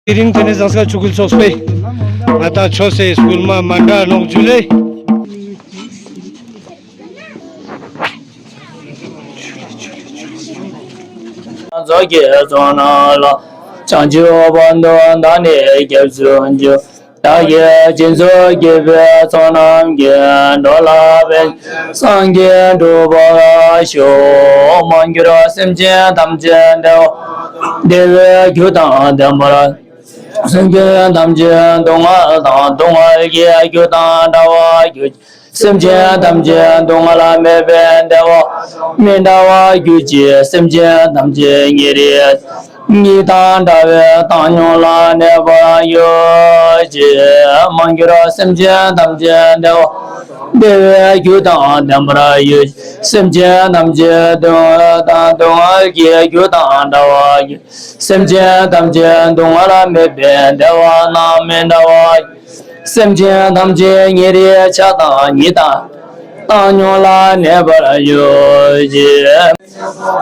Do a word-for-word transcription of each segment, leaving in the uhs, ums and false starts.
དེ་རིང་དེ་ནས་ཟངས་དཀར་ཆོས་འཁོར་ཚོགས་པའི་ང་དང་ཆོས་སའི་སྐུལ་མ་མ་འདྲ་ནོག་ཇུ་ལེ། ཚོགས་ཀྱི་ཚོགས་རྣམས་ལ། བྱང་ཆུབ་བར་དུ་བདག་ནི་སྐྱབས་སུ་མཆི། བདག་གིས་སྦྱིན་སོགས་བགྱིས་པའི་ཚོགས་རྣམས་ཀྱིས། འགྲོ་ལ་ཕན་ཕྱིར་སངས་རྒྱས་འགྲུབ་པར་ཤོག། མ་གྱུར་སེམས་ཅན་ཐམས་ཅད་བདེ་བ། བདེ་བའི་རྒྱུ་དང་ལྡན་པར། སེམས་ཅན་ཐམས་ཅད་སྡུག་བསྔལ་དང་སྡུག་བསྔལ་གྱི་རྒྱུ་དང་བྲལ་བར་གྱུར་ཅིག། སེམས་ཅན་ཐམས་ཅད་སྡུག་བསྔལ་མེད་པའི་བདེ་བ་མི་འབྲལ་བར་གྱུར་ཅིག། སེམས་ཅན་ཐམས་ཅད་ཉེ་རིང་གཉིས་དང་བྲལ་བའི་བཏང་སྙོམས་ལ་གནས་པར་གྱུར་ཅིག། མ་གྱུར་སེམས་ཅན་ཐམས་ཅད་བདེ་བ་བདེ་བའི་རྒྱུ་དང་ལྡན་པར་གྱུར་ཅིག། སེམས་ཅན་ཐམས་ཅད་སྡུག་བསྔལ་དང་སྡུག་བསྔལ་གྱི་རྒྱུ་དང་བྲལ་བར་གྱུར། སེམས་ཅན་ཐམས་ཅད་སྡུག་བསྔལ་མེད་པའི་བདེ་བ་རྣམས་མི་འབྲལ་བར། སེམས་ཅན་ཐམས་ཅད་ཉེ་རིང་ཆགས་སྡང་གཉིས་དང་བཏང་སྙོམས་ལ་གནས་པར་གྱུར་ཅིག།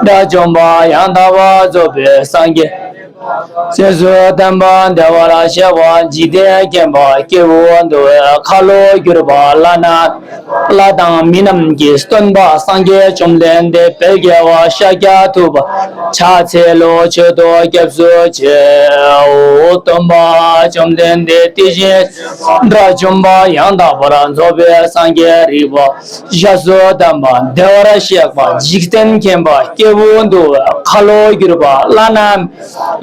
དགྲ་བཅོམ་པ་ཡང་དག་པར་རྫོགས་པའི་སངས་རྒྱས། རྗེས་སུ་བསྟན་པ་བདེ་བར་གཤེགས་པ་འཇིག་རྟེན་མཁྱེན་པ་སྐྱེས་བུ་འདུལ་བའི་ཁ་ལོ་བསྒྱུར་པ་བླ་ན། ལྷ་དང་མི་རྣམས་ཀྱི་སྟོན་པ་སངས་རྒྱས་བཅོམ་ལྡན་འདས་དཔལ་རྒྱལ་བ་ཤཱཀྱ་ཐུབ་པ་ཕྱག་འཚལ་ལོ། མཆོད་དོ་སྐྱབས་སུ་མཆིའོ། སྟོན་པ་བཅོམ་ལྡན་འདས་དེ་བཞིན་དགྲ་བཅོམ་པ་ཡང་དག་པར་རྫོགས་པའི་སངས་རྒྱས་རིག་པ་ཞབས་སུ་ལྡན་པ་བདེ་བར་གཤེགས་པ་འཇིག་རྟེན་མཁྱེན་པ་སྐྱེས་བུ་འདུལ་བའི་ཁ་ལོ་བསྒྱུར་པ་བླ་ན།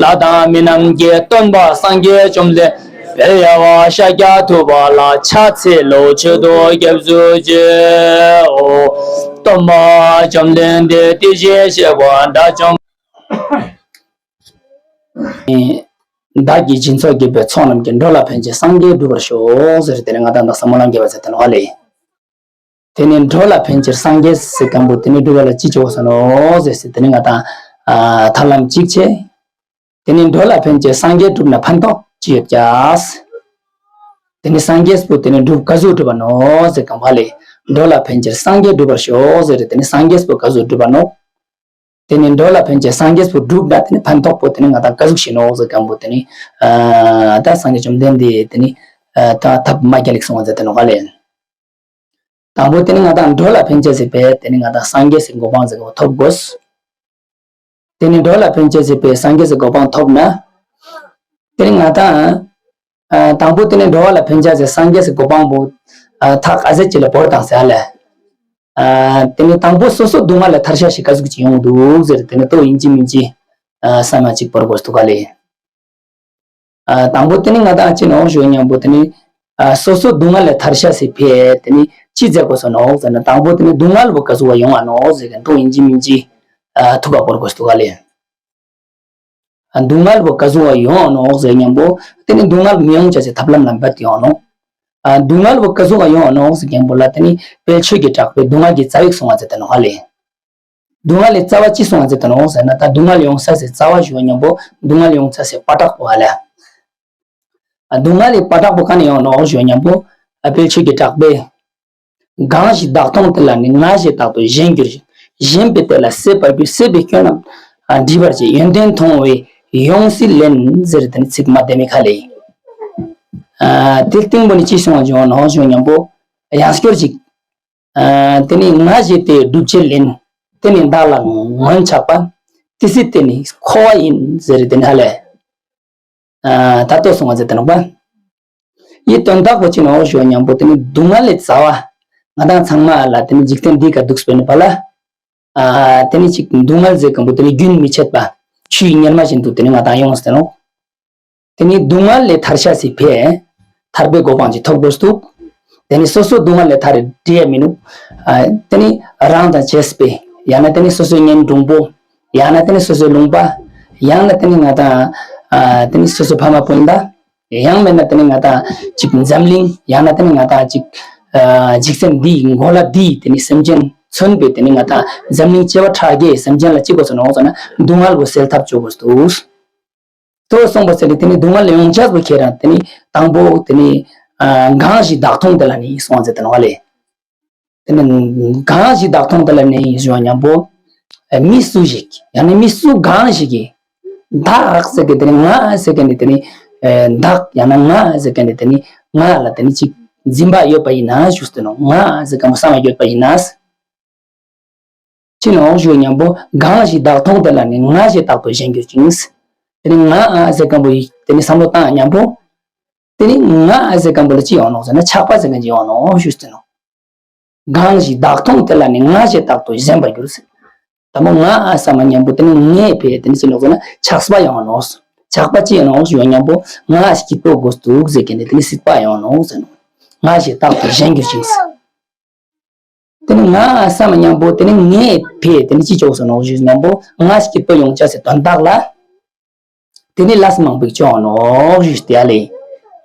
ལྷ་དང་མི་རྣམས་ཀྱི་སྟོན་པ་སངས་རྒྱས་བཅོམ་ལྡན་དཔལ་རྒྱལ་བ་ཤཱཀྱ་ཐུབ་པ་ལ་ཕྱག་འཚལ་ལོ། མཆོད་དོ་སྐྱབས་སུ་མཆིའོ། སྟོན་པ་བཅོམ་ལྡན་འདས་དེ་བཞིན་གཤེགས་པ་དགྲ་བཅོམ། བདག་གིས་སྦྱིན་སོགས་བགྱིས་པའི་ཚོགས་རྣམས་ཀྱིས། འགྲོ་ལ་ཕན་ཕྱིར་སངས་རྒྱས་འགྲུབ་པར་ཤོག་ཟེར་དེ་ནས་ང་དང་བདག་ས་སྨོན་ལམ་རྒྱབ་པ་ཟེར་དེ་ནོག་ལེ། དེ་ནས་འགྲོ་ལ་ཕན་ཕྱིར་སངས་རྒྱས་ཟེར་མཁན་པོ་དེ་ནི་སྒྲུབ་པ་ལ་ཅི་བྱེད་དགོས་ས་ནོག་ཟེར་ཟེར་དེ་ནི་ང་དང་ཨ་ཐབས་ལམ་གཅིག་བྱས། དེ་ནི་འགྲོ་ལ་ཕན་ཕྱིར་སངས་རྒྱས་འགྲུབ་ན་ཕན་ཐོགས་ཅི་ཡོད་ཀྱག། དེ་ནི་སངས་རྒྱས་པོ་དེ་ནི་འགྲུབ་ག་ཟུག་འགྲུབ་པ་ནོག་ཟེར་གམ་བ་ལེ། འགྲོ་ལ་ཕན་ཕྱིར་སངས་རྒྱས་འགྲུབ་པར་ཤོག་ཟེར་དེ་ནི་སངས་རྒྱས་པོ་ག་ཟུག་འགྲུབ་པ་ནོག། དེ་ནི་འགྲོ་ལ་ཕན་ཕྱིར་སངས་རྒྱས་པོ་འགྲུབ་ན་དེ་ནི་ཕན་ཐོགས་པོ་དེ་ནི་ང་དང་ག་ཟུག་ཤེས་ནོག་ཟེར་གམ་པོ་དེ་ནི་ཨ་ད་སངས་རྒྱས་བཅོམ་ལྡན་འདས་དེ་ནི་ཨ་ད་ཐབས་མ་རྒྱལ་ལེགས་གསུང་བ་མཛད་དེ་ནོག་ལེ། དང་པོ་དེ་ནི་ང་དང་འགྲོ་ལ་ཕན་ཕྱིར་ཟེར་བས་དེ་ནི་ང་དང་སངས་རྒྱས་སི་གོ་འཕང་ཟེར་གོ་ཐོབ་དགོས། དེ་ནི་འགྲོ་ལ་ཕན་ཕྱིར་ཟེར་བས་སངས་རྒྱས་སི་གོ་འཕང་ཐོབ་ན། དེ་ནི་ང་དང་ཨ་དང་པོ་དེ་ནི་འགྲོ་བ་ལ་ཕན་ཕྱིར་ཟེར་སངས་རྒྱས་སི་གོ་འཕང་པོ་ཨ་ཐག་ཨ་ཟེར་ཅིག་ལ་བོར་དང་ཟེར་ལེ། ཨ་དེ་ནི་དང་པོ་སོ་སོ་སྡུག་བསྔལ་ལས་ཐར་ཤ་ཞིག་ག་ཟུག་ཅིག་ཡོང་འདུག་ཟེར་དེ་ནི་ཏོ་ཡིན་གཅིག་མིན་གཅིག་ཨ་བསམ་ཡ་ཅིག་བོར་དགོས་འདུག་ག་ལེ། ཨ་དང་པོ་དེ་ནི་ང་དང་ཅི་ནོག་ཞུ་མཉམ་པོ་དེ་ནི་ཨ་སོ་སོ་སྡུག་བསྔལ་ལས་ཐར་ཤ་ཟེར་བས་དེ་ནི་ཅི་མཛད་དགོས་སོ་ནོག་ཟེར་ན་དང་པོ་དེ་ནི་སྡུག་བསྔལ་བོ་ག་ཟུག་བ་ཡོང་བ་ནོག་ཟེར་གན་ཏོ་ཡིན་གཅིག་མིན་གཅིག་ཨ་ཐུགས་ཀ་བོར་དགོས་འདུག་ག་ལེ། ཨ་སྡུག་བསྔལ་བོ་ག་ཟུག་བ་ཡོང་བ་ནོག་ཟེར་མཉམ་པོ་དེ་ནི་སྡུག་བསྔལ་མི་ཡོང་ཆ་ཟེར་ཐབས་ལམ་ལ་འབད་དེ་ཡོང་ནོག། ཨ་སྡུག་བསྔལ་བོ་ག་ཟུག་བ་ཡོང་བ་ནོག་ཟེར་མཉམ་པོ་ལ་དེ་ནི་དཔལ་ཆོས་ཀྱི་གྲགས་པས་སྡུག་བསྔལ་གྱི་རྩ་བའི་གསུང་བ་མཛད་དེ་ནོག་ཧ་ལེ། སྡུག་བསྔལ་གྱི་རྩ་བ་ཅི་གསུང་བ་མཛད་དེ་ནོག་ཟེར་ན་ད་སྡུག་བསྔལ་ཡོང་ས་ཟེར་རྩ་བ་ཞུ་བ་མཉམ་པོ་སྡུག་བསྔལ་ཡོང་ས་ཟེར་པ་དྲག་པོ་ཧ་ལེ། ཨ་སྡུག་བསྔལ་གྱི་པ་དྲག་པོ་ག་ནས་ཡོང་ནོག་ཞུ་བ་མཉམ་པོ་ཨ་དཔལ་ཆོས་ཀྱི་གྲགས་པས། གང་ཞིག་བདག་མཐོང་དེ་ལ་ནི། ང་ཞེས་བཏགས་དོ་གཞན་འགྱུར་ཞིང་། གཞན་པའི་དེ་ལ་སྲེད་པ་འགྱུར། སྲེད་པའི་སྐྱོན་རྣམས་ཨ་འདྲིས་པར་བྱེད། ཡོན་ཏན་མཐོང་བས་ཡོངས་སུ་བརླན། ཟེར་དེ་ནི་ཚིག་མ་བདེ་མི་ཁ་ལེ། ཨ་དེ་སྟེང་པོ་ནི་ཅི་གསུང་བ་བྱུང་བ་ནོག་ཞུ་བ་མཉམ་པོ་ཡང་སྐྱོར་ཅིག་ཨ་དེ་ནི་ང་ཞེས་དེ་སྒྲུབ་བྱེད་ལེན། དེ་ནི་བདག་ལ་ངོ་ཆགས་པ། དེ་སྲིད་དེ་ནི་འཁོར་བ་ཡིན་ཟེར་དེ་ནི་ཧ་ལེ། ཨ་ད་ལྟོ་གསུང་བ་མཛད་དེ་ནོག་པ། ཡི་དོན་དག་པོ་ཅི་ནོག་ཞུ་བ་མཉམ་པོ་དེ་ནི་སྡུག་བསྔལ་ལས་རྩ་བ། ང་དང་ཚང་མ་ལ་དེ་ནི་འཇིག་རྟེན་འདི་ག་འདུག་སྤེལ་ནི་པ་ལ། ཨ་དེ་ནི་ཅིག་སྡུག་བསྔལ་ཟེར་མཁན་པོ་དེ་ནི་རྒྱུན་མི་འཆད་པ། ཆུའི་གཉེར་མ་བཞིན་དུ་དེ་ནི་ང་དང་ཡོངས་ཏེ་ནོག། དེ་ནི་སྡུག་བསྔལ་ལས་ཐར་ཤ་ཟེར་བས། ཐར་པའི་གོ་འཕང་ཅིག་ཐོབ་དགོས་འདུག། དེ་ནི་སོ་སོ་སྡུག་བསྔལ་ལས་ཐར་འདྲེ་ཡ་མི་ནུག། ཨ་དེ་ནི་རང་དང་བཅས་པའི་ཡང་ན་དེ་ནི་སོ་སོའི་གཉེན་དྲུང་པོ། ཡང་ན་དེ་ནི་སོ་སོའི་ལུང་པ། ཡང་ན་དེ་ནི་ང་དང་ཨ་དེ་ནི་སོ་སོའི་ཕ་མ་སྤུན་ཟླ། ཡང་མེད་ན་དེ་ནི་ང་དང་ཅིག་འཛམ་གླིང་ཡང་ན་དེ་ནི་ང་དང་ཅིག་ཨ་འཇིག་རྟེན་འདིའི་གོ་ལ་འདིའི་དེ་ནི་སེམས་ཅན་མཚོན་པའི་དེ་ནི་ང་དང་འཛམ་གླིང་བྱེ་བ་ཕྲག་བརྒྱའི་སེམས་ཅན་ལ་ཅི་དགོས་སོ་ནོག་ཟེར་ན་སྡུག་བསྔལ་བོ་སེལ་ཐབས་བྱེད་དགོས་འདུག། དོ་གསུངས་པ་ཟེར་ནས་དེ་ནི་སྡུག་བསྔལ་ཡོང་ཆགས་པོ་ཁྱེད་རང་དེ་ནི་དང་པོ་དེ་ནི་ཨ་གང་ཞིག་བདག་མཐོང་དེ་ལ་ནི་གསུང་བ་མཛད་དེ་ནོག་ལེ། དེ་ནི་གང་ཞིག་བདག་མཐོང་དེ་ལ་ནི་ཞུ་བ་མཉམ་པོ་ཨ་མི་སུ་ཞིག་ཡང་ན་མི་སུ་གང་ཞིག་གིས་བདག་ཟེར་གི་དེ་ནི་ང་ཟེར་གི་ནི་དེ་ནི་ བདག་ཡང་ན་ང་ཟེར་མཁན་དེ་དེ་ནི་ང་ལ་དེ་ནི་ཅིག་འཛིན་པ་ཡོད་པ་ཡིན་ན་ཞུས་ཏེ་ནོ། ང་ཟེར་མཁན་པོ་བསམ་པ་ཡོད་པ་ཡིན་ན། ཅི་ནོག་ཞུ་མཉམ་པོ་གང་ཞིག་བདག་མཐོང་དེ་ལ་ནི་ང་ཞེས་བཏགས་པའི་གཞན་འགྱུར་ཅིང་། དེ་ནི་ང་ཟེར་མཁན་པོ་ཡིས་དེ་ནི་བསམ་བློ་བཏང་མཉམ་པོ། དེ་ནི་ང་ཟེར་མཁན་པོ་ལ་ཅི་ཡོང་ནོག་ཟེར་ན་ཆགས་པ་ཟེར་མཁན་ཅི་ཡོང་ནོག་ཞུས་ཏེ་ནོ། གང་ཞིག་བདག་མཐོང་དེ་ལ་ནི་ང་ཞེས་བཏགས་པའི་གཞན་པར་འགྱུར་ཟེར། དང་པོ་ང་ཨ་བསམ་མཉམ་པོ་དེ་ནི་ངས་ཕེ་དེ་ནི་ཅི་ནོག་ཟེར་ན་ཆགས་པ་ཡོང་ནོག་ཆགས་པ་ཅི་ཡོང་ནོག་ཞུ་མཉམ་པོ་ང་སྐྱིད་པོ་དགོས་འདུག་ཟེར་མཁན་དེ་དེ་ནི་སྲིད་པ་ཡོང་ནོག་ཟེར་ནོ། ང་ཞེས་བཏགས་པའི་གཞན་འགྱུར་ཅིང་ཟེར། དེ་ནི་ང་ཨ་བསམ་མཉམ་པོ་དེ་ནི་ངས་ཕེ་དེ་ནི་ཅི་ཆོག་ཟེར་ནོག་ཞུ་མཉམ་པོ་ང་སྐྱིད་པོ་ཡོང་ཆ་ཟེར་དོན་དག་ལ། དེ་ནི་ལས་མང་པོ་ཅི་ཡོང་ནོག་ཞུས་ཏེ་ཨ་ལེ།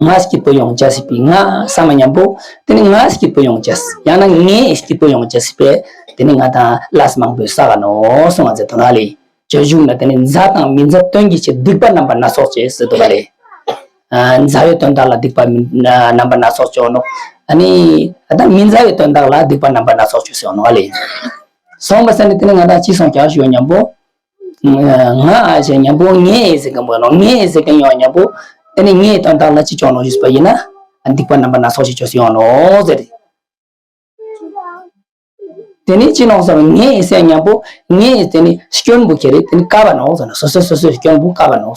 ང་སྐྱིད་པོ་ཡོང་ཆ་ཟེར་བའི་ང་བསམ་མཉམ་པོ་དེ་ནི་ང་སྐྱིད་པོ་ཡོང་ཆ་ཡང་ན་ངས་སྐྱིད་པོ་ཡོང་ཆ་ཟེར་བས་དེ་ནི་ང་དང་ལས་མང་པོ་བསགས་ནོག་གསུང་བ་མཛད་དོ་ན་ལེ། སྤྱོད་འཇུག་ན་དེ་ནི་མཛའ་དང་མི་མཛའ་དོན་གྱི་ཕྱིར་སྡིག་པ་རྣམ་པ་སྣ་ཚོགས་བྱེད་ཟེར་འདུག་ག་ལེ། ཨ། མཛའ་བའི་དོན་དག་ལ་སྡིག་པ་མི་རྣམ་པ་སྣ་ཚོགས་བྱེད་ནོག་ཨ་ནི་ད་མི་མཛའ་བའི་དོན་དག་ལ་སྡིག་པ་རྣམ་པ་སྣ་ཚོགས་བྱེད་ཟེར་ནོག་ཨ་ལེ། སོང་བ་ས་ནི་དེ་ནི་ང་དང་ཅི་སོང་ཀྱང་ཞུ་མཉམ་པོ། ང་ཨ་ཞེས་མཉམ་པོ་ངས་ཟེར་མཁན་པོ་ནོ། ངས་ཟེར་མཁན་ཡོང་མཉམ་པོ། དེ་ནི་ངའི་དོན་དག་ལ་ཅི་བྱུང་ནོག་ཞུས་པ་ཡིན་ན། སྡིག་པ་རྣམ་པ་སྣ་ཚོགས་ཤིག་བྱུང་ཡོང་ནོག་ཟེར། དེ་ནི་ཅི་ནོག་ཟེར་ན་ངས་ཟེར་མཉམ་པོ་ངས་དེ་ནི་སྐྱོན་པོ་ཁྱེར་རེ་དེ་ནི་བཀབ་པ་ནོག་ཟེར་ན་སོ་སོ་སོ་སོའི་སྐྱོན་པོ་བཀབ་པ་ནོག་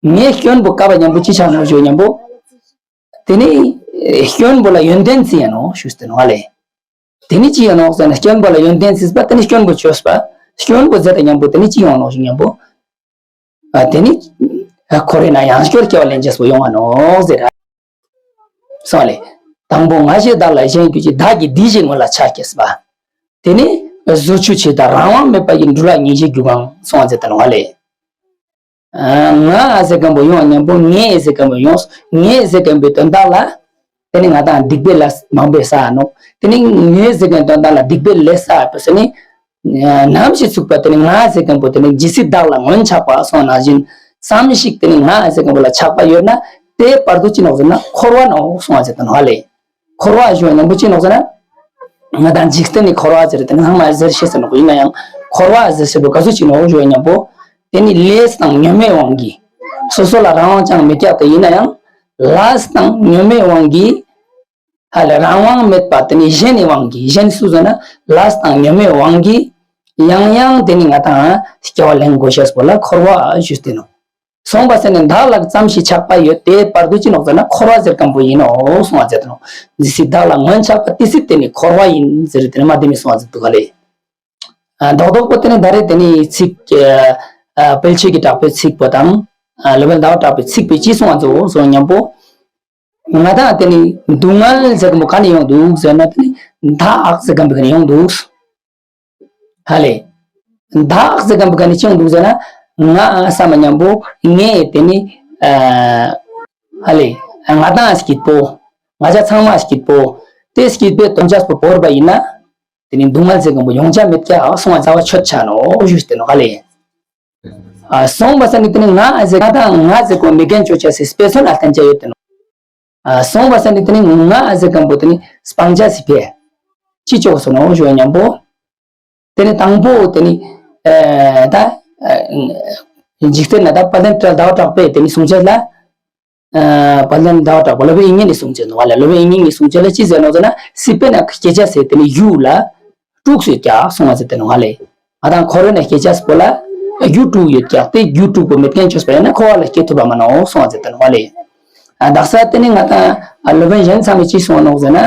ངས་སྐྱོན་པོ་བཀབ་པ་མཉམ་པོ་ཅི་ཆགས་ནོག་ཞུ་མཉམ་པོ། དེ་ནི་སྐྱོན་པོ་ལ་ཡོན་ཏན་བརྩི་ཡ་ནོག་ཞུས་ཏེ་ནོག་ཨ་ལེ། དེ་ནི་ཅི་ཡིན་ནོག་ཟེར་ན་སྐྱོན་པོ་ལ་ཡོན་ཏན་བརྩིས་པ་དེ་ནི་སྐྱོན་པོ་བཅོས་པ། སྐྱོན་པོ་བརྩིས་པ་མཉམ་པོ་དེ་ནི་ཅི་ཡོང་ནོག་ཞུ་མཉམ་པོ། ཨ། དེ་ནི། ཨ། འཁོར་བའི་ནང་ཡང་སྐྱར་སྐྱེ་བ་ལེན་ཅེས་པོ་ཡོང་བ་ནོག་ཟེར། སོང་ལེ། དང་པོ་ང་ཞེས་བདག་ལ་གཞན་འགྱུར་ཅིང་། བདག་གི་སྡིག་བཞི་སྔོན་ལ་ཕྱག་བགྱིས་པ། དེ་ནི། བཟོ་བཅོས་བྱེད་དང་རང་དབང་མེད་པ་ཡི་འགྲོ་ལ་ཉེས་བྱས་རྒྱུ་གང་གསུང་བ་མཛད་དེ་ནོག་ལེ། ཨ། ང་ཨ་ཟེར་མཁན་པོ་ཡོང་མཉམ་པོ་ངས་ཨ་ཟེར་མཁན་པོ་ཡོང་། ངས་ཨ་ཟེར་མཁན་པོའི་དོན་དག་ལ། དེ་ནི་ང་དང་སྡིག་པའི་ལས་མང་པོ་བསགས་ནོག་དེ་ནི་ངས་ཨ་ཟེར་མཁན་དོན་དག་ལ་སྡིག་པའི་ལས་བསགས་པ་ཟེར་ནི། ནམ་ཞིག་ཚུགས་པ་དེ་ནི་ང་ཨ་ཟེར་མཁན་པོ་དེ་ནི་ཇི་སྲིད་བདག་ལ་སྔོན་ཆགས་པ་སོང་ནང་བཞིན། ཙམ་ཞིག་དེ་ནི་ང་ཨ་ཟེར་མཁན་པོ་ལ་ཆགས་པ་ཡོད་ན་དེའི་བར་དུ་ཅི་ནོག་ཟེར་ན་འཁོར་བ་ནོག་གསུང་བ་མཛད་དེ་ནོག་ལེ། འཁོར་བ་ཞུ་མཉམ་པོ་ཅི་ནོག་ཟེར་ན། ང་དང་འཇིག་རྟེན་ནི་འཁོར་བ་ཟེར་དེ་ནི་ཚང་མ་ཟེར་ཤེས་ཟེར་ནོག་ཡིན་ན་ཡང་འཁོར་བ་ཟེར་ཤེས་པོ་ག་ཚོད་ཅི་ནོག་ཞུ་མཉམ་པོ། དེ་ནི་ལས་དང་ཉོན་མོངས་དབང་གིས། སོ་སོ་ལ་རང་དབང་ཅང་མེད་ཀྱག་དེ་ཡིན་ན་ཡང་། ལས་དང་ཉོན་མོངས་དབང་གིས། ཧ་ལས་རང་དབང་མེད་པ་དེ་ནི་གཞན་ནི་དབང་གིས་གཞན་སུ་ཟེར་ན་ལས་དང་ཉོན་མོངས་དབང་གིས། ཡང་ཡང་དེ་ནི་ང་དང་སྐྱེ་བ་ལེན་དགོས་ཤེས་པོ་ལ་འཁོར་བ་ཞུས་ཏེ་ནོག་སོང་བ་ཟེར་ནས་བདག་ལ་ཙམ་ཞིག་ཆགས་པ་ཡོད་དེ་བར་དུ་ཅི་ནོག་ཟེར་ན་འཁོར་བ་ཟེར་མཁན་པོ་ཡིན་ནོག་གསུང་བ་མཛད་དེ་ནོག་ཇི་སྲིད་བདག་ལ་སྔོན་ཆགས་པ་དེ་སྲིད་དེ་ནི་འཁོར་བ་ཡིན་ཟེར་དེ་ནི་མ་དེ་མི་གསུང་བ་མཛད་འདུག་ག་ལེ། ཨ། རྡོག་རྡོག་པོ་དེ་ནི་ད་རེས་དེ་ནི་ཚིག་ཨ། དཔལ་ཆོས་ཀྱི་གྲགས་པའི་ཚིག་པོ་དང་། ཨ། སློབ་དཔོན་ཟླ་བ་གྲགས་པའི་ཚིག་པོས་ཅི་གསུང་བ་མཛད་འདུག་གསུང་མཉམ་པོ། ང་དང་དེ་ནི་སྡུག་བསྔལ་ཟེར་མཁན་པོ་ག་ནས་ཡོང་འདུག་ཟེར་ན་དེ་ནི་བདག་ཟེར་མཁན་པོ་ག་ནས་ཡོང་འདུག་ཧ་ལས། བདག་ཟེར་མཁན་པོ་ག་ནས་བྱུང་འདུག་ཟེར་ན། ང་བསམ་པ་མཉམ་པོ་ངས་དེ་ནི། ཨ། ཧ་ལས། ང་དང་སྐྱིད་པོ། ང་ཅག་ཚང་མ་སྐྱིད་པོ། དེ་སྐྱིད་པོའི་དོན་ཆ་པོ་བོར་བ་ཡིན་ན། དེ་ནི་སྡུག་བསྔལ་ཟེར་མཁན་པོ་ཡོང་ཆ་མེད་ཀྱག་གསུང་བ་རྩ་བ་ཆོད་ཆ་ནོག་ཞུས་ཏེ་ནོག་ཧ་ལས། ཨ། སོང་བ་ས་ནི་དེ་ནི་ང་ཟེར་ང་དང་ང་ཟེར་མཁན་པོ་མི་རྒན་ཅོ་ཆ་སི་དཔེ་མཚོན་ལ་བསྟན་ཆ་ཡོད་དེ་ནོག་ཨ། སོང་བ་ས་ནི་དེ་ནི་ང་ཨ་ཟེར་མཁན་པོ་དེ་ནི་སྤང་བྱ་སི་ཕེ། ཅི་ཆོག་སོང་ནོག་ཞུ་མཉམ་པོ། དེ་ནི་དང་པོ་དེ་ནི། ཨ། ད། ཨ། འཇིག་རྟེན་ན་ད་དཔལ་ལྡན་ཟླ་བ་གྲགས་པས་དེ་ནི་གསུང་བྱ་ལ། ཨ། དཔལ་ལྡན་ཟླ་བ་གྲགས་པ་སློབ་དཔོན་དབྱིག་གཉེན་ནི་གསུང་བྱ་ནོག་ལ་སློབ་དཔོན་དབྱིག་གཉེན་ནི་གསུང་བྱ་ལ་ཅི་ཟེར་ནོག་ཟེར་ན་སྲིད་པའི་ནང་སྐྱེ་བྱ་ཟེར་དེ་ནི་རྒྱུ་ལ། དྲུག་ཡོད་ཀྱག་གསུང་བ་ཟེར་དེ་ནོག་ལེ། ང་དང་འཁོར་བའི་ནང་སྐྱེ་བྱ་སྤོ་ལ། རྒྱུ་དྲུག་ཡོད་ཀྱག་དེ་རྒྱུ་དྲུག་པོ་མེད་མཁན་ཆོས་པ་ཡིན་ན་འཁོར་བ་ལ་སྐྱེ་ཐུབ་པ་མ་ནོག་གསུང་བ་ཟེར་དེ་ནོག་ལེ། ཨ། དག་ས་དེ་ནི་ང་དང་ཨ་སློབ་དཔོན་གཞན་ཚང་མས་ཅི་གསུང་ནོག་ཟེར་ན།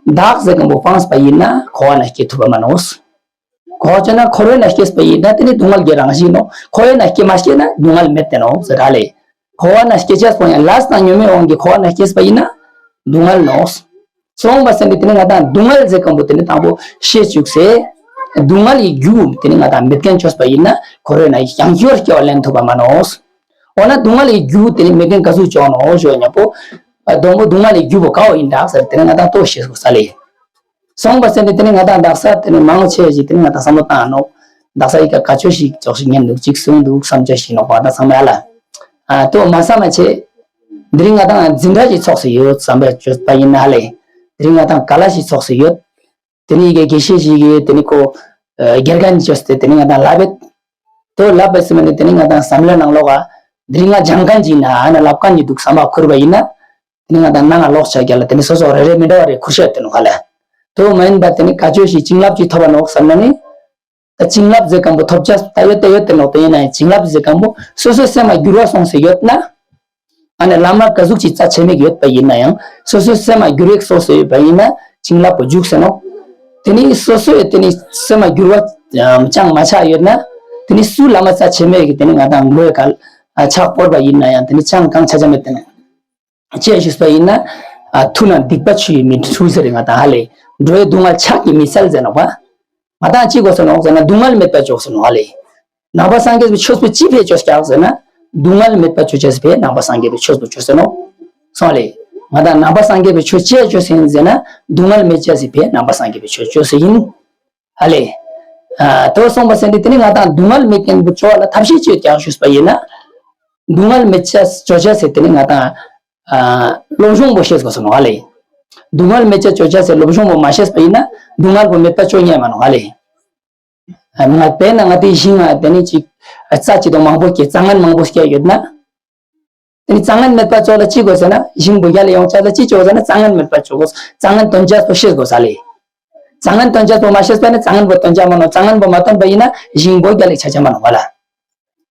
བདག་ཟེར་མཁན་པོ་སྤངས་པ་ཡིན་ན་འཁོར་བ་ལ་སྐྱེ་ཐུབ་པ་མ་ནོག་གོ་ཅེ་ན་འཁོར་བའི་ནང་སྐྱེས་པ་ཡིན་ན་དེ་ནི་སྡུག་བསྔལ་གྱི་རང་བཞིན་ནོག་འཁོར་བའི་ནང་སྐྱེས་མ་སྐྱེས་ན་སྡུག་བསྔལ་མེད་དེ་ནོག་ཟེར་ར་ལེ། འཁོར་བ་ན་སྐྱེ་ཆ་སོང་ཡང་ལས་དང་ཉོན་མོངས་དབང་གིས་འཁོར་བ་ན་སྐྱེས་པ་ཡིན་ན་སྡུག་བསྔལ་ནོག་སོང་བ་ཟེར་ནི་དེ་ནི་ང་དང་སྡུག་བསྔལ་ཟེར་མཁན་པོ་དེ་ནི་དང་པོ་ཤེས་བཅུག་སེ། སྡུག་བསྔལ་གྱི་རྒྱུ་དེ་ནི་ང་དང་མེད་མཁན་ཆོས་པ་ཡིན་ན་འཁོར་བའི་ནང་ཡང་སྐྱར་སྐྱེ་བ་ལེན་ཐུབ་པ་མ་ནོག་འོ་ན་སྡུག་བསྔལ་གྱི་རྒྱུ་དེ་ནི་མེད་མཁན་ག་ཟུག་ཅོག་ནོག་ཞུ་བ་མཉམ་པོ། སྡོང་པོ་སྡུག་བསྔལ་གྱི་རྒྱུ་པོ་ག་བོ་ཡིན་འདྲ་ཟེར་དེ་ནི་ང་དང་ལྟོས་ཤེས་དགོས་ས་ལེ། སོང་བ་ཟེར་ནི་དེ་ནི་ང་དང་དག་ས་དེ་ནི་མང་ཆེ་ཞིག་དེ་ནི་ང་དང་བསམ་བློ་བཏང་ནོག་དག་ས་ཡི་ག་ག་ཆོས་ཤིག་ཅོག་ཤིག་ཉན་འདུག་ཅིག་གསུང་འདུག་བསམ་ཆ་ཞིག་ནོག་པ་ད་ཚང་མ་ཡ་ལ། ཨ། ལྟོས་མ་བསམ་མ་ཆེ། དེ་རིང་ང་དང་འཛིན་གྲྭ་ཞིག་ཚོགས་སུ་ཡོད་བསམ་པའི་བརྗོད་པ་ཡིན་ན་ལེ། དེ་རིང་ང་དང་ག་ལ་ཞིག་ཚོགས་སུ་ཡོད། དེ་ནི་ཡི་གེ་དགེ་བཤེས་ཞིག་གིས་དེ་ནི་ཁོ། ཨ། དགེ་རྒན་ཅོས་ཏེ་དེ་ནི་ང་དང་ལབ་པས། ལྟོས་ལབ་པས་ཟེར་མ་ནི་དེ་ནི་ང་དང་བསམ་བློའི་ནང་ལོགས་ཀ་འདི་རིང་ང་སྦྱང་མཁན་ཅིག་ཡིན་ན་ཨ་ནི་ལབ་མཁན་ཅིག་འདུག་བསམ་པ་འཁོར་བ་ཡིན་ན། དེ་ནི་ང་དང་ནང་ང་ལོག་ཆ་རྒྱ་ལ་དེ་ནི་སོ་སོ་རེ་རེ་མི་འདྲ་བ་རེ་ཁུར་ཤ་དེ་ནོ་ག་ལ། དོ་མ་ཡིན་པ་དེ་ནི་བཀའ་ཆོས་ཤིག་བྱིན་རླབས་ཅིག་ཐོབ་པ་ནོ་བསམ་ན་ནི། ད་བྱིན་རླབས་ཟེར་མཁན་པོ་ཐོབ་ཆ་ད་ཡོད་དེ་ཡོད་དེ་ནོ་དེ་ཡིན་ན་ཡང་བྱིན་རླབས་ཟེར་མཁན་པོ་སོ་སོའི་སེམས་མ་འགྱུར་བ་སོང་ཟེར་ཡོད་ན། ཨ་ནི་བླ་མ་ག་ཟུག་ཅིག་རྩ་ཆེ་མེད་ཡོད་པ་ཡིན་ན་ཡང་སོ་སོའི་སེམས་མ་འགྱུར་བའི་སོ་སོ་ཡོད་པ་ཡིན་ན་བྱིན་རླབས་པོ་འཇུག་ཟེར་ནོ། དེ་ནི་སོ་སོའི་དེ་ནི་སེམས་མ་འགྱུར་བ་ཅང་མ་ཆགས་ཡོད་ན། དེ་ནི་སུ་བླ་མ་རྩ་ཆེ་མེད་ཀྱི་དེ་ནི་ང་དང་མགོའི་ག་ལ་ཕྱག་བོར་བ་ཡིན་ན་ཡང་དེ་ནི་ཅང་གང་ཆ་ཆ་མེད་དེ་ནི། ཅེས་ཞུས་པ་ཡིན་ན། ཨ་ཐུགས་ན་སྡིག་པ་ཆུ་ཡིས་མི་འཁྲུ་ཟེར་ང་དང་ཧ་ལེ། འགྲོ་བའི་སྡུག་བསྔལ་ཕྱག་གིས་མི་བསལ་ཟེར་ནོ་བ། ང་དང་ཅི་དགོས་ཟེར་ནོ་ཟེར་ན་སྡུག་བསྔལ་མེད་པ་ཅོག་ཟེར་ནོ་ཧ་ལེ། ནང་པ་སངས་རྒྱས་པའི་ཆོས་པོ་ཅི་ཕེ་ཅོས་ཀྱག་ཟེར་ན། སྡུག་བསྔལ་མེད་པ་ཅོ་ཅེས་ཕེ་ནང་པ་སངས་རྒྱས་པའི་ཆོས་པོ་ཅོས་ཟེར་ནོ། སོང་ལེ། ང་དང་ནང་པ་སངས་རྒྱས་པའི་ཆོས་ཅི་ཅོས་ཟེར་ན་སྡུག་བསྔལ་མེད་ཅེས་ཕེ་ནང་པ་སངས་རྒྱས་པའི་ཆོས་ཅོས་ཟེར་ཡིན། ཧ་ལེ། ཨ་དོ་སོང་པ་ཟེར་ནི་དེ་ནི་ང་དང་སྡུག་བསྔལ་མེད་མཁན་པོ་ཅོ་བ་ལ་ཐབས་ཤེས་ཅོས་ཀྱག་ཞུས་པ་ཡིན་ན། སྡུག་བསྔལ་མེད་ཅེས་ཅོ་ཅེས་ཟེར་དེ་ནི་ང་དང་། ཨ་སློབ་སྦྱོང་པོ་ཤེས་དགོས་སོ་ནོ་ཧ་ལེ། སྡུག་བསྔལ་མེད་ཅེས་ཅོ་ཅེས་ཟེར་སློབ་སྦྱོང་པོ་མ་ཤེས་པ་ཡིན་ན་སྡུག་བསྔལ་པོ་མེད་པ་ཅོ་ཉན་མ་ནོ་ཧ་ལེ། ང་དཔེར་ན་ང་དེ་ཞིང་ང་དེ་ནི་ཅིག་རྩྭ་ཅིག་དང་མང་པོ་སྐྱེ་རྩྭ་ངན་མང་པོ་སྐྱེ་ཡོད་ན། དེ་ནི་རྩྭ་ངན་མེད་པ་ཅོག་ལ་ཅི་དགོས་ཟེར་ན་ཞིང་པོ་རྒྱ་ལ་ཡོང་ཅག་ལ་ཅི་ཅོག་ཟེར་ན་རྩྭ་ངན་མེད་པ་ཅོག་དགོས་རྩྭ་ངན་དོན་ཅེས་པོ་ཤེས་དགོས་ས་ལེ། རྩྭ་ངན་དོན་ཅེས་པོ་མ་ཤེས་པ་ནི་རྩྭ་ངན་པོ་དོན་ཅེས་མ་ནོ་རྩྭ་ངན་པོ་མ་དོན་པ་ཡིན་ན་ཞིང་པོ་རྒྱ་ལ་ཆ་ཆ་མ་ནོ་བ་ལ།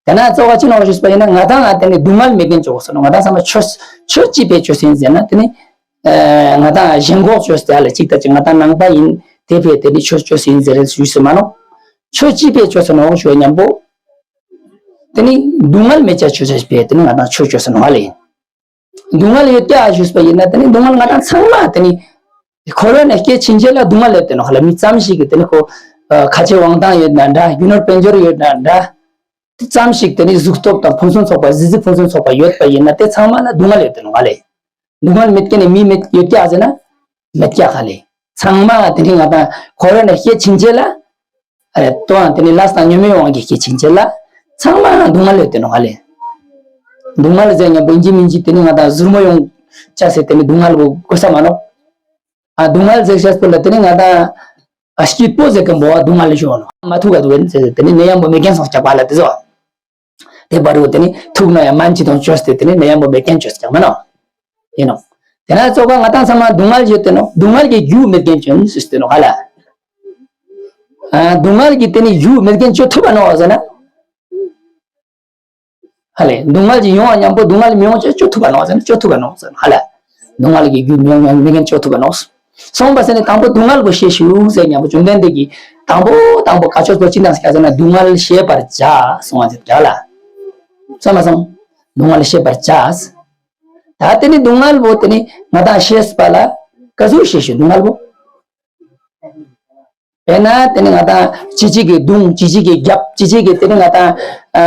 དེ་ན་གཙོ་བ་ཅི་ནོ་ཞུས་པ་ཡིན་ན་ང་དང་ང་དེ་ནི་སྡུག་བསྔལ་མེད་མཁན་ཅོག་ཟེར་ནོ་ང་དང་ཚང་མ་ཆོས་ཆོས་ཅི་ཕེ་ཅོས་ཟིན་ཟེར་ན་དེ་ནི། ང་དང་ཞེན་ཁོག་ཅོས་ཟེར་ལ་ཅིག་ད་ཅི་ང་དང་ནང་པ་ཡིན་དེ་ཕེ་དེ་ནི་ཆོས་ཅོས་ཟིན་ཟེར་ཞུས་ཟེར་མ་ནོ། ཆོས་ཅི་ཕེ་ཅོས་ཟེར་ནོ་ཞུ་མཉམ་པོ། དེ་ནི་སྡུག་བསྔལ་མེད་ཅེས་ཆོས་ཅོས་ཕེ་དེ་ནི་ང་དང་ཆོས་ཅོས་ཟེར་ནོ་ཧ་ལེ། སྡུག་བསྔལ་ཡོད་ཀྱག་ཞུས་པ་ཡིན་ན་དེ་ནི་སྡུག་བསྔལ་ང་དང་ཚང་མ་དེ་ནི། འཁོར་བ་ནས་སྐྱེ་ཕྱིན་ཆད་ལ་སྡུག་བསྔལ་ཡོད་དེ་ནོ་ཧ་ལེ་མི་ཙམ་ཞིག་གི་དེ་ནི་ཁོ། ཁ་ཆེ་དབང་ཐང་ཡོད་ན་འདྲ་རྒྱུ་ནོར་དཔལ་འབྱོར་ཡོད་ན་འདྲ། དེ་ཙམ་ཞིག་དེ་ནི་གཟུགས་སྟོབས་དང་ཕུན་སུམ་ཚོགས་པ་གཟི་བརྗིད་ཕུན་སུམ་ཚོགས་པ་ཡོད་པ་ཡིན་ན་དེ་ཚང་མ་ལ་སྡུག་བསྔལ་ཡོད་དེ་ནོ་ཧ་ལེ། སྡུག་བསྔལ་མེད་མཁན་ནི་མི་མེད་ཡོད་ཀྱག་ཟེར་ན། མེད་ཀྱག་ཧ་ལེ། ཚང་མ་དེ་ནི་ང་དང་འཁོར་བ་ནས་སྐྱེ་ཕྱིན་ཆད་ལ། ཨ་རེ་ལྟོའང་དེ་ནི་ལས་དང་ཉོན་མོངས་དབང་གིས་སྐྱེ་ཕྱིན་ཆད་ལ། ཚང་མ་སྡུག་བསྔལ་ཡོད་དེ་ནོ་ཧ་ལེ། སྡུག་བསྔལ་ཟེར་མཉམ་པོ་ཡིན་གཅིག་མིན་གཅིག་དེ་ནི་ང་དང་ཟུར་མོ་ཡོང་ཅག་ཟེར་དེ་ནི་སྡུག་བསྔལ་བོ་དགོས་ས་མ་ནོ། ཨ་སྡུག་བསྔལ་ཟེར་ཤེས་པོ་ལ་དེ་ནི་ང་དང་ཨ་སྐྱིད་པོ་ཟེར་མཁན་པོ་སྡུག་བསྔལ་ལས་བྱུང་བ་ནོ། མ་ཐུག་ག་འདུག་བས་ཟེར་དེ་ནི་ནད་ཡམས་པོ་མེད་མཁན་སོང་ཆགས་པ་ལ་དེ་ཚོ། དེ་བར་དུ་དེ་ནི་ཐུག་ན་ཡང་སྨན་ཅིག་དང་བཅོས་ཏེ་དེ་ནི་ནད་ཡམས་པོ་མེད་མཁན་བཅོས་ཀྱང་མིན་ནོ། ཡིན་ནོ། དེ་ན་གཙོ་བོ་ང་དང་ཚང་མ་སྡུག་བསྔལ་ཡོད་དེ་ནོ། སྡུག་བསྔལ་གྱི་རྒྱུ་མེད་མཁན་བཅོས་ཟེར་ཏེ་ནོ་ཧ་ལ། ཨ་སྡུག་བསྔལ་གྱི་དེ་ནི་རྒྱུ་མེད་མཁན་བཅོས་ཐུབ་པ་ནོ་ཟེར་ན། ཧ་ལེ། སྡུག་བསྔལ་གྱི་ཡོང་བ་མཉམ་པོ་སྡུག་བསྔལ་མི་ཡོང་ཅེས་བཅོས་ཐུབ་པ་ནོ་ཟེར་ན་བཅོས་ཐུབ་པ་ནོ་ཟེར་ན་ཧ་ལ། སྡུག་བསྔལ་གྱི་རྒྱུ་མི་ཡོང་མཁན་མི་ཡོང་མཁན་བཅོས་ཐུབ་པ་ནོ། སོང་པ་ཟེར་ནས་དང་པོ་སྡུག་བསྔལ་གོ་ཤེས་ཞུ་ཟེར་མཉམ་པོ་བཅོམ་ལྡན་འདས་ཀྱིས་དང་པོ་དང་པོ་བཀའ་ཆོས་པོ་ཅི་འདྲ་ཟེར་ན་སྡུག་བསྔལ་ཤེས་པར་བྱ་གསུངས་པ་ཟེར་ཀྱག་ལ། སོང་མ་སོང་། སྡུག་བསྔལ་ཤེས་པར་བྱ། ད་དེ་ནི་སྡུག་བསྔལ་བོ་དེ་ནི་ང་དང་ཤེས་པ་ལ་ག་ཟུག་ཤེས་ཞུ་སྡུག་བསྔལ་བོ། དཔེར་ན་དེ་ནི་ང་དང་ཅི་ཅིག་གིས་བརྡུང་ཅི་ཅིག་གིས་རྒྱབ་ཅི་ཅིག་གིས་དེ་ནི་ང་དང་ཨ་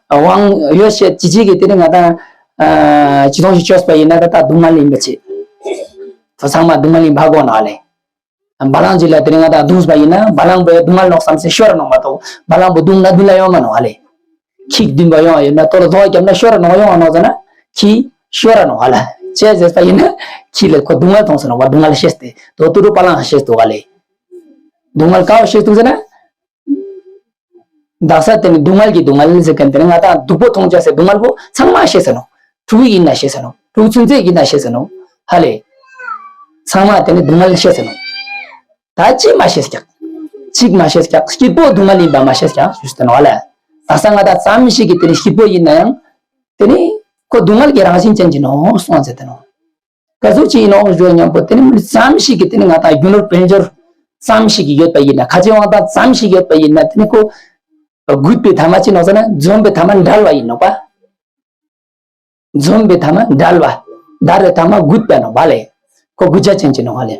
དབང་ཡོད་བཤད་ཅི་ཅིག་གིས་དེ་ནི་ང་དང་ཨ་ཅི་ཐོང་ཞིག་བཅོས་པ་ཡིན་ན་ད་ལྟ་སྡུག་བསྔལ་ཡིན་པ་ཆེ། ད་ཚང་མ་སྡུག་བསྔལ་ཡིན་པ་གོ་ནོ་ཨ་ལེ། བ་ལང་ཅིག་ལ་དེ་ནི་ང་དང་བརྡུངས་པ་ཡིན་ན་བ་ལང་བོའི་སྡུག་བསྔལ་ནོག་བསམ་སེ་ཤོར་ནོག་མ་གཏོགས་བ་ལང་བོ་བརྡུངས་ན་མདུན་ལ་ཡོང་མ་ནོག་ཨ་ལེ། ཁྱི་བརྡུངས་པ་ཡོང་ཡོད་ན་ལྟོ་ལ་རྡོག་བརྒྱབ་ན་ཤོར་ནོག་ཡོང་ཨ་ནོག་ཟེར་ན་ཁྱི་ཤོར་ར་ནོག་ཨ་ལ། ཅི་ཟེར་པ་ཡིན་ན་ཁྱི་ལ་ཁོ་སྡུག་བསྔལ་མཐོང་ཟེར་ནོག་བ་སྡུག་བསྔལ་ཤེས་ཏེ་དོ་ཏུ་རུ་བ་ལང་ཤེས་འདུག་ཨ་ལེ། སྡུག་བསྔལ་ག་བ་ཤེས་འདུག་ཟེར་ན། དག་ས་དེ་ནི་སྡུག་བསྔལ་གྱི་སྡུག་བསྔལ་ཟེར་མཁན་དེ་ནི་ང་དང་སྡུག་པོ་མཐོང་ཅེས་སི་སྡུག་བསྔལ་བོ་ཚང་མ་ཤེས་ཟེར་ནོག་ཕྲུ་གུ་ཡིན་ན་ཤེས་ཟེར་ནོག་ཕྲུ་གུ་ཚུན་ཚོད་ཡིན་ན་ཤེས་ཟེར་ནོག་ཧ་ལེ། ཚང་མ་དེ་ནི་སྡུག་བསྔལ་ཤེས་ཟེར་ནོག་ད་ཅི་མ་ཤེས་ཀྱག་ཅིག་མ་ཤེས་ཀྱག་སྐྱིད་པོ་སྡུག་བསྔལ་ཡིན་པ་མ་ཤེས་ཀྱག་ཞུས་ཏེ་ནོག་ལ། དག་ས་ང་དང་ཙམ་ཞིག་གིས་དེ་ནི་སྐྱིད་པོ་ཡིན་ན་ཡང་། དེ་ནི་ཁོ་སྡུག་བསྔལ་གྱི་རང་བཞིན་ཅན་གྱི་ནོག་སོང་ཟེར་ཏེ་ནོག་ག་ཟུག་ཅིག་ཡིན་ནོག་ཞུ་མཉམ་པོ་དེ་ནི་མི་ཙམ་ཞིག་གིས་དེ་ནི་ང་དང་རྒྱུ་ནོར་དཔལ་འབྱོར་ཙམ་ཞིག་གིས་ཡོད་པ་ཡིན་ན་ཁ་ཆེ་དབང་ཐང་ཙམ་ཞིག་ཡོད་པ་ཡིན་ན་དེ་ནི་ཁོ། རྒུད་པའི་ཐ་མ་ཅི་ནོག་ཟེར་ན་འཛོམས་པའི་ཐ་མ་འབྲལ་བ་ཡིན་ནོག་པ། འཛོམས་པའི་ཐ་མ་འབྲལ་བ། འདའ་རེ་ཐ་མ་རྒུད་པ་ནོག་པ་ལེ། ཁོ་རྒུད་ཆ་ཅན་གྱི་ནོག་པ་ལེ།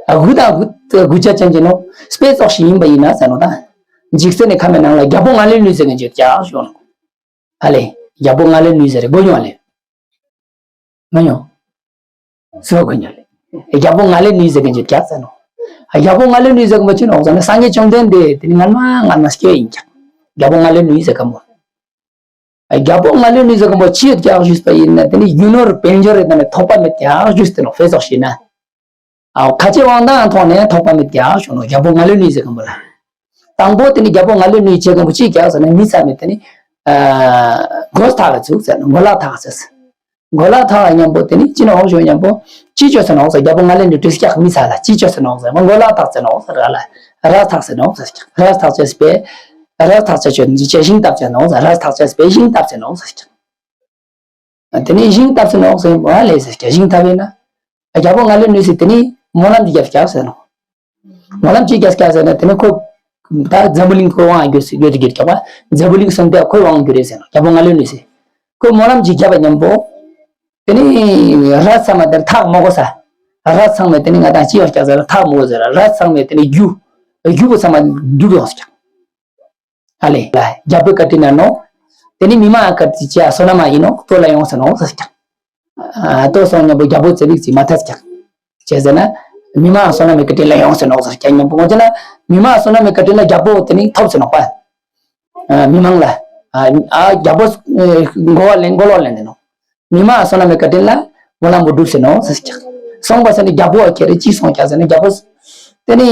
ཨ་རྒུད་དང་རྒུད་རྒུད་ཆ་ཅན་གྱི་ནོག་དཔེ་ཙོགས་ཤིག་ཡིན་པ་ཡིན་ན་ཟེར་ནོག་ད། འཇིག་རྟེན་ནི་ཁམས་ནང་ལ་རྒྱལ་པོ་ང་ལས་ནུས་ཟེར་མཁན་ཅིག་ཀྱག་ཞུ་ནོག་ཨ་ལེ། རྒྱལ་པོ་ང་ལས་ནུས་ཟེར་རེ་གོ་མྱོང་ལེ། མ་མྱོང་། སུ་གོ་མྱོང་ལེ། རྒྱལ་པོ་ང་ལས་ནུས་ཟེར་མཁན་ཅིག་ཀྱག་ཟེར་ནོག་ཨ་རྒྱལ་པོ་ང་ལས་ནུས་ཟེར་མཁན་པོ་ཅི་ནོག་ཟེར་ན་སངས་རྒྱས་བཅོམ་ལྡན་འདས་དེ་ནི་སྔ་མ་སྔ་མ་སྐྱེ་ཡིན་ཀྱག་རྒྱལ་པོ་ང་ལས་ནུས་ཟེར་མཁན་པོ། རྒྱལ་པོ་ང་ལས་ནུས་ཟེར་མཁན་པོ་ཅི་ཡོད་ཀྱག་ཞུས་པ་ཡིན་ན་དེ་ནི་རྒྱུ་ནོར་དཔལ་འབྱོར་རེ་ད་ནི་ཐོགས་པ་མེད་ཀྱག་ཞུས་ཏེ་ནོག་དཔེ་ཙོགས་ཤིག་ན། ཨའོ་ཁ་ཆེ་དབང་ཐང་ཐོག་ནས་ཐོགས་པ་མེད་ཀྱག་ཞུ་ནོག་རྒྱལ་པོ་ང་ལས་ནུས་ཟེར་མཁན་པོ་ལ། དང་པོ་དེ་ནི་རྒྱལ་པོ་ང་ལས་ནུས་བྱེད་མཁན་པོ་ཅི་ཀྱག་ཟེར་ན་མི་ཚང་མས་དེ་ནི། ཨ་མགོ་ཐག་ལ་ཚུགས་ཟེར་ན་མགོ་ལག་ཐག་ཟེར། མགོ་ལག་ཐག་ལ་མཉམ་པོ་དེ་ནི་ཅི་ནོག་ཞུ་མཉམ་པོ་ཅི་བཅོས་ཟེར་ནོག་ཟེར། རྒྱལ་པོ་ང་ལས་ནི་དྲིས་ཀྱག་མི་ཚ་ལ་ཅི་བཅོས་ཟེར་ནོག་ཟེར། མགོ་ལག་ཐག་ཟེར་ནོག་ཟེར། ར་ལ་ར་ཐག་ཟེར་ནོག་ཟེར་ཀྱག། ར་ཐག་བཅོས་པས་ར་ཐག་བཅོས་བཅོས་ནི་ཅི་ཤིང་བཏབ་ཟེར་ནོག་ཟེར། ར་ཐག་བཅོས་པས་ཤིང་བཏབ་ཟེར་ནོག་ཟེར་ཀྱག། དེ་ནས་ཤིང་བཏབ་ཟེར་ནོག་ཟེར་བ་ལས་ཟེར་ཀྱག། ཤིང་བཏབ་ཡིན་ན་རྒྱལ་པོ་ང་ལས་ནུས་ཟེར། དེ་ནས་སྨོན་ལམ་གྱི་རྒྱབ་ཀྱག་ཟེར་ནོག། སྨོན་ལམ་གྱི་རྒྱབ་ཀྱག་ཟེར་ན་དེ་ནས་ཁོ་ད་འཛམ་བུ་གླིང་ཁོ་དབང་བསྒྱུར་ཟེར་ཡོད་དེ་གྱུར་ཀྱག་པ། འཛམ་བུ་གླིང་སོན་དེ་ཁོ་དབང་བསྒྱུར་རེད་ཟེར་ནོག། རྒྱལ་པོ་ང་ལས་ནུས་ཟེར། ཁོ་སྨོན་ལམ་གྱི་རྒྱབ་པ་མཉམ་པོ། དེ་ནས་ར་ཚང་མ་དེར་ཐག་མ་གོ་ས། ར་ཚང་མས་དེ་ནས་ང་དང་ཅི་ཡོང་ཀྱག་ཟེར་ན་ཐག་མ་གོ་ཟེར། ར་ཚང་མས་དེ་ནས་རྒྱུ། རྒྱུ་པོ་ཚང་མ་རྒྱུ་ཡོང་ཀྱག། ཨ་ལས་ལ་རྒྱལ་པོའི་བཀའ་དྲིན་ན་ནོ། དེ་ནི་མི་མང་བཀའ་དྲིན་ཅི་ཨ་བསོད་ནམས་ཡིན་ནོ་ལྟོ་ལ་ཡོང་ཟེར་ནོ་ཟེར་ཀྱག། ཨ་ལྟོ་སོང་མཉམ་པོ་རྒྱལ་པོ་ཚེ་ལིག་ཅིག་མ་ཐད་ཀྱག། ཅི་ཟེར་ན། མི་མང་བསོད་ནམས་བཀའ་དྲིན་ལ་ཡོང་ཟེར་ནོ་ཟེར་ཀྱག། མཉམ་པོ་ངོ་ཅི་ན་མི་མང་བསོད་ནམས་བཀའ་དྲིན་ལ་རྒྱལ་པོ་དེ་ནི་ཐོབ་ཟེར་ནོ་པ། ཨ་མི་མང་ལ། ཨ་རྒྱལ་པོ་མགོ་བ་ལེན་མགོ་ལོག་ལེན་དེ་ནོ། མི་མང་བསོད་ནམས་ཀྱི་བཀའ་དྲིན་ལ་སྨོན་ལམ་པོ་འགྲུབ་ཟེར་ནོ་ཟེར་ཀྱག། སོང་པ་ཟེར་ནས་རྒྱལ་པོ་ཁྱེད་རེ་ཅི་སོང་ཀྱག་ཟེར་ན་རྒྱལ་པོ། དེ་ནི་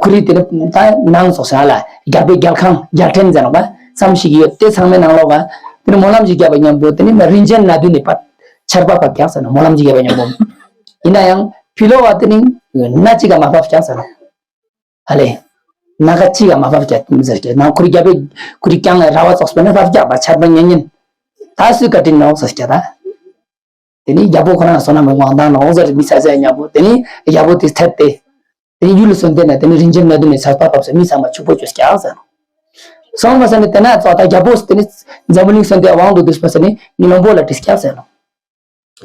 ཁོ་རི་དེ་ནི་ད་ནང་སོགས་ཟེར་ལ་རྒྱལ་པོའི་རྒྱལ་ཁང་རྒྱལ་ཕྲན་ཟེར་ནོ་པ་ཙམ་ཞིག་ཡོད་དེ་ཚང་མའི་ནང་ལོགས་ཀ་དེ་ནི་སྨོན་ལམ་ཞིག་བརྒྱབ་པ་མཉམ་པོ་དེ་ནི་རིན་ཆེན་སྣ་བདུན་ནི་པ་ཆར་པ་བབས་ཀྱག་ཟེར་ནོ། སྨོན་ལམ་ཞིག་བརྒྱབ་པ་མཉམ་པོ། ཡིན་ན་ཡང་ཕི་ལོ་བ་དེ་ནི་སྣ་གཅིག་ག་མ་བབས་ཀྱག་ཟེར་ནོ། ཨ་ལས། ན་ག་གཅིག་ཡང་མ་བབས་ཀྱག་མི་ཟེར་ཀྱག། ནང་ཁུར་རྒྱབ་པའི་ཁུར་རྐྱང་ལ་ར་བ་ཙོགས་པ་ནི་བབས་ཀྱག་པ་ཆར་པ་ཉན་ཉན། ད་སུའི་བཀའ་དྲིན་ནོག་ཟེར་ཀྱག་ད། དེ་ནི་རྒྱལ་པོ་ཁོ་རང་བསོད་ནམས་མི་དབང་ཐང་ནོག་ཟེར་མི་ཚ་ཚ་ཉམ་པོ་དེ་ནི་རྒྱལ་པོ་དེ་ཐད་དེ། དེ་ནི་ཡུལ་ལ་སོན་དེ་ན་དེ་ནི་རིན་ཆེན་སྣ་བདུན་ནི་ཚ་པ་བབས་ཟེར་མི་ཚང་མ་ཕྱུག་པོ་བཅོས་ཀྱག་ཟེར་ནོ། སོང་མ་ཟེར་ནི་དེ་ན་ཙོག་ད་རྒྱལ་པོ་དེ་ནི་འཛམ་བུ་གླིང་སོན་དེ་དབང་དུ་བསྡུས་པ་ཟེར་ནི་ངའི་བློན་པོ་ལ་དྲིས་ཀྱག་ཟེར་ནོ།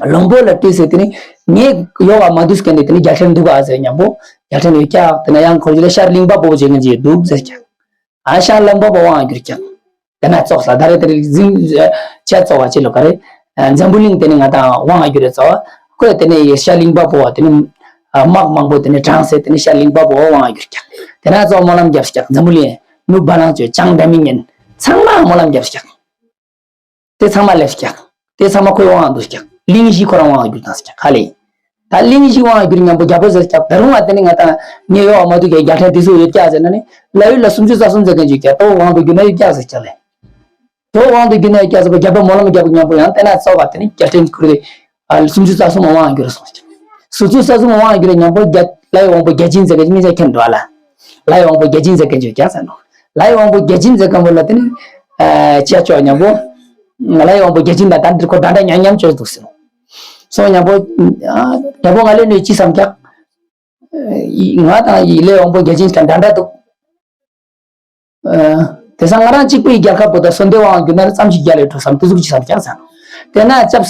བློན་པོ་ལ་དྲིས་ཟེར་དེ་ནི་ངས་ཡོག་ག་མ་འདུག་མཁན་དེ་དེ་ནི་རྒྱལ་ཕྲན་འདུག་ག་ཟེར་ཉམ་པོ་རྒྱལ་ཕྲན་ཡོད་ཀྱག། དེ་ན་ཡང་ཁོར་ཡུག་ལ་ཤར་གླིང་པ་པོ་བྱེད་མཁན་ཅིག་འདུག་ཟེར་ཀྱག། ཨ་ཤར་གླིང་པ་པོ་དབང་བསྒྱུར་ཀྱག། དེ་ན་ཙོགས་ལ་ད་རེ་དེ་རིག་འཛིན་བྱས་ཙོགས་བ་ཅི་ལོ་ག་རེ། འཛམ་བུ་གླིང་དེ་ནི་ང་དང་དབང་བསྒྱུར་རེ་ཙོགས་ཁོས་དེ་ནི་ཤར་གླིང་པ་པོ་བ་དེ་ནི་དམག་མང་པོ་དེ་ནི་དྲངས་ཟེར་དེ་ནི་ཤར་གླིང་པ་པོ་དབང་བསྒྱུར་ཀྱག། དེ་ན་ཙོགས་སྨོན་ལམ་བརྒྱབ་ཀྱག། འཛམ་བུ་གླིང་ནུབ་བ་ལང་བཅོས་ཅང་འདྲ་མི་ཉན་ཚང་མ་སྨོན་ལམ་བརྒྱབ་ཀྱག། དེ་ཚང་མ་ལེབས་ཀྱག། དེ་ཚང་མ་ཁོའི་དབང་དུ་ཀྱག། གླིང་བཞི་ཁོ་རང་དབང་བསྒྱུར་དང་ཟེར་ཀྱག་ཧ་ལས། ད་གླིང་བཞི་དབང་བསྒྱུར་མཉམ་པོ་རྒྱལ་པོ་ཟེར་ཀྱག། ད་རུང་བ་དེ་ནི་ང་དང་ངས་ཡོག་མ་འདུག་ཀྱག་རྒྱལ་ཕྲན་དེ་ཚོ་ཡོད་ཀྱག་ཟེར་ན་ནི་ལ་ཡུལ་ལ་སུམ་ཅུ་རྩ་གསུམ་ཟེར་མཁན་ཅིག་ཀྱག་ད་དབང་དུ་བསྒྱུར་ན་ཡོད་ཀྱག་ཟེར་ཀྱག་ལས། ད་དབང་དུ་བསྒྱུར་ན་ཡོད་ཀྱག་ཟེར་བ་རྒྱལ་པོ་སྨོན་ལམ་རྒྱབ་མཉམ་པོ་ཡང་དེ་ན་ཙོགས་བ་དེ་ནི་རྒྱལ་ཕྲན་ཁུར་དེ་སུམ་ཅུ་རྩ་གསུམ་དབང་བསྒྱུར་སོང་ཀྱག། སུམ་ཅུ་རྩ་གསུམ་དབང་བསྒྱུར་མཉམ་པོ་རྒྱ་ལ་ཡི་དབང་པོ་བརྒྱ་བྱིན་ཟེར་མཁན་ཅིག་མི་ཚེ་ཁྱེར་འགྲོ་ཨ་ལ། ལ་ཡི་དབང་པོ་བརྒྱ་བྱིན་ཟེར་མཁན་ཅིག་ཀྱག་ཟེར་ནོ། ལ་ཡི་དབང་པོ་བརྒྱ་བྱིན་ཟེར་མཁན་པོ་ལ་དེ་ནི། ཨ་ཅི་ཡ་ཅོ་ཉམ་པོ། ལ་ཡི་དབང་པོ་བརྒྱ་བྱིན་དང་ད་འདིར་ཁོ་ད་འདྲ་ཉམ་ཉམ་ཅོས་འདུག་ཟེར་ནོ། སོང་ཉམ་པོ། ཨ་ཉམ་པོ་ང་ལས་ནུས་ཅི་བསམ་ཀྱག། ཨ་ང་དང་ཡི་ལ་ཡི་དབང་པོ་བརྒྱ་བྱིན་དང་འདྲ་འདྲ་འདུག། ཨ་དེང་སང་ང་རང་གཅིག་པུའི་རྒྱལ་ཁབ་པོ་ད་སོན་དེ་དབང་བསྒྱུར་ན་ཙམ་ཞིག་རྒྱལ་ལ་འགྲོ་བསམ་དེ་ཟུག་ཅི་བསམ་ཀྱག་ཟེར་ནོ། དེ་ན་ཅབ།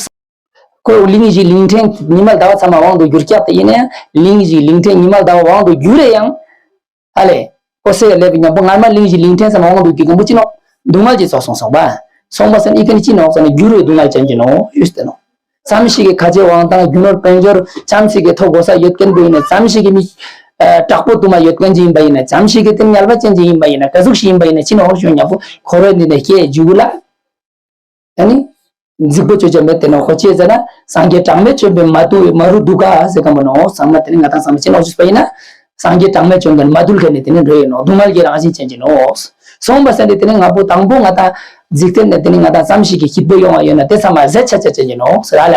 ཁོ་གླིང་བཞི་གླིང་ཕྲན་ཉི་མ་ཟླ་བ་ཚང་མ་དབང་དུ་བསྒྱུར་ཀྱག་དེ་ཡིན་ན་ཡང་གླིང་བཞི་གླིང་ཕྲན་ཉི་མ་ཟླ་བ་དབང་དུ་བསྒྱུར་རེ་ཡང་། ཨ་ལས། ཨོ་སེ་ལེབ་ཉམ་པོ་སྔར་མ་གླིང་བཞི་གླིང་ཕྲན་ཚང་མ་དབང་དུ་བསྒྱུར་མཁན་པོ་ཅི་ནོག། སྡུག་བསྔལ་གྱི་ཚོགས་སོང་སོང་པ། སོང་པ་ཟེར་ན་ཨི་ཀ་ནི་ཅི་ནོག་ཟེར་ན་བསྒྱུར་བའི་སྡུག་བསྔལ་ཅན་གྱི་ནོག་ཡོད་དེ་ནོ། ཙམ་ཞིག་གི་ཁ་རྗེ་དབང་ཐང་རྒྱུ་ནོར་དཔལ་འབྱོར་ཙམ་ཞིག་གི་ཐོབ་གོ་ས་ཡོད་མཁན་པོ་ཡིན་ན་ཙམ་ཞིག་གི་མི། ཨ་དྲག་པོ་དུ་མ་ཡོད་མཁན་ཅིག་ཡིན་པ་ཡིན་ན་ཙམ་ཞིག་གི་དེ་ངལ་བ་ཅན་ཅིག་ཡིན་པ་ཡིན་ན་ག་ཟུག་ཞིག་ཡིན་པ་ཡིན་ན་ཅི་ནོག་ཞུ་ཉམ་པོ་ཁོ་རེ་འདི་ནས་སྐྱེ་འཇུག་ལ། ཨ་ནི། འཛིག་པོ་བཅོ་བྱ་མེད་དེ་ནོ་ཁོ་ཅི་ཟེར་ན། སངས་རྒྱས་གྲངས་མེད་བྱོན་པའི་མ་དུ་མ་རུ་དུ་ག་ཟེར་གམ་པོ་ནོ། ཚང་མ་དེ་ནི་ང་དང་ཚང་མ་ཅི་ནོག་ཞུས་པ་ཡིན་ན། སངས་རྒྱས་གྲངས་མེད་བྱོན་མཁན་མ་དུལ་མཁན་ནི་དེ་ནི་འགྲོ་ཡིན་ནོ། སྡུག་བསྔལ་གྱི་རང་བཞིན་ཅན་གྱི་ནོ། སོང་པ་ཟེར་ནི་དེ་ནི་ང་པོ་དང་པོ་ང་དང་འཇིག་རྟེན་ནི་དེ་ནི་ང་དང་ཙམ་ཞིག་གི་སྐྱིད་པོ་ཡོང་བ་ཡོད་ན་དེ་ཚང་མ་ཟད་ཆ་ཆ་ཅན་གྱི་ནོ་ཟེར་ཨ་ལ།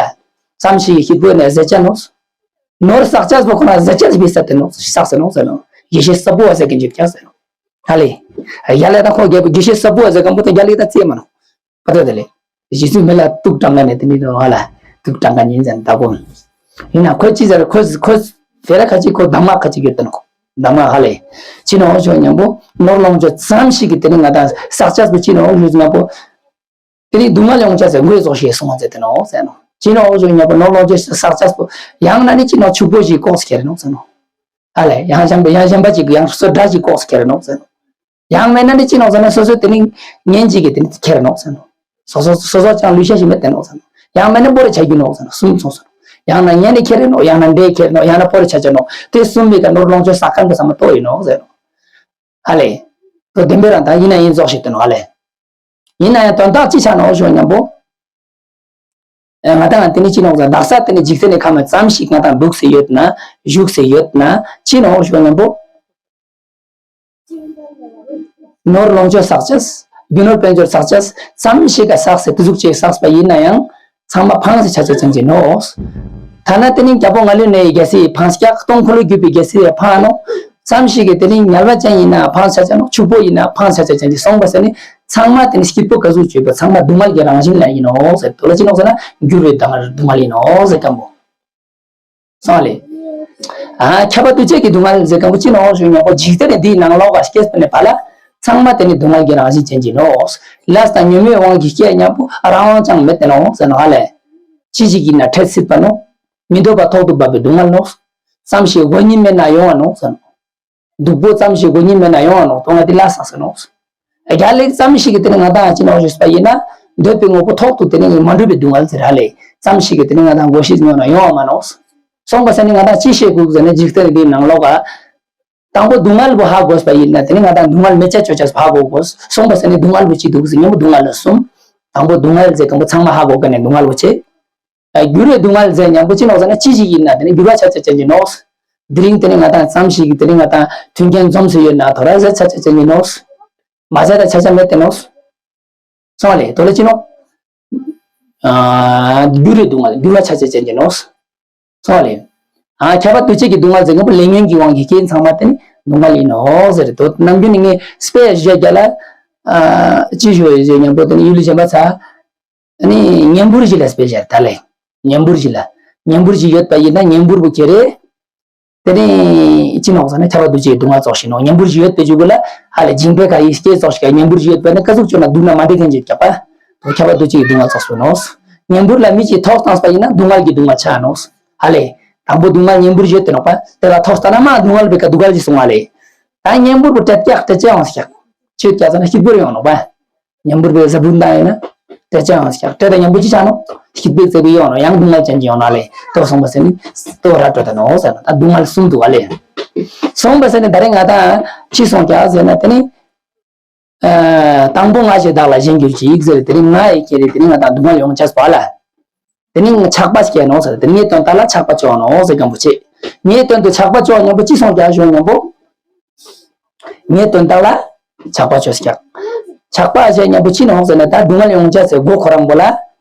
ཙམ་ཞིག་གི་སྐྱིད་པོ་ཡོད་ན་ཟད་ཆ་ནོ། ནོར་བསགས་ཆ་པོ་ཁོ་ན་ཟད་ཆ་སྦི་ས་དེ་ནོ་བསགས་ཟེར་ནོ་ཟེར་ནོ། ཡེ་ཤེས་ས་བུ་བ་ཟེར་གི་འཇིག་ཀྱང་ཟེར་ནོ། ཨ་ལེ། ཡ་ལེ་ད་ཁོ་རྒྱལ་པོ་དགེ་བཤེས་ས་བུ་བ་ཟེར་གམ་པོ་དེ་རྒྱ་ལེ་ད་ཙེ་མ་ནོ། པ་ད་དེ་ལེ། རྗེ་བཙུན་མི་ལ་དུག་དྲང་ག་ནས་དེ་ནི་རོ་ཧ་ལ་དུག་དྲང་ག་ཉིན་ཟན་ད་གོ། ཡིན་ན་ཁོ་ཅི་ཟེར་ཁོ་ཁོ་དེ་ར་ཁ་ཅིག་ཁོ་གདམས་ངག་ཁ་ཅིག་ཡོད་དེ་ནོ། གདམས་ངག་ཧ་ལེ། ཅི་ནོ་ཞོ་ཉམ་པོ་ནོར་ལོངས་སྤྱོད་ཙམ་ཞིག་གི་དེ་ནི་ང་དང་བསགས་ཆ་པོ་ཅི་ནོ་ཞོ་ཉམ་པོ། དེ་ནི་སྡུག་བསྔལ་ཡོང་ཆ་ཟེར་མགོའི་ཟོག་ཞེས་གསུངས་པ་མཛད་དེ་ནོ་ཟེར་ནོ། ཅི་ནོ་ཞོ་ཉམ་པོ་ནོར་ལོངས་སྤྱོད་བསགས་ཆ་པོ་ཡང་ན་ནི་ཅི་ནོ་ཕྱུག་པོ་ཞིག་ལྐོག་ཁྱེར་ནོ་ཟེར་ནོ། ཧ་ལེ་ཡང་གཞན་པ་ཡང་གཞན་པ་ཅིག་ཡང་སོ་སོ་འདྲ་ཅིག་ལྐོག་ཁྱེར་ནོ་ཟེར་ནོ། ཡང་མེད་ན་ནི་ཅི་ནོག་ཟེར་ན་སོ་སོ་དེ་ནི་ངན་ཅིག་གི་དེ་ནི་ཁྱེར་ནོག་ཟེར་ནོ། སོ་སོ་སོ་སོ་ཅང་ལུས་ཤ་ཞིག་མེད་དེ་ནོག་ཟེར་ནོ། ཡང་མེད་ན་པོ་རེ་ཆ་རྒྱུ་ནོག་ཟེར་ནོ། གསུམ་སོང་ཟེར་ནོ། ཡང་ན་ངན་ནི་ཁྱེར་རེ་ནོག་ཡང་ན་འདྲེ་ཁྱེར་ནོག་ཡང་ན་པོ་རེ་ཆ་ཆ་ནོག་དེ་གསུམ་མེད་ཀ་ནོར་ལོངས་སྤྱོད་བསགས་མཁན་དེ་ཚང་མ་ལྟོ་ཡིན་ནོག་ཟེར་ནོ། ཨ་ལེ། དོ་བདེན་པའི་རང་ད་ཡིན་ན་ཡིན་རྫོགས་ཤིག་དེ་ནོག་ཨ་ལེ། ཡིན་ན་ཡང་དོན་དག་ཅི་ཆ་ནོག་ཞོ་ཉམ་པོ། ཨེ་ང་དང་དེ་ནི་ཅི་ནོག་ཟེར་དག་ས་དེ་ནི་འཇིག་རྟེན་ནི་ཁམས་ཙམ་ཞིག་ང་དང་འདུག་སེ་ཡོད་ན་བཞུགས་སེ་ཡོད་ན་ཅི་ནོག་ཞོ་ཉམ་པོ། ནོར་ལོངས་སྤྱོད་བསགས་ཆ། རྒྱུ་ནོར་དཔལ་འབྱོར་བསགས་ཆས་ཙམ་ཞིག་ག་བསགས་སེ་དེ་ཟུག་ཅིག་བསགས་པ་ཡིན་ན་ཡང་ཚང་མ་ཕངས་སེ་ཆ་ཆ་ཅན་གྱི་ནོག། ཐ་ན་དེ་ནི་རྒྱལ་པོ་ང་ལུས་ནས་རྒྱལ་སྲིད་ཕངས་ཀྱག། སྟོང་འཁོར་ལོས་སྒྱུར་བའི་རྒྱལ་སྲིད་ཡང་ཕངས་ནོག། ཙམ་ཞིག་གི་དེ་ནི་ཉལ་བ་ཅན་ཡིན་ན་ཕངས་ཆ་ཆ་ནོག། ཕྱུག་པོ་ཡིན་ན་ཕངས་ཆ་ཆ་ཅན་གྱི་སོང་པ་ཟེར་ནི་ཚང་མ་དེ་ནི་སྐྱིད་པོ་ག་ཟུག་བྱོས་པ་ཚང་མ་སྡུག་བསྔལ་གྱི་རང་བཞིན་ལ་ཡིན་ནོག་ཟེར། དོ་ལ་ཅི་ནོག་ཟེར་ན་འགྱུར་བའི་སྡུག་བསྔལ་སྡུག་བསྔལ་ཡིན་ནོག་ཟེར་སྐམ་པོ། སོང་ལེ། ཨ་ཁྱབ་པ་འདུ་བྱེད་ཀྱི་སྡུག་བསྔལ་ཟེར་སྐམ་པོ་ཅི་ནོག་ཞུ་ཉམ་པོ་འཇིག་རྟེན་འདིའི་ནང་ལོགས་ཀ་སྐྱེས་པ་ནས་ཕར་ལ་ཚང་མ་དེ་ནི་སྡུག་བསྔལ་གྱི་རང་བཞིན་ཅན་གྱི་ནོག། ལས་དང་ཉོན་མོངས་དབང་གིས་སྐྱེས་ཉམ་པོ་རང་དབང་ཅང་མེད་དེ་ནོག་ཟེར་ནོག་ཨ་ལེ། ཅི་ཞིག་ཡིན་ན་འཕྲད་སྲིད་པ་ནོག། མི་འདོད་པ་ཐོག་ཏུ་བབས་པའི་སྡུག་བསྔལ་ནོག། ཙམ་ཞིག་དགོས་ཉིད་མེད་ན་ཡོང་བ་ནོག་ཟེར་ནོག། སྡུག་པོ་ཙམ་ཞིག་དགོས་ཉིད་མེད་ན་ཡོང་བ་ནོག། དོན་ལ་དེ་ལ་བསགས་ཟེར་ནོག། རྒྱ་ལེགས་ཙམ་ཞིག་གིས་དེ་ནི་ང་དང་ཅི་ནོག་ཞུས་པ་ཡིན་ན་འདོད་པའི་དངོས་པོ་ཐོག་ཏུ་དེ་ནི་མ་འགྲུབ་པའི་སྡུག་བསྔལ་ཟེར་ར་ལེ། ཙམ་ཞིག་གིས་དེ་ནི་ང་དང་དགོས་ཤེས་ཉོ་ན་ཡོང་བ་མ་ནོག། སོང་པ་ཟེར་ནི་ང་དང་ཅི་ཤེས་དགོས་ཟེར་ན་འཇིག་རྟེན་འདིའི་ནང་ལོགས་ཀ་དང་པོ་སྡུག་བསྔལ་བོ་ཧ་གོས་པ་ཡིན་ན་དེ་ནི་ང་དང་སྡུག་བསྔལ་མེད་ཅེས་ཆོས་ཅེས་ཧ་གོ་དགོས། སོང་པ་ཟེར་ནི་སྡུག་བསྔལ་བོ་ཅི་འདུག་ཟེར་ཉམ་པོ་སྡུག་བསྔལ་ལ་གསུམ། དང་པོ་སྡུག་བསྔལ་ཟེར་སྐམ་པོ་ཚང་མ་ཧ་གོ་ག་ནས་སྡུག་བསྔལ་བོ་ཆེ། འགྱུར་བའི་སྡུག་བསྔལ་ཟེར་ཉམ་པོ་ཅི་ནོག་ཟེར་ན་ཅི་ཞིག་ཡིན་ན་དེ་ནི་འགྱུར་བ་ཆ་ཆ་ཅན་གྱི་ནོག། དེ་རིང་དེ་ནི་ང་དང་ཙམ་ཞིག་གིས་དེ་ནི་ང་དང་མཐུན་རྐྱེན་འཛོམས་སུ་ཡོད་ན་དོ་ར་ཟེར་ཆ་ཆ་ཅན་གྱི་ནོག། མ་ཟེར་ད་ཆ་ཆ་མེད་དེ་ནོག། སོང་ལེ་དོ་ལེ་ཅི་ནོག། ཨ་འགྱུར་བའི་སྡུག་བསྔལ་འགྱུར་བ་ཆ་ཆ་ཅན་གྱི་ནོག། སོང་ལེ། ཨ་ཁྱབ་པ་འདུ་བྱེད་ཀྱི་སྡུག་བསྔལ་ཟེར་ཉམ་པོ་ལས་ཉོན་གྱི་དབང་གིས་སྐྱེས་ཚང་མ་དེ་ནི་སྡུག་བསྔལ་ཡིན་ནོག་ཟེར་དོ། ནམ་རྒྱུན་ནི་ངས་དཔེ་བཞག་རྒྱ་ལ་ཨ་ཅི་ཞུ་ཡོད་ཟེར་ཉམ་པོ་དེ་ནི་ཡུལ་ལུ་བྱེད་པ་ཚ། ཨ་ནི་གཉན་འབུར་ཞིག་ལ་དཔེ་བཞག་ད་ལེ། གཉན་འབུར་ཞིག་ལ། གཉན་འབུར་ཞིག་ཡོད་པ་ཡིན་ན་གཉན་འབུར་བོ་ཁྱེར་རེ། དེ་ནས་ཅི་ནོག་ཟེར་ན་ཁྱབ་པ་འདུ་བྱེད་ཀྱི་སྡུག་བསྔལ་ཙོགས་ཤིག་ནོག། གཉན་འབུར་ཞིག་ཡོད་པའི་རྒྱུ་གུ་ལ་ཧ་ལས་སྦྱིན་པའི་ཁ་ཡི་སྐྱེས་ཙོགས་ཤིག་གཉན་འབུར་ཞིག་ཡོད་པ་ན་ཀ་ཟུག་ཅོ་ན་སྡུག་ན་མ་འདྲེ་མཁན་ཅིག་རྒྱག་པ། དོ་ཁྱབ་པ་འདུ་བྱེད་ཀྱི་སྡུག་བསྔལ་ཙོགས་སུ་ནོག། གཉན་འབུར་ལ་མི་ཅིག་ཐོག་བཏང་པ་ཡིན་ན་སྡུག་བསྔལ་གྱི་སྡུག་བསྔལ་ཆགས་ནོག། ཧ་ལས། དང་པོ་སྡུག་བསྔལ་གཉན་འབུར་ཞིག་ཡོད་དེ་ནོག་པ། དེ་ལ་ཐོག་བཏང་ན་མ་སྡུག་བསྔལ་བའི་ཀ་སྡུག་བསྔལ་ཞིག་སོང་བ་ལས། ད་གཉན་འབུར་བོ་སྤྲད་ཀྱག་སྤྲད་ཅེས་ཡོང་ཤག། ཅི་ཡོད་ཀྱག་ཟེར་ན་སྐྱིད་པོར་ཡོང་ནོག་པ། ཉམ་པོར་བའི་ཟ་བུན་དང་ཡིན་ན། དེ་ཅང་ཡང་སྐྲ་དང་ཉམ་པོ་ཅི་ཆ་ནོ། སྐྱིད་པའི་རྩེ་བའི་ཡོང་ནོ་ཡང་སྡུག་བསྔལ་ཅན་གྱི་ཡོང་ནོ་ལེ། ལྟོ་སོང་པ་ཟེར་ནི། ལྟོ་ར་སྤྲོད་ད་ནོ་ཟེར་ན་ད་སྡུག་བསྔལ་གསུམ་འདུག་བ་ལེ། སོང་པ་ཟེར་ནི་ད་རེས་ང་དང་ཅི་སོང་ཀྱག་ཟེར་ན་དེ་ནི། ཨ་དང་པོ་ང་ཞེས་བདག་ལ་གཞན་གྱུར་ཅིག་ཟེར་དེ་ནི་ང་ཡི་ཁྱེར་རེ་དེ་ནི་ང་དང་སྡུག་བསྔལ་ཡོང་ཆས་པ་ལ། དེ་ནི་ཆགས་པ་སྐྱེ་ནོ་ཟེར་དེ་ནི་ངའི་དོན་དག་ལ་ཆགས་པ་ཅོག་ནོ་ཟེར་གམ་པོ་ཆེ། ངའི་དོན་དུ་ཆགས་པ་ཅོག་ཉམ་པོ་ཅི་སོང་ཀྱག་ཞོག་ཉམ་པོ། ངའི་དོན་དག་ལ་ཆགས་པ་ཆོས་ཀྱང་། ཆགས་པ་ཞེས་ཉམ་པོ་ཅི་ནོག་ཟེར་ན་ད་སྡུག་བསྔལ་ཡོང་ཆ་ཟེར་སྒོ་ཁོ་རང་པོ་ལ།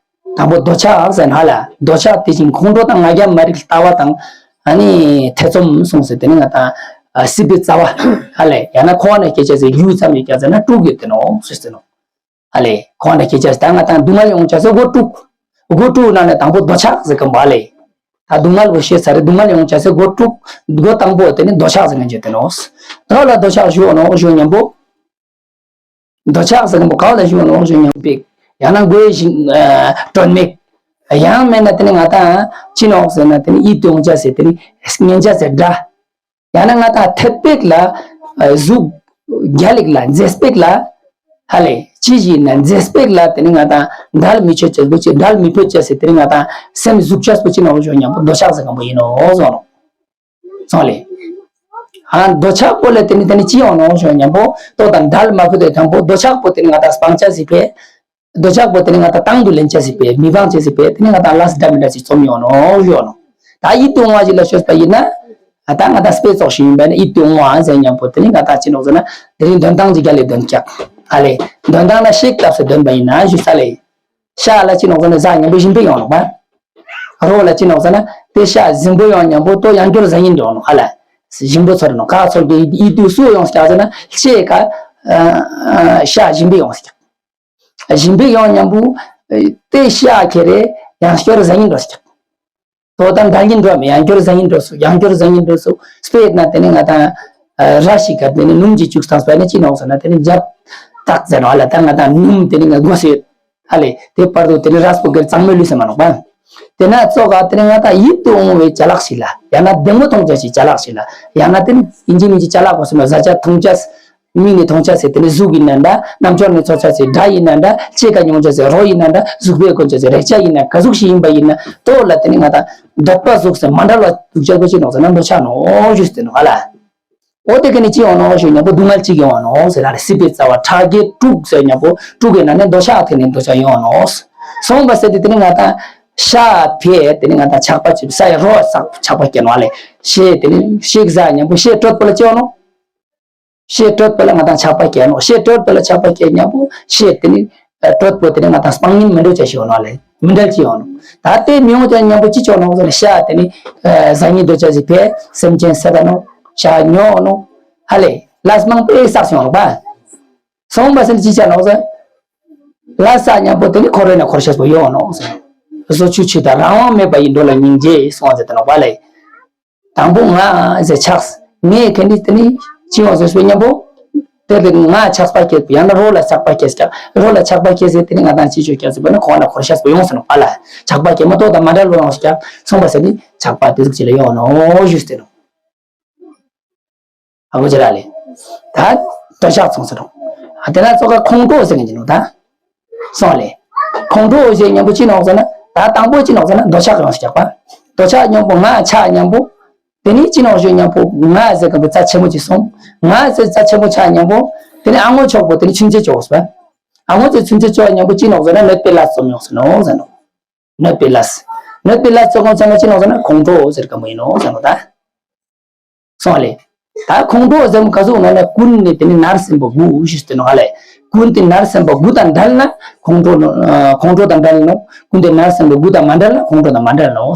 དང་པོ་འདོད་ཆགས་ཟེར་ན་ལ་འདོད་ཆགས་དེ་བཞིན་ཁོང་ཁྲོ་དང་ང་རྒྱལ་མ་རིག་ལྟ་བ་དང་། ཨ་ནི་ཐེ་ཚོམ་གསུངས་ཟེར་དེ་ནི་ང་དང་། སྲིད་པའི་རྩ་བ། ཧ་ལས་ཡང་ན་ཁོ་ན་སྐྱེ་ཆ་ཟེར་རྒྱུ་ཙམ་ཡོད་ཀྱང་ཟེར་ན་དྲུག་ཡོད་དེ་ནོ་ཟེར་ཟེར་ནོ། ཨ་ལས་ཁོང་ལ་ཁྱེད་ཅག་ད་ང་དང་སྡུག་བསྔལ་ཡོང་ཆ་ཟེར་སྒོ་དྲུག། སྒོ་དྲུག་ནང་ནས་དང་པོ་འདོད་ཆགས་ཟེར་གམ་པ་ལས། ད་སྡུག་བསྔལ་བོ་ཤེས་ཚར་རེ་སྡུག་བསྔལ་ཡོང་ཆ་ཟེར་སྒོ་དྲུག། སྒོ་དང་པོ་དེ་ནི་འདོད་ཆགས་ཟེར་ནས་བརྗོད་དེ་ནོ། འདོད་ལ་འདོད་ཆགས་ཞུ་ནོ་ཞུ་ཉམ་པོ། འདོད་ཆགས་ཟེར་གམ་པ་ག་ལ་ཞུ་ནོ་ཞུ་ཉམ་པོ། ཡང་ན་སྒོའི་ཞིང་སྒྲོན་མེ། ཡང་མེད་ན་དེ་ནི་ང་དང་ཅི་ནོག་ཟེར་ན་དེ་ནི་ཡིད་དུ་འོང་ཆ་ཟེར་དེ་ནི་ཉན་ཆ་ཟེར་སྒྲ། ཡང་ན་ང་དང་འཐད་པའི་ལ། གཟུགས་རྒྱ་ལེགས་ལ་མཛེས་པའི་ལ། ཧ་ལས་ཅི་ཞིག་ན་མཛེས་པའི་ལ་དེ་ནི་ང་དང་འདྲལ་མི་ཆོད་ཅེས་དགོས་ཅེས་འདྲལ་མི་ཕོད་ཅེས་ཟེར་དེ་ནི་ང་དང་སེམས་གཟུགས་ཆགས་པོ་ཅི་ནོ་ཞོ་ཉམ་པོ་འདོད་ཆགས་ཟེར་གམ་པོ་ཡིན་ནོ་ཟོ་ནོ། སོང་ལེ། ཨ་འདོད་ཆགས་པོ་ལས་དེ་ནི་དེ་ནི་ཅི་ཡོང་ནོ་ཞོ་ཉམ་པོ་ལྟོ་དང་འདྲལ་མ་ཕོད་དེ་དང་པོ་འདོད་ཆགས་པོ་དེ་ནི་ང་དང་སྤང་ཆ་ཟིག་པས། འདོད་ཆགས་པོ་དེ་ནི་ང་དང་དང་དུ་ལེན་ཆ་ཟིག་པས་མི་སྤང་ཆ་ཟིག་པས་དེ་ནི་ང་དང་ལས་འདྲ་མི་འདྲ་ཅིག་རྩོམ་ཡོང་ནོ་ཡོང་ནོ། ད་ཡིད་དུ་འོང་བ་ཞིག་ལ་ཤོད་པ་ཡིན་ན། ད་ང་དང་དཔེ་ཙོགས་ཤིག་ཡིན་པས་ན་ཡིད་དུ་འོང་བ་ཟེར་ཉམ་པོ་དེ་ནི་ང་དང་ཅི་ནོག་ཟེར་ན་དེ་རིང་འདོན་སྟངས་ཀྱི་རྒྱ་ལས་འདོན་ཀྱག་ཨ་ལེ། འདོན་སྟངས་ལ་ཤེས་སྐབས་སུ་འདོན་པ་ཡིན་ན་ཞུ་ས་ལེ། ཤ་ལ་ཅི་ནོག་ཟེར་ན་ཟ་ཉམ་པོ་ཞིམ་པོ་ཡོང་ནོག་པ། རོ་ལ་ཅི་ནོག་ཟེར་ན་དེ་ཤ་ཞིམ་པོ་ཡོང་ཉམ་པོ་ལྟོ་ཡང་སྐྱོར་ཟ་ཡིན་འགྲོ་ནོག་ཧ་ལ། ཞིམ་པོ་ཚོར་ནོག་ག་ཚོར་གི་ཡིད་དུ་སུ་ཡོང་ཀྱག་ཟེར་ན་ལྕེ་ཀ་ཤ་ཞིམ་པོ་ཡོང་ཀྱག། ཞིམ་པོ་ཡོང་ཉམ་པོ། དེ་ཤ་ཁྱེར་རེ་ཡང་སྐྱོར་ཟ་ཡིན་འགྲོ་ཀྱག། དོ་དམ་འདྲ་ཡིན་འགྲོ་མི་ཡང་སྐྱོར་ཟ་ཡིན་འགྲོ་སུ་ཡང་སྐྱོར་ཟ་ཡིན་འགྲོ་སུ་སྤེར་ན་དེ་ནི་ང་དང་། ར་ཞིག་ག་དེ་ནི་སྣུམ་གྱི་བཅུག་སྟངས་པ་ནི་ཅི་ནོག་ཟེར་ན་དེ་ནི་འཇབ། ཏག་ཟེར་ནོ་ཨ་ལ་ད་ང་དང་སྣུམ་དེ་ནི་ང་དགོས་སེ་ཡོད། ཨ་ལེ་དེ་བར་དུ་དེ་ནི་རས་པོ་གེར་གཙང་མོའི་ལུས་སེ་མ་ནོག་པ། དེ་ན་ཙོག་ག་དེ་ནི་ང་དང་ཡིད་དུ་འོང་བའི་ཅ་ལག་ཞིག་ལ་ཡང་ན་བདེ་མོ་མཐོང་ཅ་ཞིག་ཅ་ལག་ཞིག་ལ་ཡང་ན་དེ་ནི་ཡིན་གྱི་མིན་གྱི་ཅ་ལག་གོ་སེ་མ་བཟའ་ཅ་འཐུང་ཅ། མིག་ནས་མཐོང་ཆ་ཟེར་དེ་ནི་གཟུགས་ཡིན་ན་འདྲ། རྣམ་ཅོག་ནས་ཚོར་ཆ་ཟེར་སྒྲ་ཡིན་ན་འདྲ། ལྕེ་ཀ་མྱོང་ཆ་ཟེར་རོ་ཡིན་ན་འདྲ། གཟུགས་པོས་གོན་ཆ་ཟེར་རེག་བྱ་ཡིན་ན་ག་གཟུགས་ཤིག་ཡིན་པ་ཡིན་ན་ལྟོ་ལ་དེ་ནི་ང་དང་འདོད་པ་གཟུགས་སེ་མ་འདྲ་བ་འདུག་ཆ་གོ་ཅི་ནོག་ཟེར་ན་འདོད་ཆགས་ནོག་ཞུས་ཏེ་ནོག་ཨ་ལ། འོ་དེ་ག་ནི་ཅི་ཡོང་ནོག་ཞུས་ཉམ་པོ་སྡུག་བསྔལ་ཅིག་ཡོང་ནོག་ཟེར་ཨ་ལ། སྲིད་པའི་རྩ་བ་ཕྲ་རྒྱས་དྲུག་ཟེར་ཉམ་པོ་དྲུག་གི་ནང་ནས་འདོད་ཆགས་དེ་ནི་འདོད་ཆགས་ཡོང་ནོག་སོང་པ་ཟེར་ཏེ་དེ་ནི་ང་དང་ཤ་ཕེ་དེ་ནི་ང་དང་ཆགས་པ་ཅིག་ས་ཡི་རོ་ཆགས་པ་སྐྱེ་ནོག་ཨ་ལ། ཤེས་དེ་ནི་ཤེས་ཟ་ཉམ་པོ་ཤེས་སྤྲོད་པ་ལ་ཅི་ཡོང་ནོག་ཤེས་སྤྲོད་པ་ལ་ང་དང་ཆགས་པ་སྐྱེ་ནོག། ཤེས་སྤྲོད་པ་ལ་ཆགས་པ་སྐྱེ་མཉམ་པོ་ཤེས་དེ་ནི་སྤྲོད་པོ་དེ་ནི་ང་དང་སྤང་ཉིན་མི་འགྲོ་བྱ་ཞིག་ཡོང་ནོག་ལེ། མི་འབྲལ་གྱི་ཡོང་ནོག། ད་དེ་མི་ཡོང་བྱ་མཉམ་པོ་ཅི་ཆོག་ནོག་ཟེར་ན། ཤ་དེ་ནི་ཟ་ཉིན་འགྲོ་བྱ་ཞིག་བས་སེམས་ཅན་སད་ད་ནོག། ཤ་ཉོ་ནོག། ཧ་ལེ་ལས་མང་པོ་བསགས་ཡོང་ནོག་པ། སོང་བ་ཟེར་ན་ཅི་ཆ་ནོག་ཟེར། ལས་བསགས་མཉམ་པོ་དེ་ནི་འཁོར་བའི་ནང་འཁོར་ཤེས་པོ་ཡོང་ནོག་ཟེར། བཟོ་བཅོས་ཆུ་དང་རང་དབང་མེད་པ་ཡི་འགྲོ་ལ་སྙིང་རྗེ་སོང་ཟེར་ཏེ་ནོག་པ་ལེ། དང་པོ་ང་ཟེར་ཆགས། ངས་གལ་ཏེ་དེ་ནི་ཅི་ཡོང་ཟེར་སོ་མཉམ་པོ། དེ་ལས་ང་ཆགས་པ་སྐྱེས། ཡང་ན་རོ་ལ་ཆགས་པ་སྐྱེས་ཀྱང་། རོ་ལ་ཆགས་པ་སྐྱེས་ཟེར་དེ་ནི་ང་དང་ཅི་ཆོག་ཀྱང་ཟེར་བ་ནི་འཁོར་བ་ནང་འཁོར་ཤེས་པོ་ཡོང་ཟེར་ནོག་པ་ལེ། ཆགས་པ་སྐྱེས་མ་གཏོགས་དང་མ་འབྲལ་བ་ཡོང་ཟེར་ཀྱང་སོང་བ་ཟེར་ནི་ཆགས་པ་དེ་ཟུག་ཅིག་ལ་ཡོང་ནོག་ཞུས་ཏེ་ནོག། ཨ་གོ་ཅི་ར་ལེ། ད་འདོད་ཆགས་ཚོང་ཟེར་རོ། ཨ་དེ་ན་ཙོག་ཁ་ཁོང་ཁྲོ་ཟེར་གི་ཡིན་ནོ་ད། སོང་ལེ། ཁོང་ཁྲོ་ཟེར་མཉམ་པོ་ཅི་ནོག་ཟེར་ན། ད་དང་པོ་ཅི་ནོག་ཟེར་ན་འདོད་ཆགས་ཡོང་ཞིག་རྒྱག་པ། འདོད་ཆགས་མཉམ་པོ་ང་ཆགས་མཉམ་པོ། དེ་ནི་ཅི་ནོག་ཞུ་མཉམ་པོ་ང་ཟེར་གི་འདི་རྩ་ཆེན་མོ་ཅིག་སོང་། ང་ཟེར་རྩ་ཆེན་མོ་ཆགས་མཉམ་པོ། དེ་ནི་ཨ་ངོ་ཆོག་པོ་དེ་ནི་ཆུན་ཆེ་ཆོག་ཟེར་བ། ཨ་ངོ་ཚེ་ཆུན་ཆེ་ཆོག་མཉམ་པོ་ཅི་ནོག་ཟེར་ན་གནོད་པའི་ལས་རྩོམ་ཡོང་ཟེར་ནོག་ཟེར་ནོག། གནོད་པའི་ལས། གནོད་པའི་ལས་རྩོམ་ཚང་མ་ཅི་ནོག་ཟེར་ན་ཁོང་ཁྲོ་ཟེར་གི་མོ་ཡིན་ནོག་ཟེར་ནོག་ད། སོང་ལེ། ད་ཁོང་ཁྲོ་ཟེར་མོ་ག་ཟུག་ནོག་ན་ཀུན་ནས་དེ་ནི་ནར་སེམས་པ་དགུ་ཞུས་ཏེ་ནོག་ཧ་ལེ། ཀུན་ཏེ་ནར་སེམས་པ་དགུ་དང་བྲལ་ན་ཁོང་ཁྲོ་ནོག། ཨ་ཁོང་ཁྲོ་དང་བྲལ་ནོག། ཀུན་ཏེ་ནར་སེམས་པ་དགུ་དང་མ་བྲལ་ན་ཁོང་ཁྲོ་དང་མ་བྲལ་ནོག།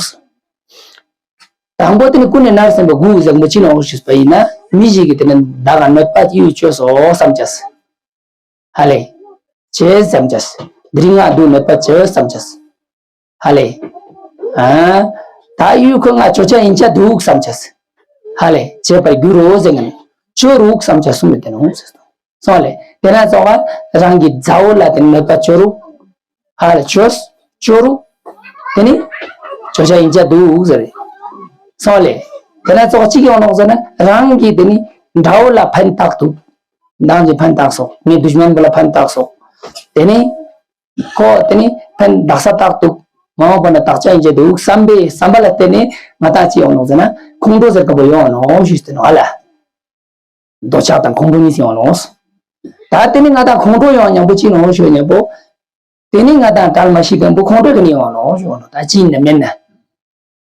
དང་པོ་དེ་ནི་ཀུན་ནས་ནར་སེམས་པ་དགུ་ཟེར་མོ་ཅི་ནོག་ཞུས་པ་ཡིན་ན། མི་ཞིག་གིས་དེ་ནི་བདག་ག་གནོད་པ་ཡོད་བཅོས་སོ་བསམ་ཅེས། ཧ་ལེ། བྱས་བསམ་ཅེས། འདི་རིང་ང་སྡུག་གནོད་པ་བྱས་བསམ་ཅེས། ཧ་ལེ། ཨ། ད་ཡུལ་ཁོ་ང་ཅོ་ཅ་ཡིན་ཅ་འདུག་བསམ་ཅེས། ཧ་ལེ། བྱས་པར་འགྱུར་རོ་ཟེར་ངན། ཅོ་རུག་བསམ་ཅེས་གསུངས་མི་དེ་ནོ་ཟེར། སོང་ལེ། དེ་ན་ཙོག་ལ་རང་གི་མཛའ་བོ་ལ་དེ་གནོད་པ་ཅོ་རུག། ཧ་ལེ་ཅོས། ཅོ་རུག། དེ་ནི་ཅོ་ཅ་ཡིན་ཅ་འདུག་ཟེར། སོང་ལེ། དེ་ན་ཙོག་གཅིག་ཡོང་ནོག་ཟེར་ན་རང་གི་དེ་ནི་དགྲ་བོ་ལ་ཕན་བཏགས་འདུག། ནང་གི་ཕན་བཏགས་སོག། ངའི་དུཤ་མན་པོ་ལ་ཕན་བཏགས་སོག། དེ་ནི་ཁོ་དེ་ནི་ཕན་བཏགས་ས་བཏགས་འདུག། མ་འོངས་པ་ན་བཏགས་ཅ་ཡིན་ཅ་འདུག་བསམ་པའི་བསམ་པ་ལ་བརྟེན་ནས་ང་དང་ཅི་ཡོང་ནོག་ཟེར་ན་ཁོང་ཁྲོ་ཟེར་གི་པོ་ཡོང་ནོག་ཞུས་ཏེ་ནོག་ཧ་ལེ། འདོད་ཆགས་དང་ཁོང་ཁྲོ་གཉིས་སུ་ཡོང་ནོག། ད་དེ་ནི་ང་དང་ཁོང་ཁྲོ་ཡོང་མཉམ་པོ་ཅི་ནོག་ཞུ་མཉམ་པོ། དེ་ནི་ང་དང་གལ་མ་ཤི་མཁན་པོ་ཁོང་ཁྲོ་གི་ནི་ཡོང་ནོག་ཞུ་ནོག། ད་ཅི་ཡིན་ན་མིན་ན།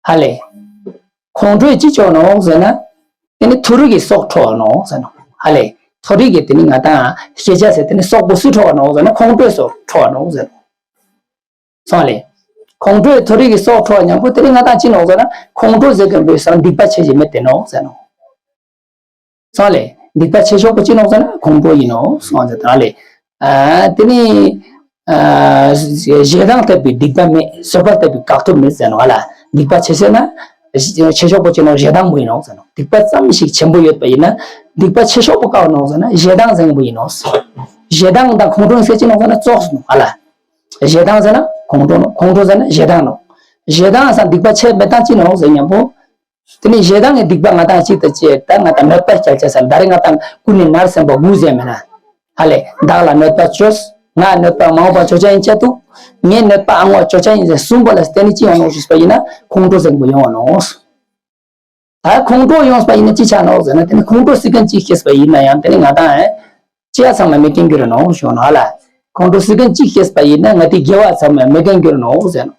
ཧ་ལེ། ཁོང་ཁྲོས་ཅི་བཅོ་ནོག་ཟེར་ན། དེ་ནི་མཐོ་རིས་ཀྱི་སྲོག་འཕྲོག་ནོག་ཟེར་ནོག། ཧ་ལེ། མཐོ་རིས་ཀྱི་དེ་ནི་ང་དང་ཤེས་བྱ་ཟེར་དེ་ནི་སྲོག་པོ་སུས་འཕྲོག་ནོག་ཟེར་ན་ཁོང་ཁྲོས་སྲོག་འཕྲོག་ནོག་ཟེར་ནོག། སོང་ལེ། ཁོང་ཁྲོས་མཐོ་རིས་ཀྱི་སྲོག་འཕྲོག་མཉམ་པོ་དེ་ནི་ང་དང་ཅི་ནོག་ཟེར་ན་ཁོང་ཁྲོ་ཟེར་མཁན་པོའི་སང་སྡིག་པ་ཆེ་ཞིག་མེད་དེ་ནོག་ཟེར་ནོག། སོང་ལེ། སྡིག་པ་ཆེ་ཤོས་པོ་ཅི་ནོག་ཟེར་ན་ཁོང་ཁྲོ་ཡིན་ནོག་སོང་ཟེར་ད་ལེ། ཨ་དེ་ནི་ཨ་ཞེ་སྡང་ལྟ་བུའི་སྡིག་པ་མེད། བཟོད་པ་ལྟ་བུའི་བཀག་ཐབས་མེད་ཟེར་ནོག་ཨ་ལ། སྡིག་པ་ཆེ་ཤོས་ན་ཆེ་ཤོས་པོ་ཅི་ནོག་ཞེ་སྡང་པོ་ཡིན་ནོག་ཟེར་ནོག། སྡིག་པ་ཙམ་ཞིག་ཆེན་པོ་ཡོད་པ་ཡིན་ན་སྡིག་པ་ཆེ་ཤོས་པོ་བཀག་ནོག་ཟེར་ན་ཞེ་སྡང་ཟེར་མཁན་པོ་ཡིན་ནོག། ཞེ་སྡང་དང་ཁོང་ཁྲོ་ཟེར་ཅི་ནོག་ཟེར་ན་ཙོགས་ནོག་ཨ་ལ། ཞེ་སྡང་ཟེར་ན་ཁོང་ཁྲོ་ནོག། ཁོང་ཁྲོ་ཟེར་ན་ཞེ་སྡང་ནོག། ཞེ་སྡང་སང་སྡིག་པ་ཆེ་མེད་སྟངས་ཅི་ནོག་ཟེར་མཉམ་པོ། དེ་ནི་ཞེ་སྡང་གི་སྡིག་པ་ང་དང་གཅིག་ཏུ་བྱས་ད་ང་དང་གནོད་པ་སྐྱེལ་ཆ་ས་ད་རེས་ང་དང་ཀུན་ནས་ནར་སེམས་པ་དགུ་ཟེར་མེད་ན། ཧ་ལེ་བདག་ལ་གནོད་པ་བཅོས། ང་གནོད་པ་མ་འོངས་པ་ཅོ་ཅ་ཡིན་ཅ་འདུག། ངའི་གནོད་པ་ཨ་ངོ་ཅོ་ཅ་ཡིན་ཟེར་གསུམ་པོ་ལ་བརྟེན་ནས་ཅི་ཡོང་ནོག་ཞུས་པ་ཡིན་ན་ཁོང་ཁྲོ་ཟེར་མཁན་པོ་ཡོང་ནོག། ད་ཁོང་ཁྲོ་ཡོངས་པ་ཡིན་ན་ཅི་ཆ་ནོག་ཟེར་ན་དེ་ནི་ཁོང་ཁྲོ་སི་ཀན་ཅིག་སྐྱེས་པ་ཡིན་ན་ཡང་དེ་ནི་ང་དང་ཨེ། ཅི་ཡ་ཚང་མ་མེད་མཁན་འགྱུར་ནོག་ཞུ་ནོག་ཨ་ལ། ཁོང་ཁྲོ་སི་ཀན་ཅིག་སྐྱེས་པ་ཡིན་ན་ང་དེ་དགེ་བ་ཚང་མ་མེད་མཁན་འགྱུར་ནོག་ཟེར་ནོག།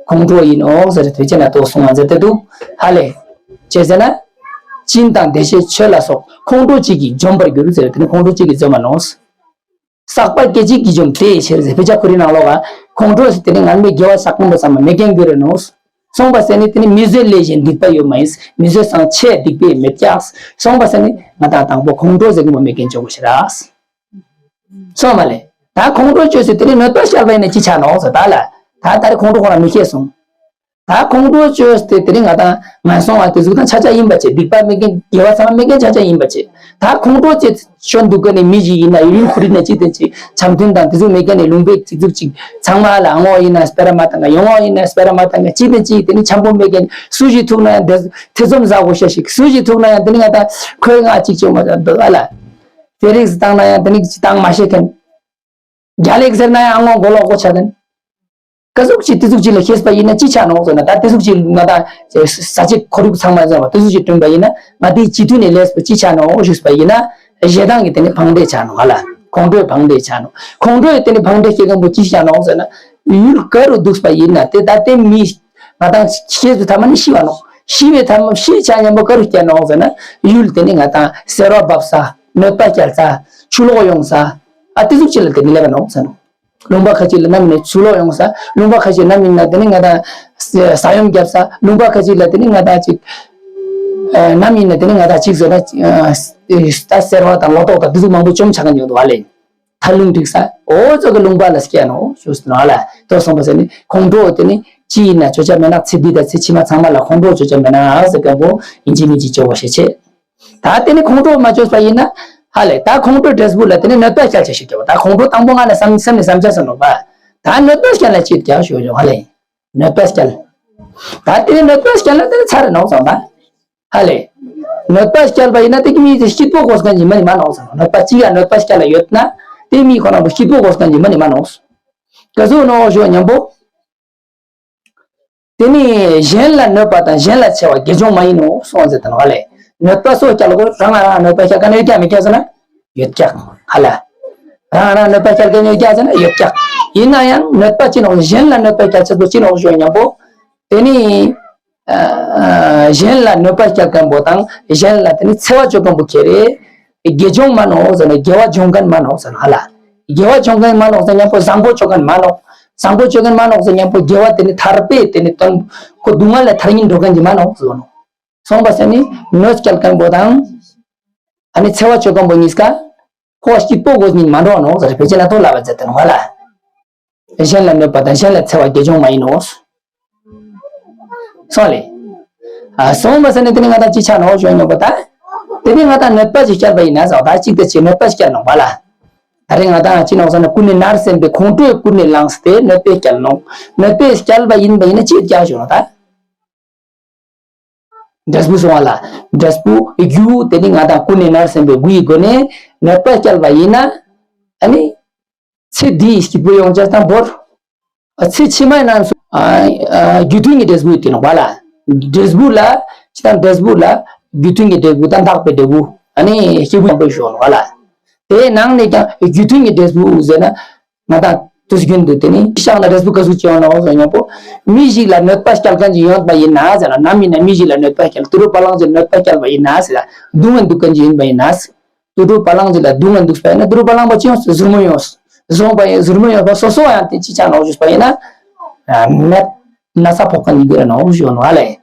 ཁོང་ཁྲོ་ཡིན་ནོག་ཟེར་དུས་ཆེན་ན་ཏོག་སོང་བ་མཛད་དེ་འདུག་ཧ་ལེ། ཅི་ཟེར་ན། སྦྱིན་དང་བདེ་གཤེགས་མཆོད་ལ་སོགས་ཁོང་ཁྲོ་གཅིག་གིས་འཇོམས་པར་འགྱུར་ཟེར་དེ་ནི་ཁོང་ཁྲོ་གཅིག་གིས་འཇོམས་པ་ནོག། བསགས་པ་སྐད་ཅིག་གིས་འཇོམས་དེའི་ཕྱིར་ཟེར་དཔེ་ཆ་ཁོ་རའི་ནང་ལོགས་ལ་ཁོང་ཁྲོ་ཟེར་དེ་ནི་ངར་མའི་དགེ་བ་བསགས་མཁན་པོ་ཚང་མ་མེད་མཁན་འགྱུར་རེ་ནོག། སོང་བ་ཟེར་ནི་དེ་ནི་མི་བཟོད་ལས་གཞན་སྡིག་པ་ཡོད་མ་ཡིན། མི་བཟོད་སང་ཆེས་སྡིག་པའི་མེད་ཀྱག། སོང་བ་ཟེར་ནི་ང་དང་དང་པོ་ཁོང་ཁྲོ་ཟེར་མཁན་པོ་མེད་མཁན་བཅོ་དགོས་ཤེས་ར། སོང་བ་ལེ། ད་ཁོང་ཁྲོ་བཅོས་ཟེར་དེ་ནི་གནོད་པ་བསྐྱལ་བ་ཡིན་ན་ཅི་ཆ་ནོག་ཟེར་ད་ལ། ད་ད་རེས་ཁོང་ཁྲོ་ཁོ་རང་མི་ཤེས་སོང་། ད་ཁོང་ཁྲོ་བཅོས་ཏེ་དེ་རིང་ང་དང་ངན་སོང་བ་དེ་ཟུག་དང་ཆ་ཆ་ཡིན་པ་བྱེད། སྡིག་པ་མེད་མཁན་དགེ་བ་ཚང་མ་མེད་མཁན་ཆ་ཆ་ཡིན་པ་བྱེད། ད་ཁོང་ཁྲོ་བཅོས་ཤོར་འདུག་ག་ནི་མི་ཞིག་ཡིན་ན་ཡུལ་ཁོ་རི་ནས་ཅི་དེ་ཅི་འཆམ་མཐུན་དང་དེ་ཟུག་མེད་མཁན་ནི་ལུང་པའི་ཅིག་ཟུག་ཅིག་ཚང་མ་ལ་ངོ་ཡིན་ན་སྤེ་ར་མ་བཏང་ག་ཡོང་ངོ་ཡིན་ན་སྤེ་ར་མ་བཏང་ག་ཅི་དེ་ཅི་དེ་ནི་འཆམ་པོ་མེད་མཁན་སུ་ཞིག་ཐུག་ན་ཡང་དེ་ཐེ་ཚོམ་ཟ་དགོས་ཤ་ཞིག་སུ་ཞིག་ཐུག་ན་ཡང་དེ་ནི་ང་ད་ཁོའི་ང་ཅིག་ཅོ་མ་ད་འདོད་ཨ་ལ་དེ་རིགས་བཏང་ན་ཡང་དེ་ནི་ཅི་བཏང་མ་ཤེས་མཁན། རྒྱ་ལེགས་ཟེར་ན་ཡང་ཨ་ངོ་མགོ་ལོག་གོ་ཆ་ལྡན། ཀ་ཟུག་ཅིག་དེ་ཟུག་ཅིག་ལ་ཤེས་པ་ཡིན་ན་ཅི་ཆ་ནོག་ཟེར་ན་ད་དེ་ཟུག་ཅིག་ང་ད་ས་ཅིག་ཁོར་ཡུག་ཚང་མ་ཟེར་བ་དེ་ཟུག་ཅིག་བསྐྲུན་པ་ཡིན་ན་ང་དེའི་བྱིས་དུས་ནས་ལས་པ་ཅི་ཆ་ནོག་ཞུས་པ་ཡིན་ན་ཞེ་སྡང་གི་དེ་ནི་ཕང་འདྲེ་ཆ་ནོག་ཧ་ལ། ཁོང་ཁྲོའི་ཕང་འདྲེ་ཆ་ནོག། ཁོང་ཁྲོའི་དེ་ནི་ཕང་འདྲེ་སྐྱེ་མཁན་པོ་ཅི་ཆ་ནོག་ཟེར་ན་ཡུལ་ག་རུ་འདུག་པ་ཡིན་ན་དེ་ད་དེ་མི་ང་དང་ཤེས་པའི་ཐ་མ་ནི་ཤི་བ་ནོག། ཤི་བའི་ཐ་མ་ཤི་ཆ་མཉམ་པོ་ག་རུ་སྐྱེ་ནོག་ཟེར་ན་ཡུལ་དེ་ནི་ང་དང་སེར་བ་བབས་ས། གནོད་པ་བསྐྱལ་ས། ཆུ་ལོག་ཡོང་ས། ཨ་དེ་ཟུག་ཅིག་ལ་དེ་ནི་སླེབས་པ་ནོག་ཟེར་ནོ། ལུང་པ་ཁ་ཅིག་ལ་ནམ་ཡིན་ན་ཆུ་ལོག་ཡོང་ས། ལུང་པ་ཁ་ཅིག་ནམ་ཡིན་ན་དེ་ནི་ང་དང་ས་ཡོམ་བརྒྱབ་ས། ལུང་པ་ཁ་ཅིག་ལ་དེ་ནི་ང་དང་ཅིག་ཨ་ནམ་ཡིན་ན་དེ་ནི་ང་དང་ཅིག་ཟེར་ན་ཨ་ད་སེར་བ་དང་ལོ་ཏོག་དང་དེ་ཟུག་མང་པོ་བཅོམ་ཆ་ག་ཉོག་འདུག་བ་ལེ། ཐལ་རླུང་འགྲིག་ས། འོ་ཙོག་གི་ལུང་པ་ལ་སྐྱེ་ནོ་ཞུས་ནོ་ལ། དོ་སོང་པ་ཟེར་ནི་ཁོང་ཁྲོ་དེ་ནི་ཅི་ཡིན་ན་བཅོ་ཆ་མེད་ན། ཚེ་འདི་དང་ཚེ་ཕྱི་མ་ཚང་མ་ལ་ཁོང་ཁྲོ་བཅོ་ཆ་མེད་ན་ཟེར་མཁན་པོ་ཡིན་གཅིག་མིན་གཅིག་བཅོ་བ་ཤེས་ཆེ། ད་དེ་ནི་ཁོང་ཁྲོ་མ་བཅོས་པ་ཡིན་ན་ཧ་ལས། ད་ཁོང་ཁྲོ་འབྲས་བུ་ལ་དེ་ནི་གནོད་པ་བསྐྱལ་ཆ་ཞིག་བརྒྱབ། ད་ཁོང་ཁྲོ་དང་པོ་ང་ནས་སེམས་སེམས་ནས་བསམ་བྱ་ཟེར་ནོ་པ། ད་གནོད་པ་བསྐྱལ་ལ་ཅིག་རྒྱག་ཞུ་ཡོང་ཧ་ལས། གནོད་པ་བསྐྱལ། ད་དེ་ནི་གནོད་པ་བསྐྱལ་ལ་དེ་ནི་ཚར་རེ་ནོ་བསམ་པ། ཧ་ལས། གནོད་པ་བསྐྱལ་བ་ཡིན་ན་དེ་གི་མི་དེ་སྐྱིད་པོ་དགོས་མཁན་གྱི་མི་ནི་མ་ནོག་ཟེར་ནོ། གནོད་པ་གཅིག་ཡང་གནོད་པ་བསྐྱལ་ལ་ཡོད་ན་དེ་མི་ཁོ་རང་པོ་སྐྱིད་པོ་དགོས་མཁན་གྱི་མི་ནི་མ་ནོག། ག་ཟུག་ནོ་ཞུ་སྙམ་པོ། དེ་ནི་གཞན་ལ་གནོད་པ་དང་གཞན་ལ་འཚེ་བ་དགེ་སྦྱོང་མ་ཡིན་ནོ་གསུངས་ཟེར་དང་ཧ་ལས། གནོད་པ་སོགས་བསྐྱལ་དགོས། རང་ལ་རང་གནོད་པ་བསྐྱལ་མཁན་ཡོད་ཀྱག་མེད་ཀྱག་ཟེར་ན་ཡོད་ཀྱག་ཧ་ལས། རང་ལ་རང་གནོད་པ་བསྐྱལ་མཁན་ཡོད་ཀྱག་ཟེར་ན་ཡོད་ཀྱག། ཡིན་ན་ཡང་གནོད་པ་ཅི་ནོག་གཞན་ལ་གནོད་པ་བསྐྱལ་ཆེད་དུ་ཅི་ནོག་ཞུ་སྙམ་པོ། དེ་ནི། ཨ་གཞན་ལ་གནོད་པ་བསྐྱལ་མཁན་པོ་དང་གཞན་ལ་དེ་ནི་འཚེ་བ་བཅོ་མཁན་པོ་ཁེ་རེ། དགེ་སྦྱོང་མ་ནོག་ཟེར་ན་དགེ་བ་སྦྱོང་མཁན་མ་ནོག་ཟེར་ན་ཧ་ལ། དགེ་བ་སྦྱོང་མཁན་མ་ནོག་ཟེར་མཉམ་པོ་བཟང་པོ་བཅོ་མཁན་མ་ནོག། བཟང་པོ་བཅོ་མཁན་མ་ནོག་ཟེར་མཉམ་པོ་དགེ་བ་དེ་ནི་ཐར་པའི་དེ་ནི་དོན་ཁོ་སྡུག་བསྔལ་ལས་ཐར་ཉིན་འགྲོ་མཁན་གྱི་མ་ནོག་ཟེར་ནོ། སོང་པ་ཟེར་ནི་གནོད་སྐྱེལ་མཁན་པོ་དང་། ཨ་ནི་འཚེ་བ་བཅོ་མཁན་པོ་གཉིས་ཀ་ཁོ་སྐྱིད་པོ་དགོས་ཉིན་མ་འགྲོ་ནོག་ཟེར་ཕལ་ཆེར་ན་ཐོག་ལབ་པ་མཛད་དེ་ནོ་ཧ་ལ། གཞན་ལ་གནོད་པ་དང་གཞན་ལ་འཚེ་བ་དགེ་སྦྱོང་མ་ཡིན་ནོ། སོང་ལེ། ཨ་སོང་མ་ཟེར་ནས་དེ་ནི་ང་དང་ཅི་ཆ་ནོ་ཞུ་ནོ་པ་ད། དེ་ནི་ང་དང་གནོད་པ་ཅིག་བསྐྱལ་བ་ཡིན་ན་ཟེར་བ་ད་གཅིག་དེ་ཅི་གནོད་པ་ཅིག་བསྐྱལ་ནོ་པ་ལ། ད་རེས་ང་དང་ཅི་ནོ་ཟེར་ན་ཀུན་ནས་མནར་སེམས་པའི་ཁོང་ཁྲོས་ཀུན་ནས་བསླངས་ཏེ་གནོད་པས་བསྐྱལ་ནོ། གནོད་པས་བསྐྱལ་བ་ཡིན་པ་ཡིན་ན་ཅི་བསྐྱལ་ཞུ་ནོ་ད། འབྲས་བུ་སོང་བ་ལ། འབྲས་བུ་རྒྱུ་དེ་ནི་ང་དང་ཀུན་ནས་མནར་སེམས་པའི་དགུ་ཡི་སྒོ་ནས་གནོད་པ་བསྐྱལ་བ་ཡིན་ན། ཨ་ནི། ཚེ་འདིའི་སྐྱིད་པོ་ཡོང་ཅེས་དང་བོར། ཨ་ཚེ་ཕྱི་མའི་ནང་སུ། ཨ་ཨ་རྒྱུ་མཐུན་གྱི་འབྲས་བུ་དེ་ནོ་བ་ལ། འབྲས་བུ་ལ། ཅི་དང་འབྲས་བུ་ལ། རྒྱུ་མཐུན་གྱི་འབྲས་བུ་དང་བདག་པོའི་འབྲས་བུ། ཨ་ནི་སྐྱེས་བུ་ཡང་པོ་ཞོག་ནོ་བ་ལ། དེའི་ནང་ནས་ཀྱང་རྒྱུ་མཐུན་གྱི་འབྲས་བུ་ཟེར་ན། ང་དང་དུས་རྒྱུན་དུ་དེ་ནི་ཤག་ན་འབྲས་བུ་ག་ཟུག་ཅི་ཡོང་ནོ་ཟེར་སྙམ་པོ། མི་ཞིག་ལ་གནོད་པ་བསྐྱལ་མཁན་ཅིག་ཡོད་པ་ཡིན་ན་ཟེར་ན་ནམ་ཡིན་ན་མི་ཞིག་ལ་གནོད་པ་བསྐྱལ་དུད་འགྲོ་བ་ལང་ཅིག་གནོད་པ་བསྐྱལ་བ་ཡིན་ན་ཟེར་ན་སྡུག་བསྔལ་འདུག་མཁན་ཅིག་ཡིན་པ་ཡིན་ན། དུད་འགྲོ་བ་ལང་ཅིག་ལ་སྡུག་བསྔལ་འདུག་པ་ཡིན་ན་དུད་འགྲོ་བ་ལང་པ་ཅི་ཡོང་ཟུར་མོ་ཡོང་། བཟོང་པ་ཡིན་ཟུར་མོ་ཡོང་པ་སོ་སོ་ཡང་དེ་ཅི་ཆ་ནོ་ཞུས་པ་ཡིན་ན། ནད་ན་ཚ་ཕོག་མཁན་ཡིན་པ་ནོ་ཞུ་ནོ་ཨ་ལས།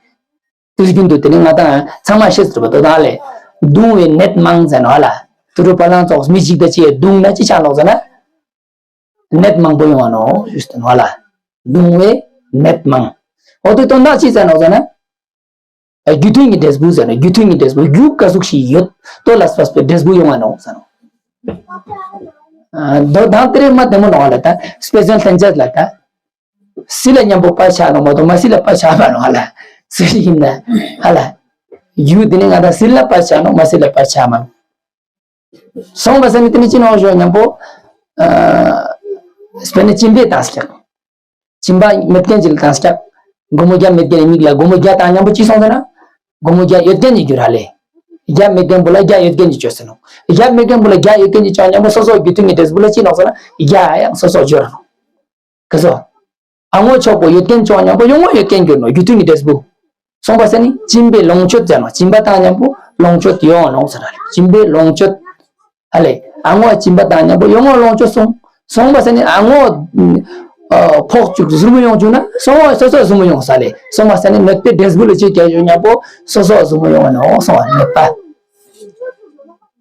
དུས་རྒྱུན་དུ་དེ་ནི་ང་དང་ཚང་མ་ཤེས་ཟེར་བ་དོ་དང་ལས། གདུང་བའི་ནད་མང་ཟེར་ནོ་ཨ་ལ། དུད་འགྲོ་བ་ལང་ཙོགས་མི་གཅིག་དང་གཅིག་གདུང་ན་ཅི་ཆ་ནོག་ཟེར་ན། ནད་མང་པོ་ཡོང་བ་ནོ་ཞུས་ཏེ་ནོ་ཨ་ལ། གདུང་བའི་ནད་མང་། འོ་དེ་དོན་དག་ཅི་ཟེར་ནོག་ཟེར་ན། རྒྱུ་མཐུན་གྱི་འབྲས་བུ་ཟེར་ན་རྒྱུ་མཐུན་གྱི་འབྲས་བུ་རྒྱུ་ག་ཟུག་ཞིག་ཡོད་དོ་ལ་སོགས་པའི་འབྲས་བུ་ཡོང་བ་ནོ་ཟེར་ནོ། ཨ་མདོ་དང་དེ་རེ་མ་དེ་མོ་ནོ་ཨ་ལ་ད་དཔེ་མཚོན་ལྷན་སྐྱེས་ལ་ད། སྲིད་ལ་མཉམ་པོ་བར་ཆད་ནོ་མ་གཏོགས་མ་སྲིད་ལ་བར་ཆད་མ་ནོ་ཨ་ལ། སྲིད་ཡིན་ན་ཨ་ལ། རྒྱུ་དེ་ནི་ང་དང་སྲིད་ལ་བར་ཆད་ནོ་མ་སྲིད་ལ་བར་ཆད་མ་ནོ། སོང་བ་ཟེར་ནི་དེ་ནི་ཅི་ནོ་ཞོ་མཉམ་པོ། ཨ་དཔེར་ན་སྦྱིན་པས་བཏང་སྐྱག་སྦྱིན་པ་མེད་མཁན་ཅིག་ལ་བཏང་སྐྱག་སྒོར་མོ་བརྒྱ་མེད་མཁན་ནི་མིག་ལ་སྒོར་མོ་བརྒྱ་བཏང་མཉམ་པོ་ཅི་སོང་ཟེར་ན། སྒོར་མོ་བརྒྱ་ཡོད་མཁན་ནི་རྒྱུ་ར་ལས། བརྒྱ་མེད་མཁན་པོ་ལ་བརྒྱ་ཡོད་མཁན་ནི་བཅོས་ཟེར་ནོ། བརྒྱ་མེད་མཁན་པོ་ལ་བརྒྱ་ཡོད་མཁན་ནི་བཅོས་མཉམ་པོ་སོ་སོ་རྒྱུ་མཐུན་གྱི་འབྲས་བུ་ལ་ཅི་ནོག་ཟེར་ན་བརྒྱ་ཡང་སོ་སོ་སྦྱོར་ནོ། ག་སོ། ཨ་ངོ་ཆོག་པོ་ཡོད་མཁན་བཅོས་མཉམ་པོ་ཡོང་ངོ་ཡོད་མཁན་འགྱུར་ནོ་རྒྱུ་མཐུན་གྱི་འབྲས་བུ། སོང་བ་ཟེར་ནི་སྦྱིན་པའི་ལོངས་སྤྱོད་ཟེར་ནོ། སྦྱིན་པ་བཏང་མཉམ་པོ་ལོངས་སྤྱོད་ཡོང་ནོ་ཟེར་ན་སྦྱིན་པའི་ལོངས་སྤྱོད། ཨ་ལས། ཨ་ངོ་སྦྱིན་པ་བཏང་མཉམ་པོ་ཡོང་ངོ་ལོངས་སྤྱོད་སོང་། སོང་བ་ཟེར་ནི་ཨ་ངོ་ཨ་ཕོག་བཅུག་ཟུར་མོ་ཡོང་བཅུག་ན་སོང་བ་སོ་སོ་ཟུར་མོ་ཡོང་ས་ལས། སོང་བ་ཟེར་ནི་གནོད་པའི་འབྲས་བུ་ལ་ཅི་རྒྱ་ཡོང་མཉམ་པོ་སོ་སོ་ཟུར་མོ་ཡོང་བ་ནོ་སོང་བ་གནོད་པ།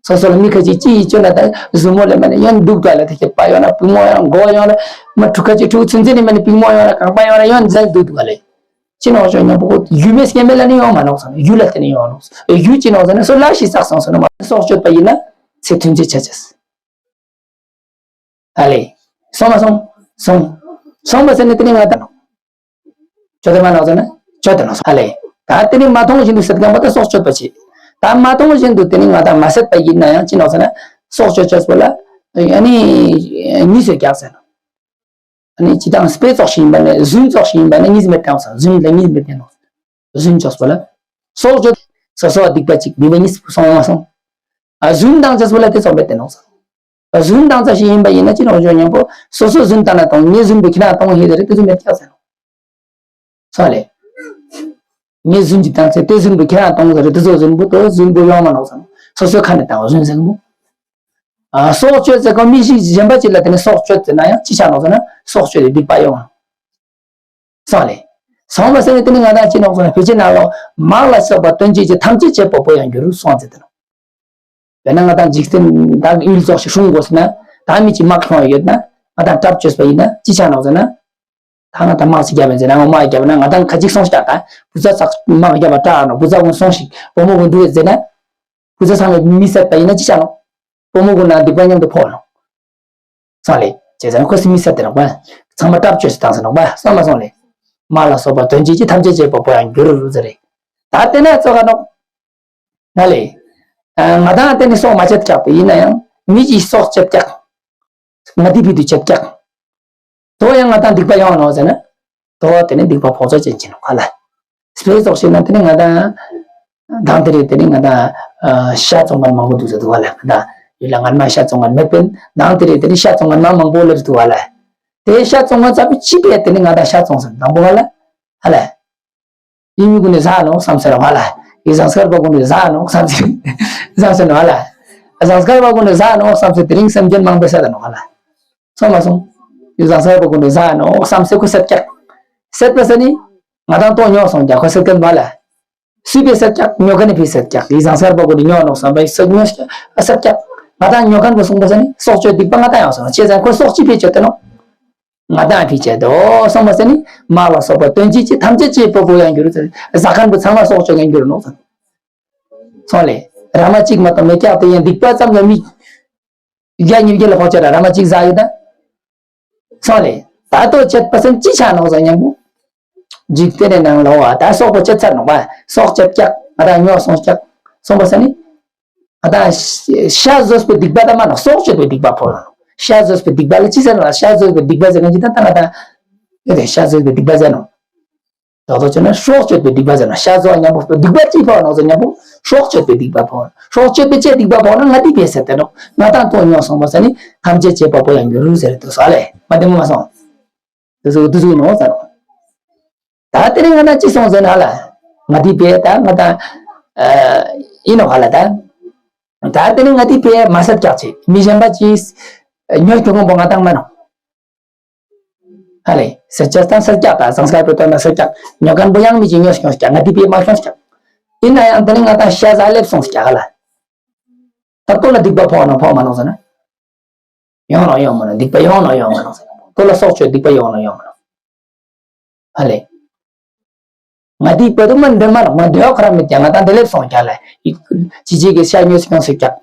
སོ་སོ་ལ་མི་ཁ་ཅིག་ཅི་ཡིས་བཅོས་ན་ད་ཟུར་མོ་ལས་མ་ནི་ཡོན་འདུག་ཏོ་ལ་དེ་ཁྱེད་པ་ཡོང་ན་པུས་མོ་ཡོང་ན་མགོ་ཡོང་ན་མ་ཕྲུ་གུ་ཁ་ཅིག་ཕྲུ་གུ་ཚུན་ཚན་ནི་མ་ནི་པུས་མོ་ཡོང་ན་རྐང་པ་ཡོང་ན་ཡོན་མཛད་འདུག་ཏོ་ལས། ཅི་ནོག་ཞོ་མཉམ་པོ་ཡུལ་མེད་སྐྱེ་མེད་ལ་ནི་ཡོང་མ་ནོག་ཟེར་ན་ཡུལ་ལ་དེ་ནི་ཡོང་ནོག་ཡུལ་ཅི་ནོག་ཟེར་ན་སོ་ལ་ཞིག་བསགས་སོང་ཟེར་ན་མ་སྲོག་གཅོད་པ་ཡིན་ན་ཚེ་ཐུན་ཚེ་ཆ་ཆེས། ཨ་ལས། སོང་མ་སོང་། སོང་། སོང་བ་ཟེར་ནི་དེ་ནི་ང་དང་ནོ། བཅོས་ཏེ་མ་ནོག་ཟེར་ན་བཅོས་ཏེ་ནོག་ཨ་ལས། ད་དེ་ནི་མ་མཐོང་བཞིན་དུ་སད་མཁན་པ་ད་སྲོག་གཅོད་པ་བྱེད། ད་མ་མཐོང་བཞིན་དུ་དེ་ནི་ང་དང་མ་སད་པ་ཡིན་ན་ཡང་ཅི་ནོག་ཟེར་ན་སྲོག་གཅོད་ཅེས་པོ་ལ་ཨ་ནི་གཉིས་སུ་རྒྱག་ཟེར་ན། ཨ་ནི་ཅི་དང་དཔེ་ཙོགས་ཤིག་ཡིན་པ་ནི་རྫུན་ཙོགས་ཤིག་ཡིན་པ་ནི་གཉིས་མེད་དེ་ནོག་ཟེར། རྫུན་ལ་གཉིས་མེད་དེ་ནོག་ཟེར། རྫུན་ཅེས་པོ་ལ་སྲོག་གཅོད། སོ་སོ་སྡིག་པ་གཅིག་སྡིག་པ་གཉིས་སོང་མ་སོང་། ཨ་རྫུན་བཏང་ཅེས་པོ་ལ་དེ་ཙོགས་མེད་དེ་ནོག་ཟེར། རྫུན་བཏང་ཚར་ཞིག་ཡིན་པ་ཡིན་ན་ཅི་ནོག་ཞོ་མཉམ་པོ་སོ་སོ་རྫུན་བཏང་ན་གཏོང་ངས་རྫུན་པོ་ཁྱེད་རང་གཏོང་ཧེ་ཟེར་རེད་དེ་ཚོ་མེད་ཀྱག་ཟེར་ནོ། སོང་ལེ། ངས་རྫུན་གྱི་བཏང་ཚེ་དེ་རྫུན་པོ་ཁྱེད་རང་གཏོང་ཟེར་རེད་དེ་ཚོ་རྫུན་པོ་དོ་རྫུན་པོ་ཡོང་མ་ནོག་ཟེར་ནོ། སོ་སོའི་ཁ་ནས་བཏང་བ་རྫུན་ཟེར་གི་མོ། ཨ། སྲོག་གཅོད་ཟེར་གོ་མི་ཞིག་གཞན་པ་ཅིག་ལ་དེ་ནི་སྲོག་གཅོད་ཟེར་ན་ཡང་ཅི་ཆ་ནོག་ཟེར་ན་སྲོག་གཅོད་དེ་སྡིག་པ་ཡོང་། སོང་ལེ། སོང་བ་ཟེར་ནས་དེ་ནི་ང་དང་ཅི་ནོག་ཟེར་ན་བོད་ཆེ་ནང་ལོ་དམག་ལ་སོགས་པ་དོན་བྱེད་ཀྱི་ཐམས་ཅད་བྱེད་པ་པོ་ཡང་འགྱུར་སོང་ཟེར་དེ་ནོག་དཔེར་ན་ང་དང་འཇིག་རྟེན་བདག་གི་ཡུལ་ཙོགས་ཤིག་སྲུང་དགོས་ཟེར་ན་ད་མི་གཅིག་དམག་ཁྱོང་ཡོད་ན་ང་དང་གྲབས་བཅོས་པ་ཡིན་ན་ཅི་ཆ་ནོག་ཟེར་ན། ད་ང་དང་དམག་ཅིག་བརྒྱབ་ཡིན་ཟེར་ན་ང་དམག་བརྒྱབ་ན་ང་དང་ཁ་ཅིག་སོང་ཤག་ད་བུ་ཚ་ཚག་དམག་བརྒྱབ་པ་སྐྲག་ནོག་བུ་ཚ་ཀུན་སོང་ཞིག་བུ་མོ་ཀུན་འདུག་ཟེར་ན། བུ་ཚ་ཚང་མས་མི་བསད་པ་ཡིན་ན་ཅི་ཆ་ནོག་བུ་མོ་ཀུན་ན་སྡིག་པ་མཉམ་དུ་ཕོག་ནོག་སོང་ལེ། བྱས་ཙང་ཁོ་སི་མི་བསད་དེ་ནོག་པ། ཚང་མ་གྲབས་བཅོས་སུ་བཏང་ཟེར་ནོག་པ། སོང་མ་སོང་ལེ། དམག་ལ་སོགས་པ་དོན་བྱེད་ཀྱི་ཐམས་ཅད་བྱེད་པ་པོ་ཡང་འགྱུར་རུ་ཟེར་རེད། ད་དེ་ན་ཙོག་ག་ནོག་ང་ལེ། ང་དང་དེ་ནི་སྲོག་མ་བཅད་ཀྱག་པ་ཡིན་ན་ཡང་མི་གྱིས་སྲོག་བཅད་ཀྱག་ང་དེ་བི་དུ་བཅད་ཀྱག་དོ་ཡང་ང་དང་སྡིག་པ་ཡོང་ནོག་ཟེར་ན། དོ་དེ་ནི་སྡིག་པ་ཕོག་ཚོད་ཅན་ཅི་ནོག་ག་ལ། སྤེ་ཙོག་ཤེ་ན་དེ་ནི་ང་དང་། དང་དེ་རེད་དེ་ནི་ང་དང་། ཤ་བཙོང་མཁན་མང་པོ་འདུག་ཟེར་འདུག་ག་ལ། ང་དང་ཡུལ་ལ་ངར་མ་ཤ་བཙོང་མཁན་མེད་པས་དང་དེ་རེད་དེ་ནི་ཤ་བཙོང་མཁན་མང་པོ་སླེབས་འདུག་ག་ལ། དེ་ཤ་བཙོང་མཁན་ཙམ་པོ་ཅི་པས་དེ་ནི་ང་དང་ཤ་བཙོང་ཟེར་དང་པོ་ག་ལ། ཧ་ལ། ཡིན་མི་ཀུན་ནི་ཟ་ནོག་བསམ་ཟེར་བ་ལ། ཡི་ཟངས་དཀར་པ་ཀུན་ནི་ཟ་ནོག་བསམ་ཟེར། བསམ་ཟེར་ནོག་ལ། ཟངས་དཀར་པ་ཀུན་ནི་ཟ་ནོག་བསམ་ཟེར་དེ་རིང་སེམས་ཅན་མང་པོས་བསད་ད་ནོག་ལ། སོང་མ་སོང་། ཡི་ཟངས་དཀར་པ་ཀུན་ནི་ཟ་ནོག་བསམ་ཟེར་ཁོ་བསད་ཀྱག་བསད་པ་ཟེར་ནི། ང་དང་ལྟོ་ཉོ་སོང་ཀྱག་ཁོ་བསད་མཁན་མ་ལ། སུས་པས་བསད་ཀྱག་ཉོ་མཁན་ནི་ཕིས་བསད་ཀྱག་ཡི་ཟངས་དཀར་པ་ཀུན་ནི་ཉོ་ནོག་བསམ་པ་ཡི་བསད་ཉོ་བསད་ཀྱག་ང་དང་ཉོ་མཁན་པོ་སོང་པ་ཟེར་ནི་སྲོག་གཅོད་སྡིག་པ་ང་དང་ཡང་སོང་བྱས་ཙང་ཁོ་སྲོག་ཅི་ཕིས་གཅོད་དེ་ནོག་ང་དང་ཕིས་བྱེད་དོ་སོང་བ་ཟེར་ནི་དམག་ལ་སོགས་པ་དོན་བྱེད་ཀྱི་ཐམས་ཅད་བྱེད་པ་པོ་ཡང་འགྱུར་ཟེར། ཟ་མཁན་པོ་ཚང་མ་སྲོག་གཅོད་མཁན་འགྱུར་ནོག་ཟེར། སོང་ལེ། ར་མ་གཅིག་མ་གཏོགས་མེད་ཀྱག་དེ་ཡང་སྡིག་པ་ཙམ་ཡང་མི། བརྒྱ་ཉིས་བརྒྱ་ལ་ཕོག་ཆ་ར་ར་མ་གཅིག་ཟ་ཡོད་ད། སོང་ལེ། ད་ལྟོ་བྱེད་པ་སེམས་ཅི་ཆ་ནོག་ཟེར་སྙམ་པོ། འཇིག་རྟེན་ནང་ལོག་བ་ད་སྲོག་པོ་བཅད་ཚར་ནོག་པ་སྲོག་བཅད་ཀྱག་ང་དང་ཉོ་སོང་ཀྱག་སོང་པ་ཟེར་ནི། ང་དང་ཤ་ཟོས་པའི་སྡིག་པ་ད་མ་ནོག་སྲོག་གཅོད་པའི་སྡིག་པ་ཕོག་ནོག་ཤ་ཟོས་པའི་སྡིག་པ་ལ་ཅི་ཟེར་ནོག་ཤ་ཟོས་པའི་སྡིག་པ་ཟེར་མཁན་ཅི་ད་ད་ང་དང་། ཡོད་དེ་ཤ་ཟོས་པའི་སྡིག་པ་ཟེར་ནོག་དོ་དོ་བྱས་ན་སྲོག་གཅོད་པའི་སྡིག་པ་ཟེར་ནོག་ཤ་ཟོ་བ་མཉམ་པོ་སྡིག་པ་ཅི་ཕོག་ནོག་ཟེར་སྙམ་པོ་སྲོག་གཅོད་པའི་སྡིག་པ་ཕོག་སྲོག་གཅོད་པའི་ཅི་སྡིག་པ་ཕོག་ན་ང་སྡིག་པའི་ཟེར་དེ་ནོག་ང་དང་ལྟོ་ཉོ་སོང་པ་ཟེར་ནི་ཐམས་ཅད་བྱེད་པ་པོ་ཡང་འགྱུར་རུ་ཟེར་དུ་སོ་ལེ་མ་དེ་མོ་མ་སོང་། དེ་ཚོ་དེ་ཚོ་ཡིན་ནོག་ཟེར་ནོག་ད་དེ་རིང་ང་དང་ཅི་སོང་ཟེར་ན་ལ། ང་སྡིག་པའི་ད་ང་དང་། ཡིན་ནོག་ཧ་ལ་ད། ད་དེ་རིང་ང་སྡིག་པའི་མ་བསད་ཀྱག་ཅེས་མི་གཞན་པ་ཅིས། ཉོ་ཁྱོ་གང་པོ་ང་དང་མ་ནོག་ཧ་ལེ། ཟེར་ཅག་དང་ཟེར་ཀྱག་དང་ཟངས་དཀར་པོའི་དོན་ལ་ཟེར་ཀྱག་ཉོ་མཁན་པོ་ཡང་མི་གཅིག་ཉོས་སྐྱོང་ཀྱག་ང་སྡིག་པའི་མ་སྐྱོང་ཀྱག་ཡིན་ན་ཡང་དེ་ནི་ང་དང་ཤ་ཟ་སླེབས་སོང་ཀྱག་ཧ་ལ། ད་ལྟོ་ལ་སྡིག་པ་ཕོག་ནོག་ཕོག་མ་ནོག་ཟེར་ན། ཡོང་ནོག་ཡོང་མ་ནོག་སྡིག་པ་ཡོང་ནོག་ཡོང་མ་ནོག་ཟེར་ན། ལྟོ་ལ་སྲོག་གཅོད་སྡིག་པ་ཡོང་ནོག་ཡོང་མ་ནོག་ཧ་ལེ། ང་སྡིག་པ་དུ་མ་འདོན་མ་ནོག་མ་འདོད་ཁོ་རང་མི་ཀྱག་ང་དང་དེ་སླེབས་སོང་ཀྱག་ལ། ཅི་ཅི་གི་ཤ་ཉོས་སྐྱོང་ཟེར་ཀྱག་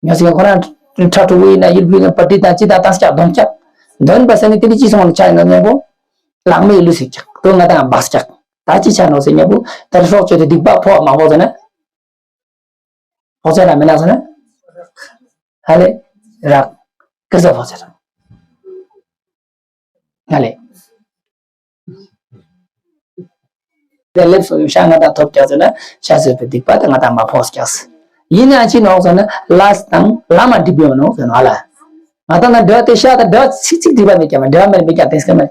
ཉོས་སྐྱོང་ཁོ་རང་ཁྲ་ཁྲ་བོ་ཡིན་ན་ཡུལ་བུ་ཡིན་ན་པ་ཏི་དང་ཅི་དང་བཏང་ཀྱག་འདོན་ཀྱག་འདོན་པ་ཟེར་ནི་དེ་ནི་ཅི་སོང་ནོག་ཆ་ཡིན་ན་མཉམ་པོ། ལག་མེད་ལུས་སུ་ཀྱག་དོ་ང་དང་འབག་ཀྱག་ད་ཅི་ཆ་ནོག་ཟེར་མཉམ་པོ་ད་སྲོག་གཅོད་དེ་སྡིག་པ་ཕོག་མ་ཕོག་ཟེར་ན། ཕོག་ཆ་ར་མེད་ན་ཟེར་ན། ཧ་ལེ། རག་ཀི་ཟ་ཕོག་ཆ་ར། ཧ་ལེ། དེ་སླེབས་སོང་ཡོད་ཤ་ང་དང་ཐོབ་ཀྱག་ཟེར་ན་ཤ་ཟོས་པའི་སྡིག་པ་དེ་ང་དང་མ་ཕོག་ཀྱག་ཡིན་ན་ཅི་ནོག་ཟེར་ན་ལས་དང་ལམ་མ་འགྲིག་པའི་ཡོང་ནོག་ཟེར་ནོག་ཧ་ལ། ང་དང་ན་འདྲ་དེ་ཤ་དང་འདྲ་ཚིག་ཚིག་འགྲིག་པ་མེད་ཀྱག་མ་འདྲ་མེད་མེད་ཀྱག་དེ་སྐད་མེད།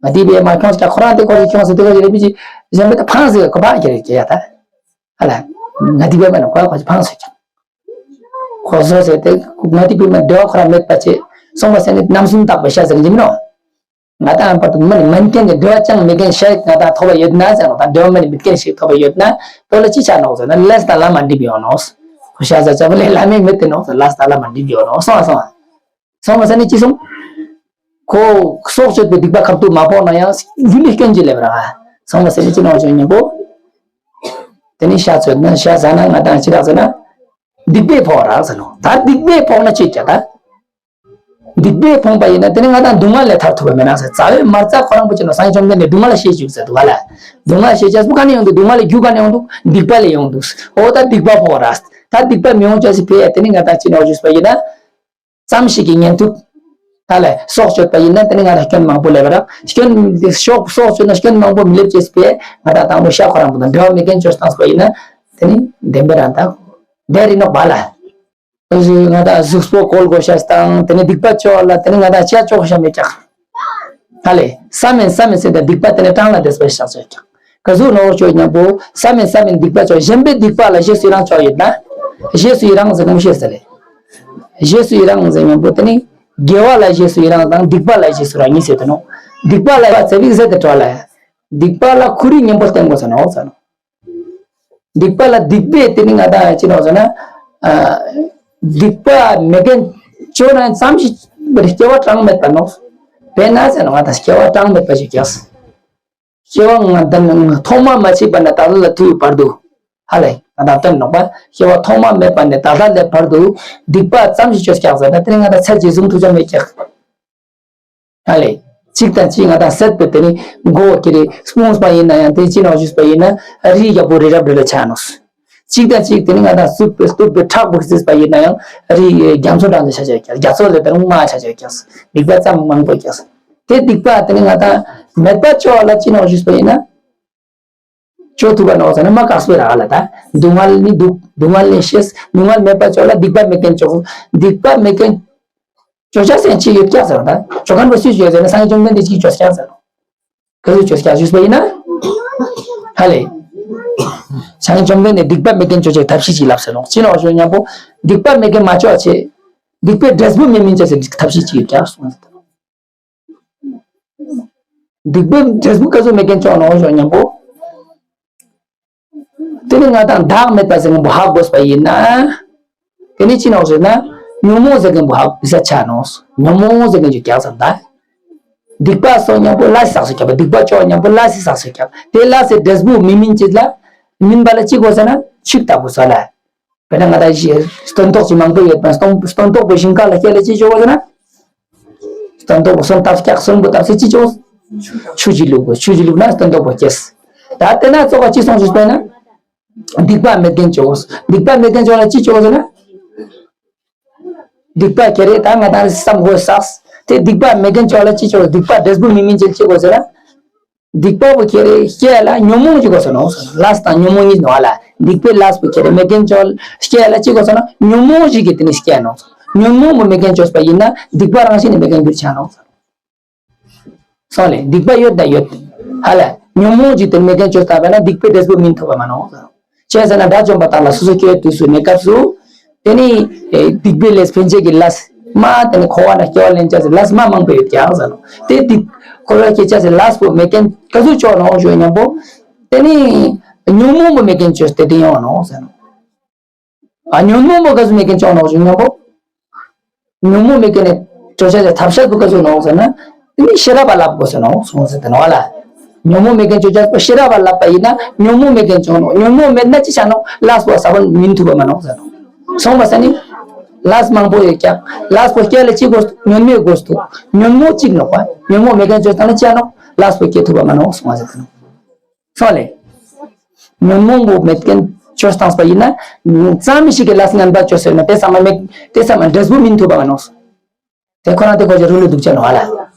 ང་སྡིག་པའི་མ་ཁྱོངས་ཀྱག་ཁོ་རང་དེ་ཁོ་རེ་ཁྱོངས་སོ་དེ་ཁོ་རེ་རེ་མི་ཅི་གཞན་མི་ད་ཕངས་ཟེར་ཁོ་ཕངས་ཁྱེར་རེ་ཀྱེ་ཡ་ད། ཨ་ལ། ང་སྡིག་པའི་མ་ན་ཁོ་ཁོ་ཕངས་སོ་ཀྱག་ཁོ་བཟོ་ཟེར་ཏེ་ང་སྡིག་པའི་མ་འདྲ་ཁོ་རང་མེད་པ་ཆེ། སོང་བ་ཟེར་ནི་རྣམ་གསུམ་དག་པའི་ཤ་ཟེར་གྱི་མིན་ནོ། ང་དང་བར་དུ་མ་ནི་མིན་མཁན་གྱི་འདྲ་ཅང་མེད་མཁན་ཤ་ང་དང་ཐོབ་པ་ཡོད་ན་ཟེར་ནོ། ད་འདྲ་མ་ནི་མེད་མཁན་ཞིག་ཐོབ་པ་ཡོད་ན་དོ་ལ་ཅི་ཆ་ནོག་ཟེར་ན་ལས་དང་ལམ་མ་འགྲིག་ཡོང་ནོ། ཁོ་ཤ་ཟ་ཆ་བ་ལས་ལམ་མེད་མེད་དེ་ནོ་ཟེར་ལས་དང་ལམ་མ་འགྲིག་ཡོང་ནོ་སོང་བ་སོང་བ། སོང་བ་ཟེར་ནི་ཅི་སོང་། ཁོ་སྲོག་གཅོད་པའི་སྡིག་པ་ཁབ་ཏུ་མ་ཕོག་ན་ཡང་རྒྱུ་ནི་སྐྱོན་གྱིས་སླེབས་ར། སོང་བ་ཟེར་ནི་ཅི་ནོག་ཅོ་ཉེ་པོ། དེ་ནི་ཤ་ཚོད་ན་ཤ་ཟ་ན་ང་དང་ཅི་རག་ཟེར་ན། སྡིག་པས་ཕོག་རག་ཟེར་ནོ། ད་སྡིག་པས་ཕོག་ན་ཅི་བྱ་ད། སྡིག་པས་ཕོག་པ་ཡིན་ན་དེ་ནི་ང་དང་སྡུག་བསྔལ་ལས་ཐར་ཐུབ་པ་མེད་ན་ཟེར། རྩ་བའི་མ་རྩ་ཁོ་རང་པོ་ཅི་ནོ་སངས་རྒྱས་བཅོམ་ལྡན་འདས་སྡུག་བསྔལ་ལ་ཤེས་བཅུག་ཟེར་འདུག་ག་ལ། སྡུག་བསྔལ་ཤེས་བྱ་སུ་ག་ནས་ཡོང་འདུག་སྡུག་བསྔལ་ལ་རྒྱུ་ག་ནས་ཡོང་འདུག་སྡིག་པ་ལས་ཡོང་འདུག་འོ་ད་སྡིག་པ་ཕོག་རག་ད་སྡིག་པ་མི་ཡོང་བྱ་ཟེར་ཕེ་ཡ་དེ་ནི་ང་དང་ཅི་ནོག་ཅོས་པ་ཡིན་ན། ཙམ་ཞིག་གི་ཉན་ཐུབ། ད་ལས་སྲོག་གཅོད་པ་ཡིན་ན་དེ་ནི་ང་ལ་སྐྱོན་མང་པོ་སླེབས་པ་རག་སྐྱོན་སྲོག་སྲོག་གཅོད་ན་སྐྱོན་མང་པོ་མི་སླེབས་ཅེས་པས་ང་དང་དང་པོ་ཤ་ཁོ་རང་པོ་དང་འབྲེལ་བ་མེད་མཁན་བཅོས་བཏང་པ་ཡིན་ན་དེ་ནི་བདེན་པ་རང་དང་བདེ་རི་ནོག་པ་ལ། ང་དང་གཟུགས་པོ་བཀོལ་དགོས་ཤ་དང་དེ་ནི་སྡིག་པ་བཅོ་བ་ལ་དེ་ནི་ང་དང་ཅི་བཅོ་དགོས་ཤ་མེད་ཀྱག་ཧ་ལེ། བསམ་མིན་བསམ་མིན་ཟེར་ཏེ་སྡིག་པ་དེ་ནི་གྲངས་ལ་འདས་པའི་ཤག་ཆོད་ཀྱང་། ག་ཟུག་ནོར་བཅོས་སྙམ་པོ་བསམ་མིན་བསམ་མིན་སྡིག་པ་བཅོས་གཞན་པའི་སྡིག་པ་ལ་རྗེས་སུ་ཡི་རང་བཅོས་ཡོད་ན། རྗེས་སུ་ཡི་རང་ཟེར་གོ་མི་ཤེས་ཟེར་ལེ། རྗེས་སུ་ཡི་རང་ཟེར་མཁན་པོ་དེ་ནི་དགེ་བ་ལ་རྗེས་སུ་ཡི་རང་དང་སྡིག་པ་ལ་རྗེས་སུ་རང་གཉིས་ཟེར་དུ་ནོ། སྡིག་པ་ལ་ཡ་ཚེ་བིག་ཟེར་དུ་གྲོ་ལ་ཡ། སྡིག་པ་ལ་ཁོ་རའི་གཉེན་པོ་བསྟེན་དགོས་ཟེར་ནོ་ཟེར་ནོ། སྡིག་པ་ལ་སྡིག་པས་དེ་ནི་ང་དང་ཅི་ནོ་ཟེར་ན། ཨ། སྡིག་པ་མེད་མཁན་ཅོ་ན་ཙམ་ཞིག་སྐྱེ་བ་གྲངས་མེད་པ་ནོ། དཔེར་ན་ཟེར་ན་ང་དང་སྐྱེ་བ་གྲངས་མེད་པ་ཞིག་སྐྱེས། སྐྱེ་བ་ང་དང་ཐོག་མ་མ་མཆིས་པ་ནས་ད་ལྟ་ལ་ཐུག་པའི་བར་དུ། ཧ་ལས་ང་དང་སྟོན་ནོག་པ། སྐྱེ་བ་ཐོག་མ་མེད་པ་ནས་ད་ལྟ་ལས་བར་དུ་སྡིག་པ་ཙམ་ཞིག་ཅོ་སྐྱག་ཟེར་ན་དེ་ནི་ང་དང་ཚད་ཇེ་བཟུང་ཐུག་ཅང་མེད་ཀྱག་ཧ་ལས། གཅིག་དང་གཅིག་ང་དང་སད་པའི་དེ་ནི་མགོ་ཁྱེར་རེ་སྤུངས་པ་ཡིན་ན་ཡང་དེ་ཅི་ནོ་ཞུས་པ་ཡིན་ན་རི་རྒྱལ་པོ་རི་རབ་རི་ལ་ཆ་ནོ། གཅིག་དང་གཅིག་དེ་ནི་ང་དང་སྟུག་པའི་སྟུག་པའི་ཁྲག་པོ་བརྩིས་པ་ཡིན་ན་ཡང་རི་རྒྱ་མཚོ་འགྲམ་དུ་ཆ་ཆ་ཀྱག་རྒྱ་མཚོ་ལས་དེ་རུང་མ་ཆ་ཆ་ཀྱག་སྡིག་པ་ཙམ་མང་པོ་ཀྱག་དེ་སྡིག་པ་དེ་ནི་ང་དང་མེད་པ་ཅོ་བ་ལ་ཅི་ནོ་ཞུས་པ་ཡིན་ན། ཅོ་ཐུབ་པ་ནོ་ཟེར་ན་མ་དཀགས་པའི་ར་ལ་ད། སྡུག་བསྔལ་ནི་སྡུག་སྡུག་བསྔལ་ནི་ཤེས། སྡུག་བསྔལ་མེད་པ་ཅོ་ལ་སྡིག་པ་མེད་མཁན་ཅོ། སྡིག་པ་མེད་མཁན་ཅོ་ཆ་སེན་ཅི་ཡོད་ཀྱག་ཟེར་ད། ཅོ་མཁན་པོ་སུས་ཅོ་ཟེར་ན་སངས་རྒྱས་བཅོམ་ལྡན་འདས་ཅིག་ཅོ་ཀྱག་ཟེར། ག་ཚོད་ཅོ་ཀྱག་ཞུས་པ་ཡིན་ན། ཧ་ལས། སངས་རྒྱས་བཅོམ་ལྡན་འདས་སྡིག་པ་མེད་མཁན་ཅོ་ཆ་ཐབས་ཤེས་ཅིག་ལབ་ཟེར་ནོ། ཅི་ནོ་ཞུ་མཉམ་པོ། སྡིག་པ་མེད་མཁན་མ་ཅོ་ཆེ། སྡིག་པའི་འབྲས་བུ་མི་སྨིན་ཅེས་ཟེར་ཐབས་ཤེས་ཅིག་ཡོད་ཀྱག་གསུངས་ཟེར། སྡིག་པའི་འབྲས་བུ་ག་ཚོད་མེད་མཁན་ཅོ་ནོ་ཞུ་མཉམ་པོ། དེ་ནི་ང་དང་བདག་མེད་པ་ཟེར་མཁན་པོ་ཧ་གོ་བ་ཡིན་ན། དེ་ནི་ཅི་ནོ་ཟེར་ན། ཉོན་མོངས་ཟེར་མཁན་པོ་ཧ་གོ་ས་ཆ་ནོ། ཉོན་མོངས་ཟེར་མཁན་ཅོ་ཀྱག་ཟེར་ད། སྡིག་པ་སོགས་མཉམ་པོ་ལས་བསགས་སུ་ཀྱག་པ། སྡིག་པ་ཅོ་མཉམ་པོ་ལས་བསགས་སུ་ཀྱག་དེ་ལས་སི་འབྲས་བུ་མི་སྨིན་ཅེས་ལ། སྨིན་པ་ལ་ཅི་དགོས་ཟེར་ན་ཆིག་ལྟ་དགོས་ས་ལ། དཔེར་ན་ང་དང་ཞི་སྟོན་ཐོག་ཅིག་མང་པོ་ཡོད་པ་སྟོན་སྟོན་ཐོག་པོ་ཞིང་ཁ་ལ་སྐྱེ་ལ་ཅི་ཅོ་དགོས་ཟེར་ན། སྟོན་ཐོག་པོ་སོན་བཏབ་ཀྱག་སོན་པོ་བཏབ་སེ་ཅི་ཅོ། ཆུ་ཅིག་བླུགས་དགོས། ཆུ་ཅིག་བླུགས་ན་སྟོན་ཐོག་པོ་སྐྱེས། ད་དེ་ན་ཙོག་ག་ཅི་སོང་ཞུས་པས་ན། སྡིག་པ་མེད་མཁན་ཅོ། སྡིག་པ་མེད་མཁན་ཅོ་ལ་ཅི་ཅོ་ཟེར་ན། སྡིག་པ་ཁྱེར་རེ་ད་ང་དང་བསམ་དགོས་བསགས། དེ་སྡིག་པ་མེད་མཁན་ཅོ་ལ་ཅི་ཅོ། སྡིག་པ་འབྲས་བུ་མི་སྨིན་ཅེས་ཅི་དགོས་ཟེར་ན། སྡིག་པ་པོ་ཁྱེར་རེ་སྐྱེ་ལ་ཉོན་མོངས་ཅིག་དགོས་ཟེར་ནོ། ལས་དང་ཉོན་མོངས་གཉིས་ནོ་ལ། སྡིག་པའི་ལས་པོ་ཁྱེར་རེ་མེད་མཁན་ཅོ་སྐྱེ་ལ་ཅི་དགོས་ཟེར་ན་ཉོན་མོངས་ཤིག་གིས་དེ་ནི་སྐྱེ་ནོ། ཉོན་མོངས་པོ་མེད་མཁན་ཅོས་པ་ཡིན་ན་སྡིག་པ་རང་བཞིན་ནི་མེད་མཁན་གྱུར་ཆ་ནོ། སོང་ལེ་སྡིག་པ་ཡོད་ད་ཡོད། ཧ་ལ་ཉོན་མོངས་ཀྱིས་དེ་མེད་མཁན་ཅོས་ད་པ་ན་སྡིག་པའི་འབྲས་བུ་སྨིན་ཐུབ་པ་མ་ནོ། ཅི་ཟེར་ན་དགྲ་བཅོམ་པ་དག་ལ་སོ་སོ་སྐྱེ་བོའི་དུས་སུ་གནས་སྐབས་སུ། དེ་ནི་སྡིག་པའི་ལས་ཕན་ཆད་ཀྱི་ལས་མ་དེ་ནི་འཁོར་བ་ན་སྐྱེ་བ་ལེན་ཅེས་སི་ལས་མ་མང་པོ་ཡོད་ཀྱག་ཟེར་ནོ། དེ་སྡིག་འཁོར་བ་སྐྱེ་ཅེས་སི་ལས་པོ་མེད་མཁན་ག་ཚོད་ཅོ་ནོ་ཞུ་མཉམ་པོ། དེ་ནི་ཉོན་མོངས་པོ་མེད་མཁན་ཅོས་ཏེ་དེ་ཡོང་ནོ་ཟེར་ནོ། ཨ་ཉོན་མོངས་པོ་ག་ཚོད་མེད་མཁན་ཅོ་ནོ་ཞུ་མཉམ་པོ། ཉོན་མོངས་མེད་མཁན་ནི་ཅོ་ཆ་ཆ་ཐབས་ཤེས་པོ་ག་ཚོད་ནོ་ཟེར་ན། དེ་ནི་ཤེས་རབ་པ་ལབ་དགོས་ཟེར་ནོ་གསུངས་ཟེར་ཏེ་ནོ་ལ། ཉོན་མོངས་མེད་མཁན་ཅོ་ཆ་པོ་ཤེས་རབ་པ་ལབ་པ་ཡིན་ན་ཉོན་མོངས་མེད་མཁན་ཅོ་ནོ། ཉོན་མོངས་མེད་ན་ཅི་ཆ་ནོ་ལས་པོ་ས་བོན་སྨིན་ཐུབ་པ་མ་ནོ་ཟེར་ནོ། སོང་པ་ས་ནི། ལས་མང་པོ་ཡོད་ཀྱག་ལས་པོ་སྐྱེ་ལ་ཅི་དགོས། ཉོན་མོངས་དགོས་འདུག་ཉོན་མོངས་གཅིག་ནོ་པ། ཉོན་མོངས་མེད་མཁན་ཅོ་ད་ན་ཅི་ཆ་ནོ་ལས་པོ་སྐྱེ་ཐུབ་པ་མ་ནོ་གསུངས་ཟེར་ཏེ་ནོ། སོང་ལེ། ཉོན་མོངས་པོ་མེད་མཁན་ཅོས་བཏང་པ་ཡིན་ན། ཙམ་མི་ཞིག་གི་ལས་ངན་པ་ཅོས་ཟེར་ན་དེ་ཚང་མ་མེད། དེ་ཚང་མ་འབྲས་བུ་སྨིན་ཐུབ་པ་མ་ནོ། དེ་ཁོ་ན་དེ་ཁོ་ཅི་རུ་ལུ་འདུག་ཅེ་ནོ་ཧ་ལ།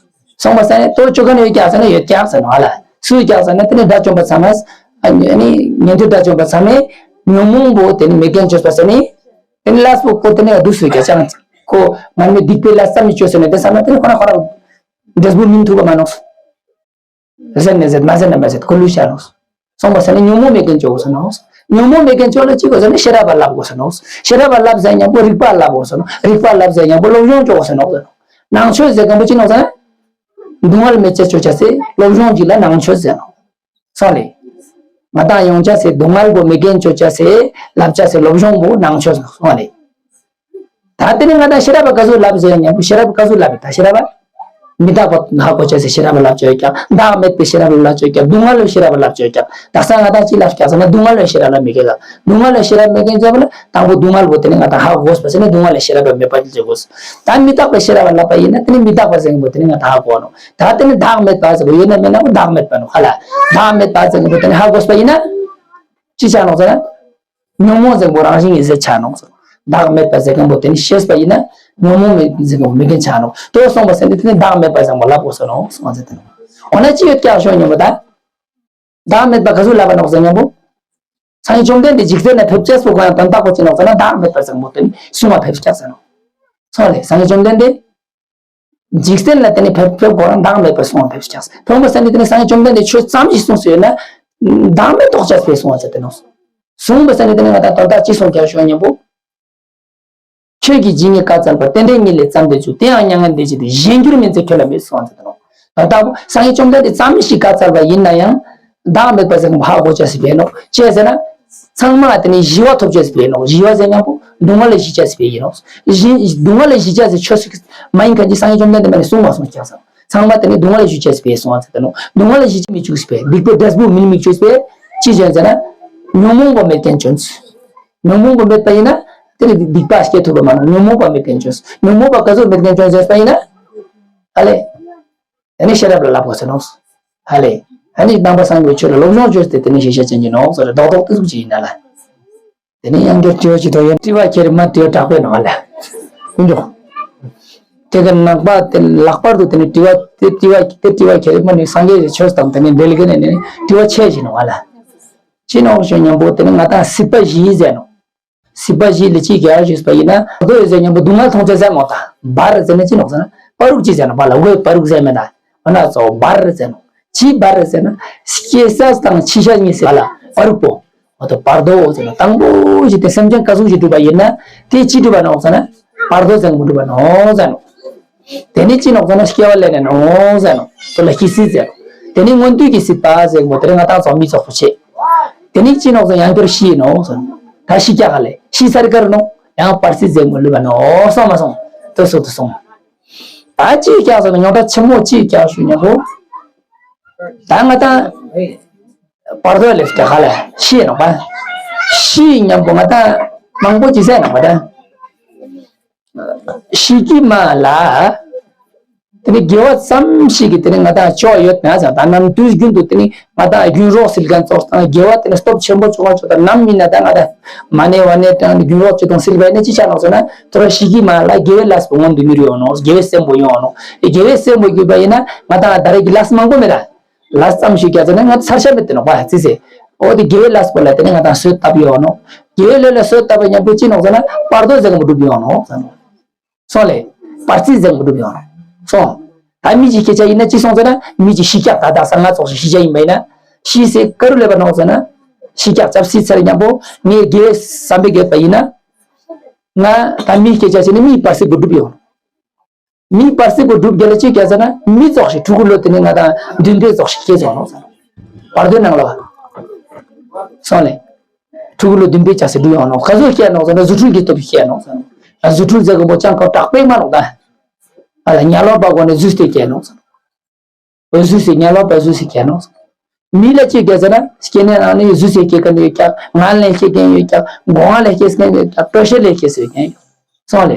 སོང་པ་ས་ནི་དོ་ཅོ་མཁན་ཡོད་ཀྱག་ཟེར་ན་ཡོད་ཀྱག་ཟེར་ནོ་ཧ་ལ། སུ་ཡོད་ཀྱག་ཟེར་ན་དེ་ནི་དགྲ་བཅོམ་པ་ཚང་མ། ཨ་ནི་ཉན་ཐོས་དགྲ་བཅོམ་པ་ཚང་མས་ཉོན་མོངས་པོ་དེ་ནི་མེད་མཁན་ཅོས་པ་ས་ནི། དེ་ནི་ལས་པོ་ཁོ་དེ་ནི་སྡུག་སུ་ཡོད་ཀྱག་ཅང་ཁོ་མ་ནི་སྡིག་པའི་ལས་ཙམ་མི་ཅོས་ཟེར་ན་དེ་ཚང་མ་དེ་ནི་ཁོ་ན་ཁོ་རང་འབྲས་བུ་སྨིན་ཐུབ་པ་མ་ནོ། ཟེར་ནས་ཟེར་མ་ཟེར་ན་མ་ཟེར་ཁོ་ལུས་བྱ་ནོ། སོང་པ་ས་ནི་ཉོན་མོངས་མེད་མཁན་ཅོ་ཟེར་ནོ། ཉོན་མོངས་མེད་མཁན་ཅོ་ལ་ཅི་དགོས་ཟེར་ན་ཤེས་རབ་པ་ལབ་དགོས་ཟེར་ནོ། ཤེས་རབ་པ་ལབ་ཟེར་མཉམ་པོ་རིག་པ་ལབ་དགོས་ཟེར་ནོ། རིག་པ་ལབ་ཟེར་མཉམ་པོ་སློབ་སྦྱོང་ཅོ་དགོས་ཟེར་ནོ། ནང་ཆོས་ཟེར་མཁན་པོ་ཅི་ནོ་ཟེར་ན། སྡུག་བསྔལ་མེད་ཅེས་ཅོ་ཅེས་སི་སློབ་སྦྱོང་གཅིག་ལ་ནང་ཆོས་ཟེར་ནོ། སོང་ལེ། ང་དང་ཡོང་ཅེས་སི་སྡུག་བསྔལ་པོ་མེད་མཁན་ཅོ་ཅེས་སི་ལབ་ཅེས་སི་སློབ་སྦྱོང་པོ་ནང་ཆོས་ཟེར་ནོ། སོང་ལེ། ད་དེ་ནི་ང་དང་ཤེས་རབ་པ་ག་ཚོད་ལབ་ཟེར་ཡང་ཤེས་རབ་པ་ག་ཚོད་ལབ་ད་ཤེས་རབ་པ། མི་རྟག་པ་ཧ་གོ་ཅེས་སི་ཤེས་རབ་པ་ལབ་ཅེས་ཀྱང་བདག་མེད་པའི་ཤེས་རབ་པ་ལབ་ཅེས་ཀྱང་སྡུག་བསྔལ་བའི་ཤེས་རབ་པ་ལབ་ཅེས་ཀྱང་དག་ས་ང་དང་ཅི་ལབ་ཀྱང་ཟེར་ན་སྡུག་བསྔལ་བའི་ཤེས་རབ་པ་མེད་མཁན་ལ་སྡུག་བསྔལ་བའི་ཤེས་རབ་མེད་མཁན་ཟེར་བ་ལ་དང་པོ་སྡུག་བསྔལ་པོ་དེ་ནི་ང་དང་ཧ་གོ་དགོས་པ་ཟེར་ན་སྡུག་བསྔལ་བའི་ཤེས་རབ་པ་མེད་པ་ཅི་ཟེར་དགོས། ད་མི་རྟག་པའི་ཤེས་རབ་པ་ལབ་པ་ཡིན་ན་དེ་ནི་མི་རྟག་པ་ཟེར་མཁན་པོ་དེ་ནི་ང་དང་ཧ་གོ་ནོ། ད་དེ་ནི་བདག་མེད་པ་ཟེར་བ་ཡོད་ན་མེད་ན་བདག་མེད་པ་ནོ་ཧ་ལ། བདག་མེད་པ་ཟེར་མཁན་པོ་དེ་ནི་ཧ་གོ་དགོས་པ་ཡིན་ན། ཅི་ཆ་ནོ་ཟེར་ན། ཉོན་མོངས་ཟེར་མཁན་པོ་རང་བཞིན་གྱིས་ཟད་ཆ་ནོ། བདག་མེད་པ་ཟེར་མཁན་པོ་དེ་ནི་ཤེས་པ་ཡིན་ན་ཉོན་མོངས་མེད་ཟེར་མཁན་པོ་མེད་མཁན་ཆ་ནོ། དེ་སོང་པ་ཟེར་ནས་དེ་ནི་བདག་མེད་པ་ཟེར་མཁན་པོ་ལབ་དགོས་ཟེར་ནོ། སོང་ཟེར་དེ་ནོ། འོ་ན་ཅི་ཡོད་ཀྱང་ཤོད་ཉོན་པོ་ད། བདག་མེད་པ་ག་ཚོད་ལབ་པ་ནོ་ཟེར་མཁན་པོ། སངས་རྒྱས་བཅོམ་ལྡན་འདས་འཇིག་རྟེན་ན་ཕེབས་ཅེས་པོ་གང་ཡང་དོན་དག་པོ་ཅི་ནོ་ཟེར་ན་བདག་མེད་པ་ཟེར་མཁན་པོ་དེ་ནི་གསུང་བ་ཕེབས་ཀྱང་ཟེར་ནོ། སོང་ལེ་སངས་རྒྱས་བཅོམ་ལྡན་འདས། འཇིག་རྟེན་ལ་དེ་ནི་ཕེབས་ཕེབས་གོ་རང་བདག་མེད་པར་གསུངས་པ་ཕེབས་ཀྱང་། ཕེབས་པ་ས་ནི་དེ་ནི་སངས་རྒྱས་བཅོམ་ལྡན་འདས་ཆོས་ཙམ་ཞིག་གསུངས་སོ་ཡོད་ན། བདག་མེད་རྟོགས་ཅེས་པའི་གསུང་བ་ཟེར་དེ་ནོ། གསུངས་པ་ས་ནི་དེ་ནི་ང་དང་དོན་དག་ཅི་གསུངས་ཀྱང་ཤོད་ཉན་པོ། ཁྱོད་ཀྱིས་ཇི་སྙེད་བཀའ་སྩལ་པ། རྟེན་འབྲེལ་ཉིད་ལས་བརྩམས་ཏེ་བཅུག་དེ་ཡང་མྱ་ངན་འདས་ཕྱིར་ཏེ། གཞན་གྱུར་མིན་ཚེ་ཁྱོད་ལ་མེད་གསུངས་ཏེ་ནོ། ད་ལྟ་བུ་སངས་རྒྱས་བཅོམ་ལྡན་འདས་ཙམ་ཞིག་བཀའ་སྩལ་པ་ཡིན་ན་ཡང་བདག་མེད་པ་ཟེར་མཁན་ཧ་གོ་ཅེས་སི་བས་ནོ། ཅི་ཟེར་ན། ཚང་མ་དེ་ནི་ཞི་བ་ཐོབ་ཅེས་སི་བས་ནོ། ཞི་བ་ཟེར་མཁན་པོ་སྡུག་བསྔལ་ལས་ཞི་ཅེས་སི་བས་ཡིན་ནོ། ཞི་སྡུག་བསྔལ་ལས་ཞི་ཅེས་སི་ཆོས་སི་མ་ཡིན་མཁན་གྱི་སངས་རྒྱས་བཅོམ་ལྡན་འདས་མ་ནི་གསུངས་མ་གསུངས་ཀྱང་ཟེར། ཚང་མ་དེ་ནི་སྡུག་བསྔལ་ལས་ཞི་ཅེས་སི་བས་གསུངས་ཟེར་ཏེ་ནོ། སྡུག་བསྔལ་ལས་ཞི་ཅེས་མི་བཅུག་སི་བས། སྡིག་པའི་འབྲས་བུ་མིན་མི་བཅུག་སི་བས། ཅི་བྱས་ཟེར་ན། ཉོན་མོངས་པ་མེད་མཁན་བྱོན་ཚུལ། ཉོན་མོངས་པ་མེད་པ་ཡིན་ན། དེ་ནི་སྡིག་པ་སྐྱེ་ཐུབ་པ་མ་ནོ། ཉོན་མོངས་པ་མེད་མཁན་བྱོན། ཉོན་མོངས་པ་ག་ཚོད་མེད་མཁན་བྱོན་ཟེར་པ་ཡིན་ན། ཨ་ལེ། དེ་ནི་ཤེས་རབ་ལ་བསླབ་དགོས་ཟེར་ནོ། ཨ་ལེ། ཨ་ནི་ནང་པ་སངས་རྒྱས་ཆོས་ལ་སློབ་སྦྱོང་བྱོས་ཏེ་དེ་ནི་ཤེས་བྱ་ཅན་གྱི་ནོ་ཟེར་རྡོག་རྡོག་ཏུ་ཟུག་ཅིག་ཡིན་ན་ལ། དེ་ནི་ཡང་བསྐྱར་དྲི་བ་ཅིག་ཐོན་ཡོད། དྲི་བ་ཁྱེར་མ་དྲི་བ་དྲག་པོའི་ནང་ལ། ཀུན་འཇོག་དེ་ག་ནང་པ་དེ་ལྷག་པར་དུ་དེ་ནི་དྲི་བ་དེ་དྲི་བ་དེ་དྲི་བ་ཁྱེར་མ་ནི་སངས་རྒྱས་ཀྱི་ཆོས་དང་དེ་ནི་འབྲེལ་གི་ནས་ནི་དྲི་བ་ཆེ་ཞིག་ནོ་ལ། ཅི་ནོ་ཞེས་སྙམ་པོ་དེ་ནི་ང་དང་སྲིད་པ་བཞི་ཟེར་ནོ། སྲིད་པ་བཞི་ལ་ཅིག་ག་ཞུས་པ་ཡིན་ན། བར་དོ་ཡོད་ཟེར་མཉམ་པོ་སྡུག་བསྔལ་མཐོང་ཅེས་ཟེར་མོ་དང་། བར་ཟེར་ན་ཅི་ནོག་ཟེར་ན། བར་རུ་ཅི་ཟེར་ན་བར་ལ་འོད་བར་རུ་ཟེར་མེད་ད། འོ་ན་ཚོ་བར་ཟེར་ནོ། ཅི་བར་ཟེར་ན། སྐྱེ་ས་དང་འཆི་ས་གཉིས་སྲིད་པ་ལ་བར་རུ་པོ། འོ་ད་བར་དོ་ཟེར་ན་དང་པོ་ཞིག་དེ་སེམས་ཅན་ག་ཟུག་ཞིག་སྒྲུབ་པ་ཡིན་ན། དེ་ཅི་སྒྲུབ་པ་ནོག་ཟེར་ན། བར་དོ་ཟེར་མོ་སྒྲུབ་པ་ནོག་ཟེར་ནོ། དེ་ནི་ཅི་ནོག་ཟེར་ན་སྐྱེ་བ་ལེན་ནས་ནོག་ཟེར་ནོ། དེ་ལ་སྐྱེ་སྲིད་ཟེར། དེ་ནི་མངོན་མཐོ་གི་སྲིད་པ་ཟེར་མོ་དེ་རིང་ང་དང་ཚོ་མི་ཚོགས་པོ་ཆེ། དེ་ནི་ཅི་ནོག་ཟེར་ཡང་བསྐྱར་ཤི་ནོག་ཟེར། ད་ཤི་རྒྱག་ག་ལེ་ཤི་ཚར་གར་ནོག་ཡང་བར་སྲིད་ཟེར་མོ་ལུས་པ་ནོག་སོང་མ་སོང་། དེ་སོ་དེ་སོང་། ད་ཅི་རྒྱག་ཟེར་ན་རྙོག་དྲ་ཆེན་མོ་ཅི་རྒྱག་ཞུ་ཉམ་པོ། ད་ང་དང་བར་དོ་ལེ་རྒྱག་ག་ལེ་ཤི་ནོག་པ། ཤི་ཉམ་པོ་ང་དང་མང་པོ་ཅི་ཟེར་ནོག་པ་ད། ཤི་ཀི་མ་ལ། དེ་ནི་དགེ་བ་ཙམ་ཞིག་གིས་དེ་ནི་ང་དང་ཆོག་ཡོད་ན་ཟེར། ད་ནམ་དུས་རྒྱུན་དུ་དེ་ནི་ང་དང་རྒྱུན་རོགས་སིལ་མཁན་ཙོགས་དང་དགེ་བ་དེ་ནི་སྟོབས་ཆེན་པོ་ཆོག་ཆོག་དང་ནམ་ཡིན་ན་ད་ང་དང་མ་ནས་བ་ནས་དང་རྒྱུན་རོགས་ཅི་དང་སིལ་བས་ནི་ཅི་ཆ་ནོག་ཟེར་ན། དོ་ར་ཤི་ཀི་མ་ལ་དགེ་བའི་ལས་པོ་མངོན་དུ་མྱུར་ཡོང་ནོག་དགེ་བའི་སེམས་པོ་ཡོང་ནོག་དགེ་བའི་སེམས་པོ་གྱུར་པ་ཡིན་ན་ང་དང་ད་རེས་ཀྱི་ལས་མང་པོ་མེད་ད། ལས་ཙམ་ཞིག་རྒྱག་ཟེར་ན་ང་ཚར་ཆ་མེད་དེ་ནོག་པ་ཙི་ཙི། འོ་དེ་དགེ་བའི་ལས་པོ་ལ་དེ་ནི་ང་དང་གསོས་བཏབ་ཡོང་ནོག་དགེ་བའི་ལས་ལ་གསོས་བཏབ་པ་ཉམ་པོ་ཅི་ནོག་ཟེར་ན་བར་དོ་ཟེར་ག་མོ་སྒྲུབ་ཡོང་ནོག་ཟེར་ནོག་སོང་ལེ། བར་སྲིད་ཟེར་མོ་སྒྲུབ་ཡོང་ནོག་སོང་། ད་མི་ཅིག་སྐད་ཆ་ཡིན་ན་ཅི་སོང་ཟེར་ན་མི་ཅིག་ཤི་རྒྱག་ད་ད་ས་ང་ཙོགས་ཤི་ཤི་རྒྱག་ཡིན་པ་ཡིན་ན། ཤི་ཟེར་ག་རུ་ལེ་བ་ནོག་ཟེར་ན། ཤི་རྒྱག་ཅབ་སྲིད་ཚར་ཉམ་པོ་ངས་དགེ་བའི་བསམ་པའི་དགེ་བ་ཡིན་ན། ང་ད་མི་སྐད་ཆ་བྱས་ན་མི་བར་སྲིད་པོ་སྒྲུབ་ཡོང་། མི་བར་སྲིད་པོ་སྒྲུབ་རྒྱ་ལ་ཅི་རྒྱག་ཟེར་ན་མི་ཙོགས་ཤིག་ཕྲུ་གུ་ལོ་དེ་ནི་ང་དང་བདུན་པའི་ཙོགས་ཤིག་སྐྱེས་ཙོགས་ནོག་ཟེར། བར་དོའི་ནང་ལ་བ། སོང་ལེ། ཕྲུ་གུ་ལོ་བདུན་པའི་ཆ་སེ་འགྲུབ་ཡོང་ནོག་ག་ཚོད་སྐྱེས་ནོག་ཟེར་ན་རྫུ་འཕྲུལ་གྱི་སྟོབས་ཀྱིས་སྐྱེས་ནོག་ཟེར། རྫུ་འཕྲུལ་ཟེར་གི་པོ་ཅང་ཁོ་དྲག་པོའི་མ་ནོག་ད། ཨ་ལ་ཉ་ལོ་པ་གོ་ནས་རྫུས་ཏེ་སྐྱེས་ནོག་ཟེར། འོ་རྫུས་སེ་ཉ་ལོ་པ་རྫུས་སེ་སྐྱེས་ནོག་ཟེར། མི་ལ་ཅི་རྒྱག་ཟེར་ན་སྐྱེ་གནས་ནང་ནས་རྫུས་སེ་སྐྱེ་ག་ནས་ཡོད་ཀྱང་ངན་ལས་སྐྱེ་ག་ནས་ཡོད་ཀྱང་སྒོ་ང་ལས་སྐྱེ་ག་ནས་ཡོད་ཀྱང་སྤྲོ་ཤེས་ལས་སྐྱེ་སོ་ཡོད་ཀྱང་སོང་ལེ།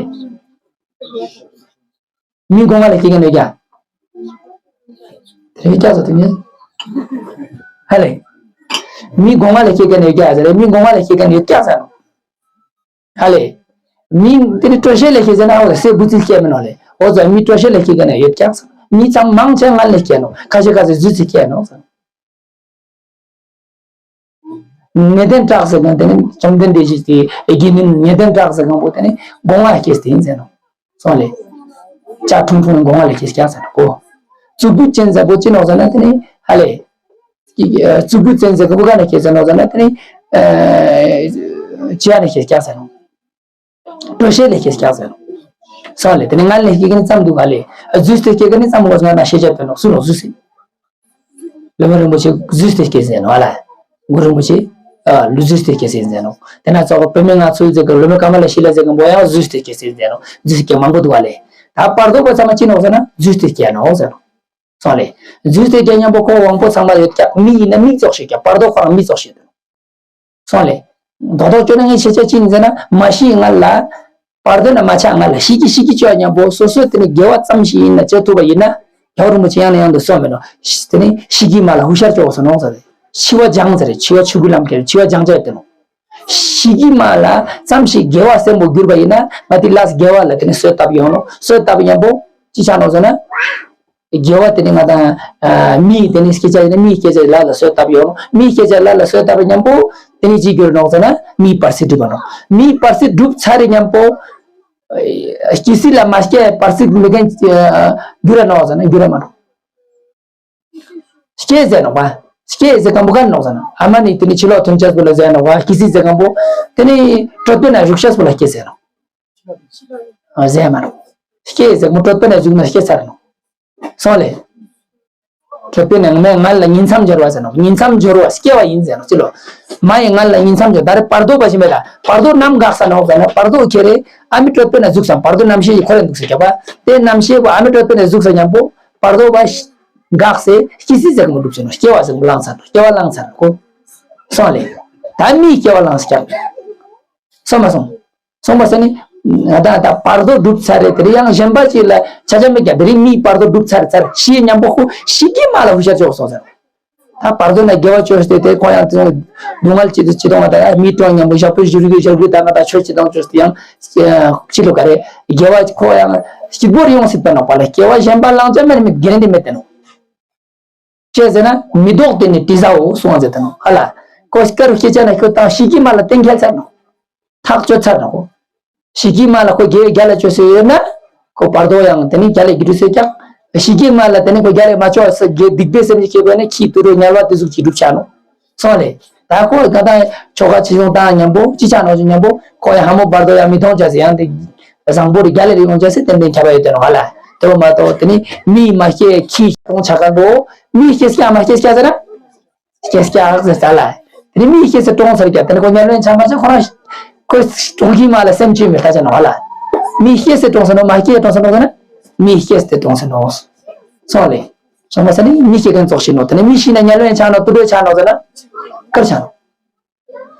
མི་སྒོ་ང་ལས་སྐྱེ་ག་ནས་ཡོད་ཀྱང་། དེ་རིང་སྐྱག་ཟ་དུས་ཉན། ཧ་ལེ། མི་སྒོ་ང་ལས་སྐྱེ་ག་ནས་ཡོད་ཀྱང་ཟེར་རེ་མི་སྒོ་ང་ལས་སྐྱེ་ག་ནས་ཡོད་ཀྱང་ཟེར་ནོ། ཧ་ལེ། མི་དེ་ནི་སྤྲོ་ཤེས་ལས་སྐྱེ་ཟེར་ན་ཨོ་ལེ་སེ་བུ་ཙི་སྐྱེ་མི་ནོ་ལེ། ཨོ་ཙོ་མི་སྤྲོ་ཤེས་ལས་སྐྱེ་ག་ནས་ཡོད་ཀྱང་ཟེར། མི་ཚང་མང་ཆེ་ང་ལས་སྐྱེ་ནོ། ཁ་ཤས་ཁ་ཤས་རྫུས་ཙི་སྐྱེ་ནོ་ཟེར། ངེས་དོན་གྲགས་ཟེར་མཁན་དེ་ནི་བཅོམ་ལྡན་འདས་ཀྱི་དགེ་འདུན་ངེས་དོན་གྲགས་ཟེར་མཁན་པོ་དེ་ནི་སྒོ་ང་ལ་སྐྱེས་ཏེ་ཡིན་ཟེར་ནོ། སོང་ལེ། ལྕགས་ཁྲུང་ཁྲུང་སྒོ་ང་ལ་སྐྱེས་ཀྱང་ཟེར་ནོ་གོ། གཙུག་ཕུད་ཅན་ཟེར་པོ་ཅི་ནོ་ཟེར་ན་དེ་ནི་ཧ་ལེ། གཙུག་ཕུད་ཅན་ཟེར་གི་པོ་ག་ནས་སྐྱེས་ཟེར་ནོ་ཟེར་ན་དེ་ནི། ཅི་ཡ་ནས་སྐྱེས་ཀྱང་ཟེར་ནོ། སྤྲོ་ཤེས་ལས་སྐྱེས་ཀྱང་ཟེར་ནོ། སོང་ལེ་དེ་ནི་ང་ལས་སྐྱེས་ཀྱི་ནི་ཙམ་འདུག་ག་ལེ། རྫུས་ཏེ་སྐྱེས་ཀྱི་ནི་ཙམ་འོ་ང་ན་ཤེས་བྱ་དོན་ནོ་སུ་ནོ་རྫུས་སེ། སློབ་དཔོན་རིན་པོ་ཆེ་རྫུས་ཏེ་སྐྱེས་ཟེར་ནོ་ཨ་ལ། གུ་རུ་རིན་པོ་ཆེ། ཨ་ལུ་རྫུས་ཏེ་སྐྱེས་ཟེར་ནོ། དེ་ན་ཙོག་པ་བུད་མེད་ང་ཚོའི་ཟེར་གི་སློབ་དཔོན་ཀ་མ་ལ་ཤཱི་ལ་ཟེར་གི་མོ་ཡང་རྫུས་ཏེ་སྐྱེས་ཟེར་ནོ། རྫུས་སྐྱེས་མང་པོ་འདུག་ག་ལེ། ད་བར་དོ་པ་ཚང་མ་ཅི་ནོ་ཟེར་ན་རྫུས་ཏེ་སྐྱེས་ནོ་ཟེར་ནོ། སོང་ལེ། རྫུས་ཏེ་སྐྱེས་མཉམ་པོ་ཁོ་དབང་པོ་ཚང་མ་ཡོད་ཀྱང་མི་ཡིན་ན་མི་ཙོགས་ཤིག་ཀྱང་བར་དོ་ཁོ་རང་མི་ཙོགས་ཤིག་དེ་ནོ། སོང་ལེ། རྡོག་རྡོག་བཅོས་ན་ངས་ཤེས་བྱ་ཅི་ཡིན་ཟེར་ན་མ་ཤི་སྔ་ལ། བར་དོ་ན་མ་ཆགས་སྔ་ལ་ཤི་གི་ཤི་གི་བཅོས་མཉམ་པོ་སོ་སོའི་དེ་ནི་དགེ་བ་ཙམ་ཞིག་ཡིན་ན་བྱེད་ཐུབ་པ་ཡིན་ན། རྒྱལ་བ་རིན་པོ་ཆེ་ཡང་ནས་ཡང་དུ་གསུངས་མེད་ནོ། དེ་ནི་ཤི་གི་མ་ལ་ཧུ་ཤར་བཅོས་སོ་ནོ་ཟེར། འཆི་བ་སྦྱང་ཟེར་འཆི་བ་ཆོས་སྐུའི་ལམ་ཁྱེར་འཆི་བ་སྦྱང་བྱ་ཡོད་དེ་ནོ། ཤི་གི་མ་ལ་ཙམ་ཞིག་དགེ་བ་སེམས་པོ་གྱུར་པ་ཡིན་ན་ང་དེ་ལ་དགེ་བ་ལ་དེ་ནི་གསོས་བཏབ་ཡོང་ནོ་གསོས་བཏབ་མཉམ་པོ་ཅི་ཆགས་ནོ་ཟེར་ན། དགེ་བ་དེ་ནི་ང་དང་། མིའི་དེ་ནི་སྐད་ཆ་ཡིན་ན་མིའི་སྐད་ཆ་ལ་ལ་གསོས་བཏབ་ཡོང་། མིའི་སྐད་ཆ་ལ་ལ་གསོས་བཏབ་མཉམ་པོ། དེ་ནི་ཅི་འགྱུར་ནོག་ཟེར་ན་མིའི་བར་སྲིད་འགྲུབ་པ་ནོག་མིའི་བར་སྲིད་འགྲུབ་ཚར་རེ་མཉམ་པོ། སྐྱེ་སྲིད་ལ་མ་སྐྱེ་བར་སྲིད་མི་ལྡན་འགྱུར་ར་ནོག་ཟེར་ན་འགྱུར་ར་མ་ནོག་སྐྱེ་ཟེར་ནོག་པ། སྐྱེ་ཟེར་མཁན་པོ་ག་ནོག་ཟེར་ན་ཨ་མ་ནི་དེ་ནི་ཕྱི་ལོག་ཐོན་ཆས་པོ་ལ་ཟེར་ནོག་པ། སྐྱེ་སྲིད་ཟེར་མཁན་པོ། དེ་ནི་གྲོད་པའི་ནང་བཞུགས་ཆས་པོ་ལ་སྐྱེ་ཟེར་ནོག་ཨ་ཟེར་མ་རུང་། སྐྱེ་ཟེར་མོ་གྲོད་པ་ནས་ཟུག་ན་སྐྱེ་ཚར་ནོ། སོང་ལེ། གྲོད་པའི་ནང་ནས་ང་ལ་ཉིང་མཚམས་སྦྱོར་བ་ཟེར་ནོ། ཉིང་མཚམས་སྦྱོར་བ་སྐྱེ་བ་ཡིན་ཟེར་ནོ་ཅི་ལོ། མ་ཡི་ང་ལ་ཉིང་མཚམས་སྦྱོར། ད་རེ་བར་དོ་བ་ཞིག་མེད་ལ། བར་དོ་ནམ་འགག་ས་ནོ་ཟེར་ན། བར་དོ་ཁྱེད་རེ་ཨ་མི་གྲོད་པའི་ནང་ཟུག་ས། བར་དོ་རྣམ་ཤེས་ཀྱི་ཁོ་རེ་འདུག་ཟེར་རྒྱབ་པ། དེ་རྣམ་ཤེས་པོ་ཨ་མི་གྲོད་པའི་ནང་ཟུག་ས་མཉམ་པོ་བར་དོ་བ་འགག་སེ་སྐྱེ་སྲིད་ཟེར་མོ་འགྲུབ་ཟེར་ནོ། སྐྱེ་བ་ཟེར་མོ་བླངས་ཚར་ནོ། སྐྱེ་བ་བླངས་ཚར་ནོ་ཁོ། སོང་ལེ། ད་མིའི་སྐྱེ་བ་བླངས་ཀྱང་། སོང་མ་སོང་། སོང་བ་ཟེར་ནི། ང་དང་ད་བར་དོ་སྒྲུབ་ཚར་རེད། དེ་རིང་ཡང་གཞན་པ་ཅིག་ལ་ཆ་ཆ་མེད་ཀྱང་དེ་རིང་མིའི་བར་དོ་སྒྲུབ་ཚར་ཚར་ཤི་མཉམ་པོ་ཁོ་ཤི་ཀྱི་མ་ལ་ཧུ་ཤར་ཅོག་སོང་ཟེར། ད་བར་དོ་ན་དགེ་བ་ཅོས་ཏེ་དེ་ཁོ་ཡང་དེ་སྡུག་བསྔལ་ཅི་ཅི་དང་ང་དང་མི་གྲོངས་མཉམ་པོ་ཞག་པོ་བཞུར་གི་བཞུར་གི་ད་ང་དང་ཆོས་ཅི་དང་ཅོས་ཏེ་ཡང་ཅི་ལོ་ག་རེ་དགེ་བ་ཁོ་ཡང་སྐྱིད་པོར་ཡོང་སྲིད་པ་ནོག་པ་ལ། སྐྱེ་བ་གཞན་པ་བླང་ཅ་མེད་མེད་གེ་རེ་འདི་མེད་དེ་ནོ། ཅི་ཟེར་ན་མི་ལྡོག་དེ་ནི་དྲི་ཟའོ་གསུང་བ་ཟེར་ཏེ་ནོ་ཧ་ལ། ཀོ་སྐར་སྐྱེ་ཆ་ན་ཁྱོད་དང་ཤི་ཀྱི་མ་ལ་གཏན་འཁེལ་ཚར་ནོ། ཐག་གཅོད་ཚར་ནོ། ཤི་ཀྱི་མ་ལ་ཁོ་དགེ་བའི་རྒྱ་ལ་ཅོས་སེ་ཡོད་ན། ཁོ་བར་དོ་ཡང་དེ་ནི་རྒྱ་ལ་གི་འགྲུབ་སེ་ཀྱང་། ཤི་ཀྱི་མ་ལ་དེ་ནི་ཁོ་རྒྱ་ལ་མ་ཅོས་སེ་དགེ་སྡིག་པའི་སེམས་ཀྱི་སྐྱེ་བ་ནི་ཁྱི་དུད་འགྲོ་དམྱལ་བ་དེ་ཟུག་ཅིག་འགྲུབ་ཆ་ནོ། སོང་ལེ། ད་ཁོ་ད་ལྟ་ཆོ་ག་ཆེ་ཆུང་བཏང་མཉམ་པོ་ཅི་ཆ་ནོ་ཅི་མཉམ་པོ་ཁོ་ཡང་ཧ་མོ་བར་དོ་ཡང་མི་མཐོང་ཆ་སེ་ཡང་དེ། བཟང་པོ་རེ་རྒྱ་ལ་རེ་ཡོང་ཆ་སེ་ཏན་ཏན་ཁྱབ་པ་ཡོད་དེ་ནོ་ཧ་ལ། དེ་བ་མ་གཏོགས་དེ་ནི་མི་མ་སྐྱེ་ཁྱི་གྲོངས་ཆ་ག་འགྲོ། མི་སྐྱེ་སྐྱ་མ་སྐྱེ་སྐྱ་ཟེར་ན། སྐྱེ་སྐྱ་ཟེར་ས་ལ། དེ་ནི་མི་སྐྱེ་སེ་གྲོངས་ཚར་ཀྱང་དེ་ནི་ཁོ་ཉལ་བའི་ཆ་མ་ཆ་ཁོ་རང་། ཁོ་གྲོངས་ཀྱི་མ་ལ་སེམས་ཅན་མི་ལྟ་ཆ་ནོ་ཧ་ལ། མི་སྐྱེ་སེ་གྲོངས་ས་ནོ་མ་སྐྱེ་གྲོངས་ས་ནོ་ཟེར་ན། མི་སྐྱེ་སེ་གྲོངས་ས་ནོ། སོང་ལེ། སོང་བ་ཟེར་ནི་མི་སྐྱེ་མཁན་ཙོགས་ཤིག་ནོ། དེ་ནི་མི་ཤི་ན་ཉལ་བའི་ཆ་ནོ་དུད་འགྲོའི་ཆ་ནོ་ཟེར་ན། དཀར་ཆ་ནོ།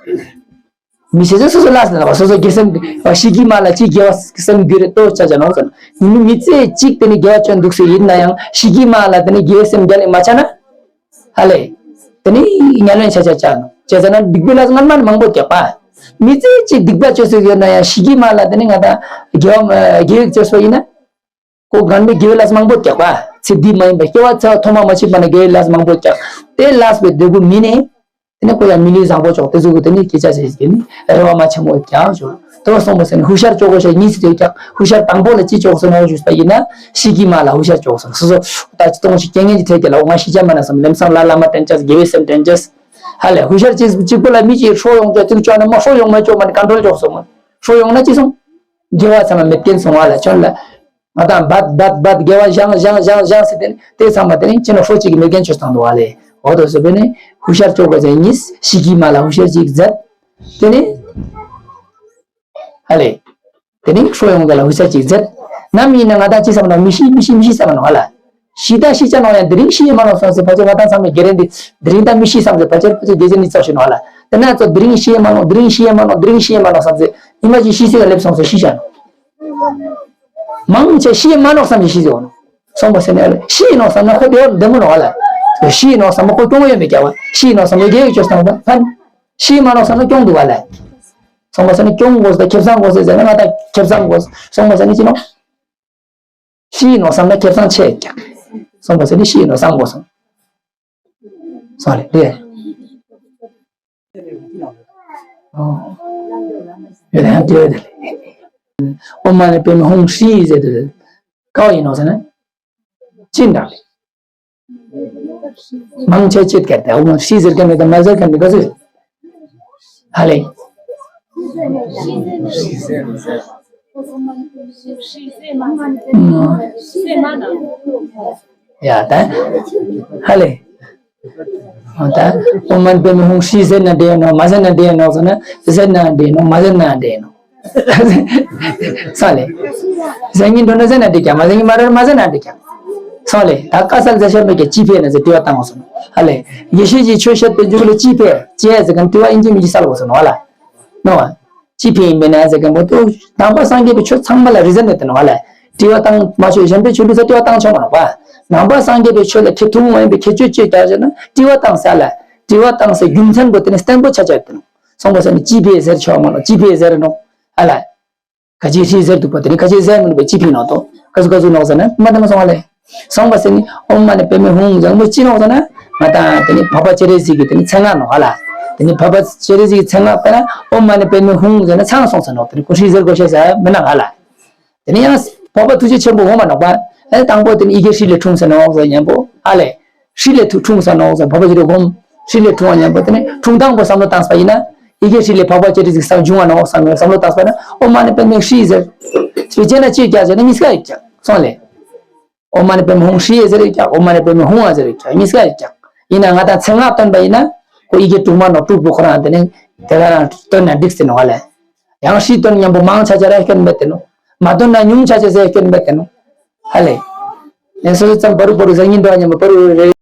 མི་ཤེས་ཚེ་སོ་སོ་ལ་ཟེར་ན་སོ་སོ་དགེ་སེམས་ཤི་གི་མ་ལ་ཅི་དགེ་བ་སེམས་དགེ་རེ་ལྟོ་ཆ་ཆ་ནོ་ཟེར་ན། ཡིན་མི་ཚེ་གཅིག་དེ་ནི་དགེ་བ་ཅོ་འདུག་སེ་ཡིན་ན་ཡང་ཤི་གི་མ་ལ་དེ་ནི་དགེ་བའི་སེམས་རྒྱ་ལས་མ་ཆ་ན། ཧ་ལེ། དེ་ནི་ཉལ་བའི་ཆ་ཆ་ཆ་ནོ། ཅི་ཟེར་ན་སྡིག་པའི་ལས་སྔན་མ་ནི་མང་པོ་རྒྱག་པ། མི་ཚེ་གཅིག་སྡིག་པ་ཅོ་སེ་ཡོད་ན་ཡང་ཤི་གི་མ་ལ་དེ་ནི་ང་དང་དགེ་བ་དགེ་བའི་ཅོ་སོ་ཡིན་ན། ཁོ་གང་ནས་དགེ་བའི་ལས་མང་པོ་རྒྱག་པ། ཚེ་འདི་མ་ཡིན་པ་སྐྱེ་བ་ཚེ་བ་ཐོག་མ་མ་མཆིས་པ་ན་དགེ་བའི་ལས་མང་པོ་རྒྱག་དེ་ལས་པའི་འབྲས་བུ་མི་ནི། དེ་ནི་ཁོ་ཡང་མི་ལུས་བཟང་པོ་ཅོག་དེ་ཚོ་གི་དེ་ནི་སྐད་ཆ་བཤད་ཀྱི་ནི་རེ་བ་མ་ཆེན་མོ་རྒྱག་ཞོག་དེ་བ་སོང་པ་ཟེར་ནི་ཧུ་ཤར་ཅོག་གོ་ཤ་གཉིས་སུ་དེ་རྒྱག་ཧུ་ཤར་དང་པོ་ལ་ཅི་ཅོག་སོ་ནོ་ཞུས་པ་ཡིན་ན་ཤི་གི་མ་ལ་ཧུ་ཤར་ཅོག་སོ་སོ་སོ་ད་ཅི་གཏོང་ཞིག་རྐྱེན་ངན་གྱི་ཐད་ཀྱི་ལ་འོ་ང་ཤི་ཆ་མ་ན་སམ་ལམ་སང་ལ་ལ་མ་དྲན་ཅས་དགེ་བའི་སེམས་དྲན་ཅས་ཧ་ལས་ཧུ་ཤར་ཅིག་གཅིག་པོ་ལ་མི་ཅིག་ཧྲོ་ཡོང་ཅོག་ཅིག་ཅོག་ན་མ་ཧྲོ་ཡོང་མ་ཅོག་མ་ནི་ཀན་ཊོལ་ཅོག་སོ་མ་ཧྲོ་ཡོང་ན་ཅི་སོང་དགེ་བ་ཚང་མ་མེད་མཁན་སོང་བ་ལ་ཅོན་ལ། ང་དང་བད་བད་བད་དགེ་བ་བཞེངས་བཞེངས་བཞེངས་བཞེངས་ཟེར་ཏེ་ནི་དེ་ཚང་མ་དེ་ནི་ཅི་ནོ་ཧྲོ་གཅིག་གི་མེད་མཁན་ཆོས་བཏང་འདུག་བ་ལས། འོ་དོ་སོ་པས་ནི་ཧུ་ཤར་ཅོག་ག་ཅན་གཉིས་ཤི་གི་མ་ལ་ཧུ་ཤར་གཅིག་མཛད། དེ་ནི་ཧ་ལས། དེ་ནི་ཧྲོ་ཡོང་ག་ལ་ཧུ་ཤར་གཅིག་མཛད། ནམ་ཡིན་ན་ང་དང་ཅི་བསམ་ནོ་མི་ཤི་མི་ཤི་མི་ཤི་བསམ་ནོ་ཧ་ལ། ཤི་ད་ཤི་ཆ་ནོ་ཡང་དེ་རིང་ཤི་ཡེ་མ་ནོ་བསམ་ཟེར་ཕལ་ཆེར་ང་དང་ཚང་མས་དགེ་རེ་འདི་དེ་རིང་ད་མི་ཤི་བསམ་ཟེར་ཕལ་ཆེར་ཕལ་ཆེར་དགེ་ཆེ་ནི་ཙོག་ཤི་ནོ་ཧ་ལ། དེ་ན་ཚོ་དེ་རིང་ཤི་ཡེ་མ་ནོ་དེ་རིང་ཤི་ཡེ་མ་ནོ་དེ་རིང་ཤི་ཡེ་མ་ནོ་བསམ་ཟེར་ཉི་མ་ཅིག་ཤི་སེ་ག་སླེབས་སོང་ཟེར་ཤི་ཆ་ནོ། མང་ཆེ་ཤི་མ་ནོག་བསམ་གྱི་ཤི་ཟེར་བ་ནོ། སོང་པ་ཟེར་ནས་ཤི་ནོག་བསམ་ན་ཁོ་བདེ་བ་བདེ་མོ་ནོག་ལ། ཤི་ནོག་བསམ་ན་ཁོ་སྐྱོང་ཡོད་མེད་ཀྱག་བ། ཤི་ནོག་བསམ་ན་དགེ་བའི་ཆོས་བཏང་བ་ཕན། ཤི་མ་ནོག་བསམ་ན་སྐྱོང་འདུག་བ་ལ། སོང་པ་ཟེར་ནས་སྐྱོང་དགོས་ཟེར་ཁེ་བཟང་དགོས་ཟེར་ཟེར་ན་ང་ད་ཁེ་བཟང་དགོས། སོང་པ་ཟེར་ནས་ཅི་ནོག་ཤི་ནོག་བསམ་ན་ཁེ་བཟང་ཆེ་ཀྱག་སོང་པ་ཟེར་ནས་ཤི་ནོག་བསམ་དགོས་སོང་། སོང་ལེ་ལེ། ཡོད་ཡང་དེ་ཡོད་དེ་ལེ། ཨོཾ་མ་ཎི་པདྨེ་ཧཱུྃ་ཧྲཱིཿ་ཟེར་དུས། ག་བ་ཡིན་ནོག་ཟེར་ན། ཅི་འདྲ་ལེ། མང་ཆེ་ཅི་སྐད་དེ་ཨོཾ་ཧྲཱིཿ་ཟེར་མཁན་མེད་དང་མ་ཟེར་མཁན་མེད་ག་ཟེར། ཧ་ལེ། ཡ་ད། ཧ་ལེ། ཨོ་ད། ཨོཾ་མ་ཎི་པདྨེ་ཧཱུྃ་ཧྲཱིཿ་ཟེར་ན་འགྲིག་ནོག་མ་ཟེར་ན་འགྲིག་ནོག་ཟེར་ན། ཟེར་ན་འགྲིག་ནོག་མ་ཟེར་ན་འགྲིག་ནོག་སོང་ལེ། ཟེར་ཉིན་འགྲོ་ན་ཟེར་ན་འགྲིག་ཀྱག་མ་ཟེར་ཉིན་མ་རེར་མ་ཟེར་ན་འགྲིག་ཀྱག་སོང་ལེ། ད་ཀ་ས་ལ་ཟེར་ཤར་མེད་ཀྱི་ཅི་ཕེ་ན་ཟེར་དྲི་བ་བཏང་བ་སོང་། ཧ་ལེ། ཡེ་ཤེས་ཀྱི་ཆོས་བཤད་པའི་མཇུག་ལ་ཅི་ཕེ། ཅི་ཟེར་གན་དྲི་བ་ཨིན་ཅི་མིན་ཅི་སལ་བ་སོང་ནོ་ཧ་ལ། ནོ། ཅི་ཕི་ཡིན་པས་ན་ཟེར་མཁན་པོ་ཏོ། ནང་པ་སངས་རྒྱས་པའི་ཆོས་ཚང་མ་ལ་རི་ཟན་ནས་བསྟན་བ་ལས། དྲི་བ་བཏང་མ་ཆོག་གཞན་པའི་ཆོས་ལུགས་ས་དྲི་བ་བཏང་ཆོག་མ་ནོག་པ། ནང་པ་སངས་རྒྱས་པའི་ཆོས་ལ་ཁེ་ཐུང་མ་ཡིན་པའི་ཁྱད་ཆོས་ཅི་རྒྱག་ཟེར་ན་དྲི་བ་བཏང་ས་ལ། དྲི་བ་བཏང་སའི་རྒྱུ་མཚན་པོ་དེ་ནི་བརྟན་པོ་ཆ་ཆ་ཡོད་དེ་ནོ། སོང་པ་ཟེར་ནི་ཅི་ཕི་ཟེར་ཆོག་མ་ནོག་ཅི་ཕི་ཟེར་ནོ། ཨ་ལ། ཁ་ཅིག་ཧྲི་ཟེར་འདུག་པ་དེ་ནི་ཁ་ཅིག་ཟེར་མི་འདུག་པ་ཅི་ཕི་ནོག་ཏོ། ཀ་ཟུ་ཀ་ཟུ་ནོག་ཟེར་ན་མ་དེ་མ་སོང་བ་ལས། སོང་པ་ཟེར་ནི་ཨོཾ་མ་ཎི་པདྨེ་ཧཱུྃ་ཟེར་མོ་ཅི་ནོག་ཟེར་ན། ང་དང་དེ་ནི་འཕགས་པ་སྤྱན་རས་གཟིགས་ཀྱི་དེ་ནི་མཚན་སྔགས་ནོག་ཧ་ལ། དེ་ནི་འཕགས་པ་སྤྱན་རས་གཟིགས་ཀྱི་མཚན་སྔགས་པ་ན་ཨོཾ་མ་ཎི་པདྨེ་ཧཱུྃ་ཟེར་ན་ཚང་སོང་ཟེར་ནོག་དེ་ནི་ཁོ་ཧྲི་ཟེར་དགོས་ཤེས་ཟེར་མི་ནང་ཧ་ལ། དེ་ནི་ཡང་འཕགས་པ་ཐུགས་རྗེ་ཆེན་པོ་འོང་མ་ནོག་པ། ཨེ་དང་པོ་དེ་ནི་ཡི་གེ་ཧྲི་ལས་འཁྲུངས་ཟེར་ནོག་ཟེར་མཉམ་པོ་ཧ་ལས། ཧྲི་ལས་ཐུགས་འཁྲུངས་ཟེར་ནོག་ཟེར་འཕགས་པ་སྤྱན་རས་སྒོམ། ཧྲི་ལས་འཁྲུངས་པ་མཉམ་པོ་དེ་ནི་འཁྲུངས་སྟངས་པོ་བསམ་བློ་བཏང་པ་ཡིན་ན། ཡི་གེ་ཧྲཱིཿལས་འཕགས་པ་སྤྱན་རས་གཟིགས་སངས་རྒྱས་བྱུང་བ་ན་འོ་བསམ་བསམ་བློ་བཏང་པ་ན་ཨོཾ་མ་ཎི་པདྨེ་ཧྲཱིཿཟེར། ཞེས་བྱས་ན་ཅི་རྒྱག་ཟེར་ན་གཉིས་ཀ་ཡིག་རྒྱག་སོང་ལེ། ཨོཾ་མ་ཎི་པདྨེ་ཧཱུྃ་ཧྲཱིཿཟེར་ཡིག་རྒྱག་ཨོཾ་མ་ཎི་པདྨེ་ཧཱུྃ་ཨ་ཟེར་ཡིག་རྒྱག་གཉིས་ཀ་ཡིག་རྒྱག་ཡིན་ན་ང་དང་མཚན་སྔགས་བཏོན་པ་ཡིན་ན་ཁོ་ཡི་གེ་དྲུག་མ་ནོར་དྲུག་པོ་ཁོ་རང་དེ་ནས་དེ་ག་རང་བཏོན་ན་འགྲིག་ཟེར་ནོ་ཧ་ལེ། ཡང་ཧྲཱིཿ་བཏོན་མཉམ་པོ་མང་ཆ་ཆ་ར་སྐྱོན་མེད་དེ་ནོ། མ་བཏོན་ན་ཉུང་ཆ་ཆ་ཟེར་སྐྱོན་མེད་དེ་ནོ། ཧ་ལེ། ཡང་སོ་སོ་ཙམ་བར་བར་ཟ་ཉིན་འདྲ་མཉམ་པོ་བར་རེ།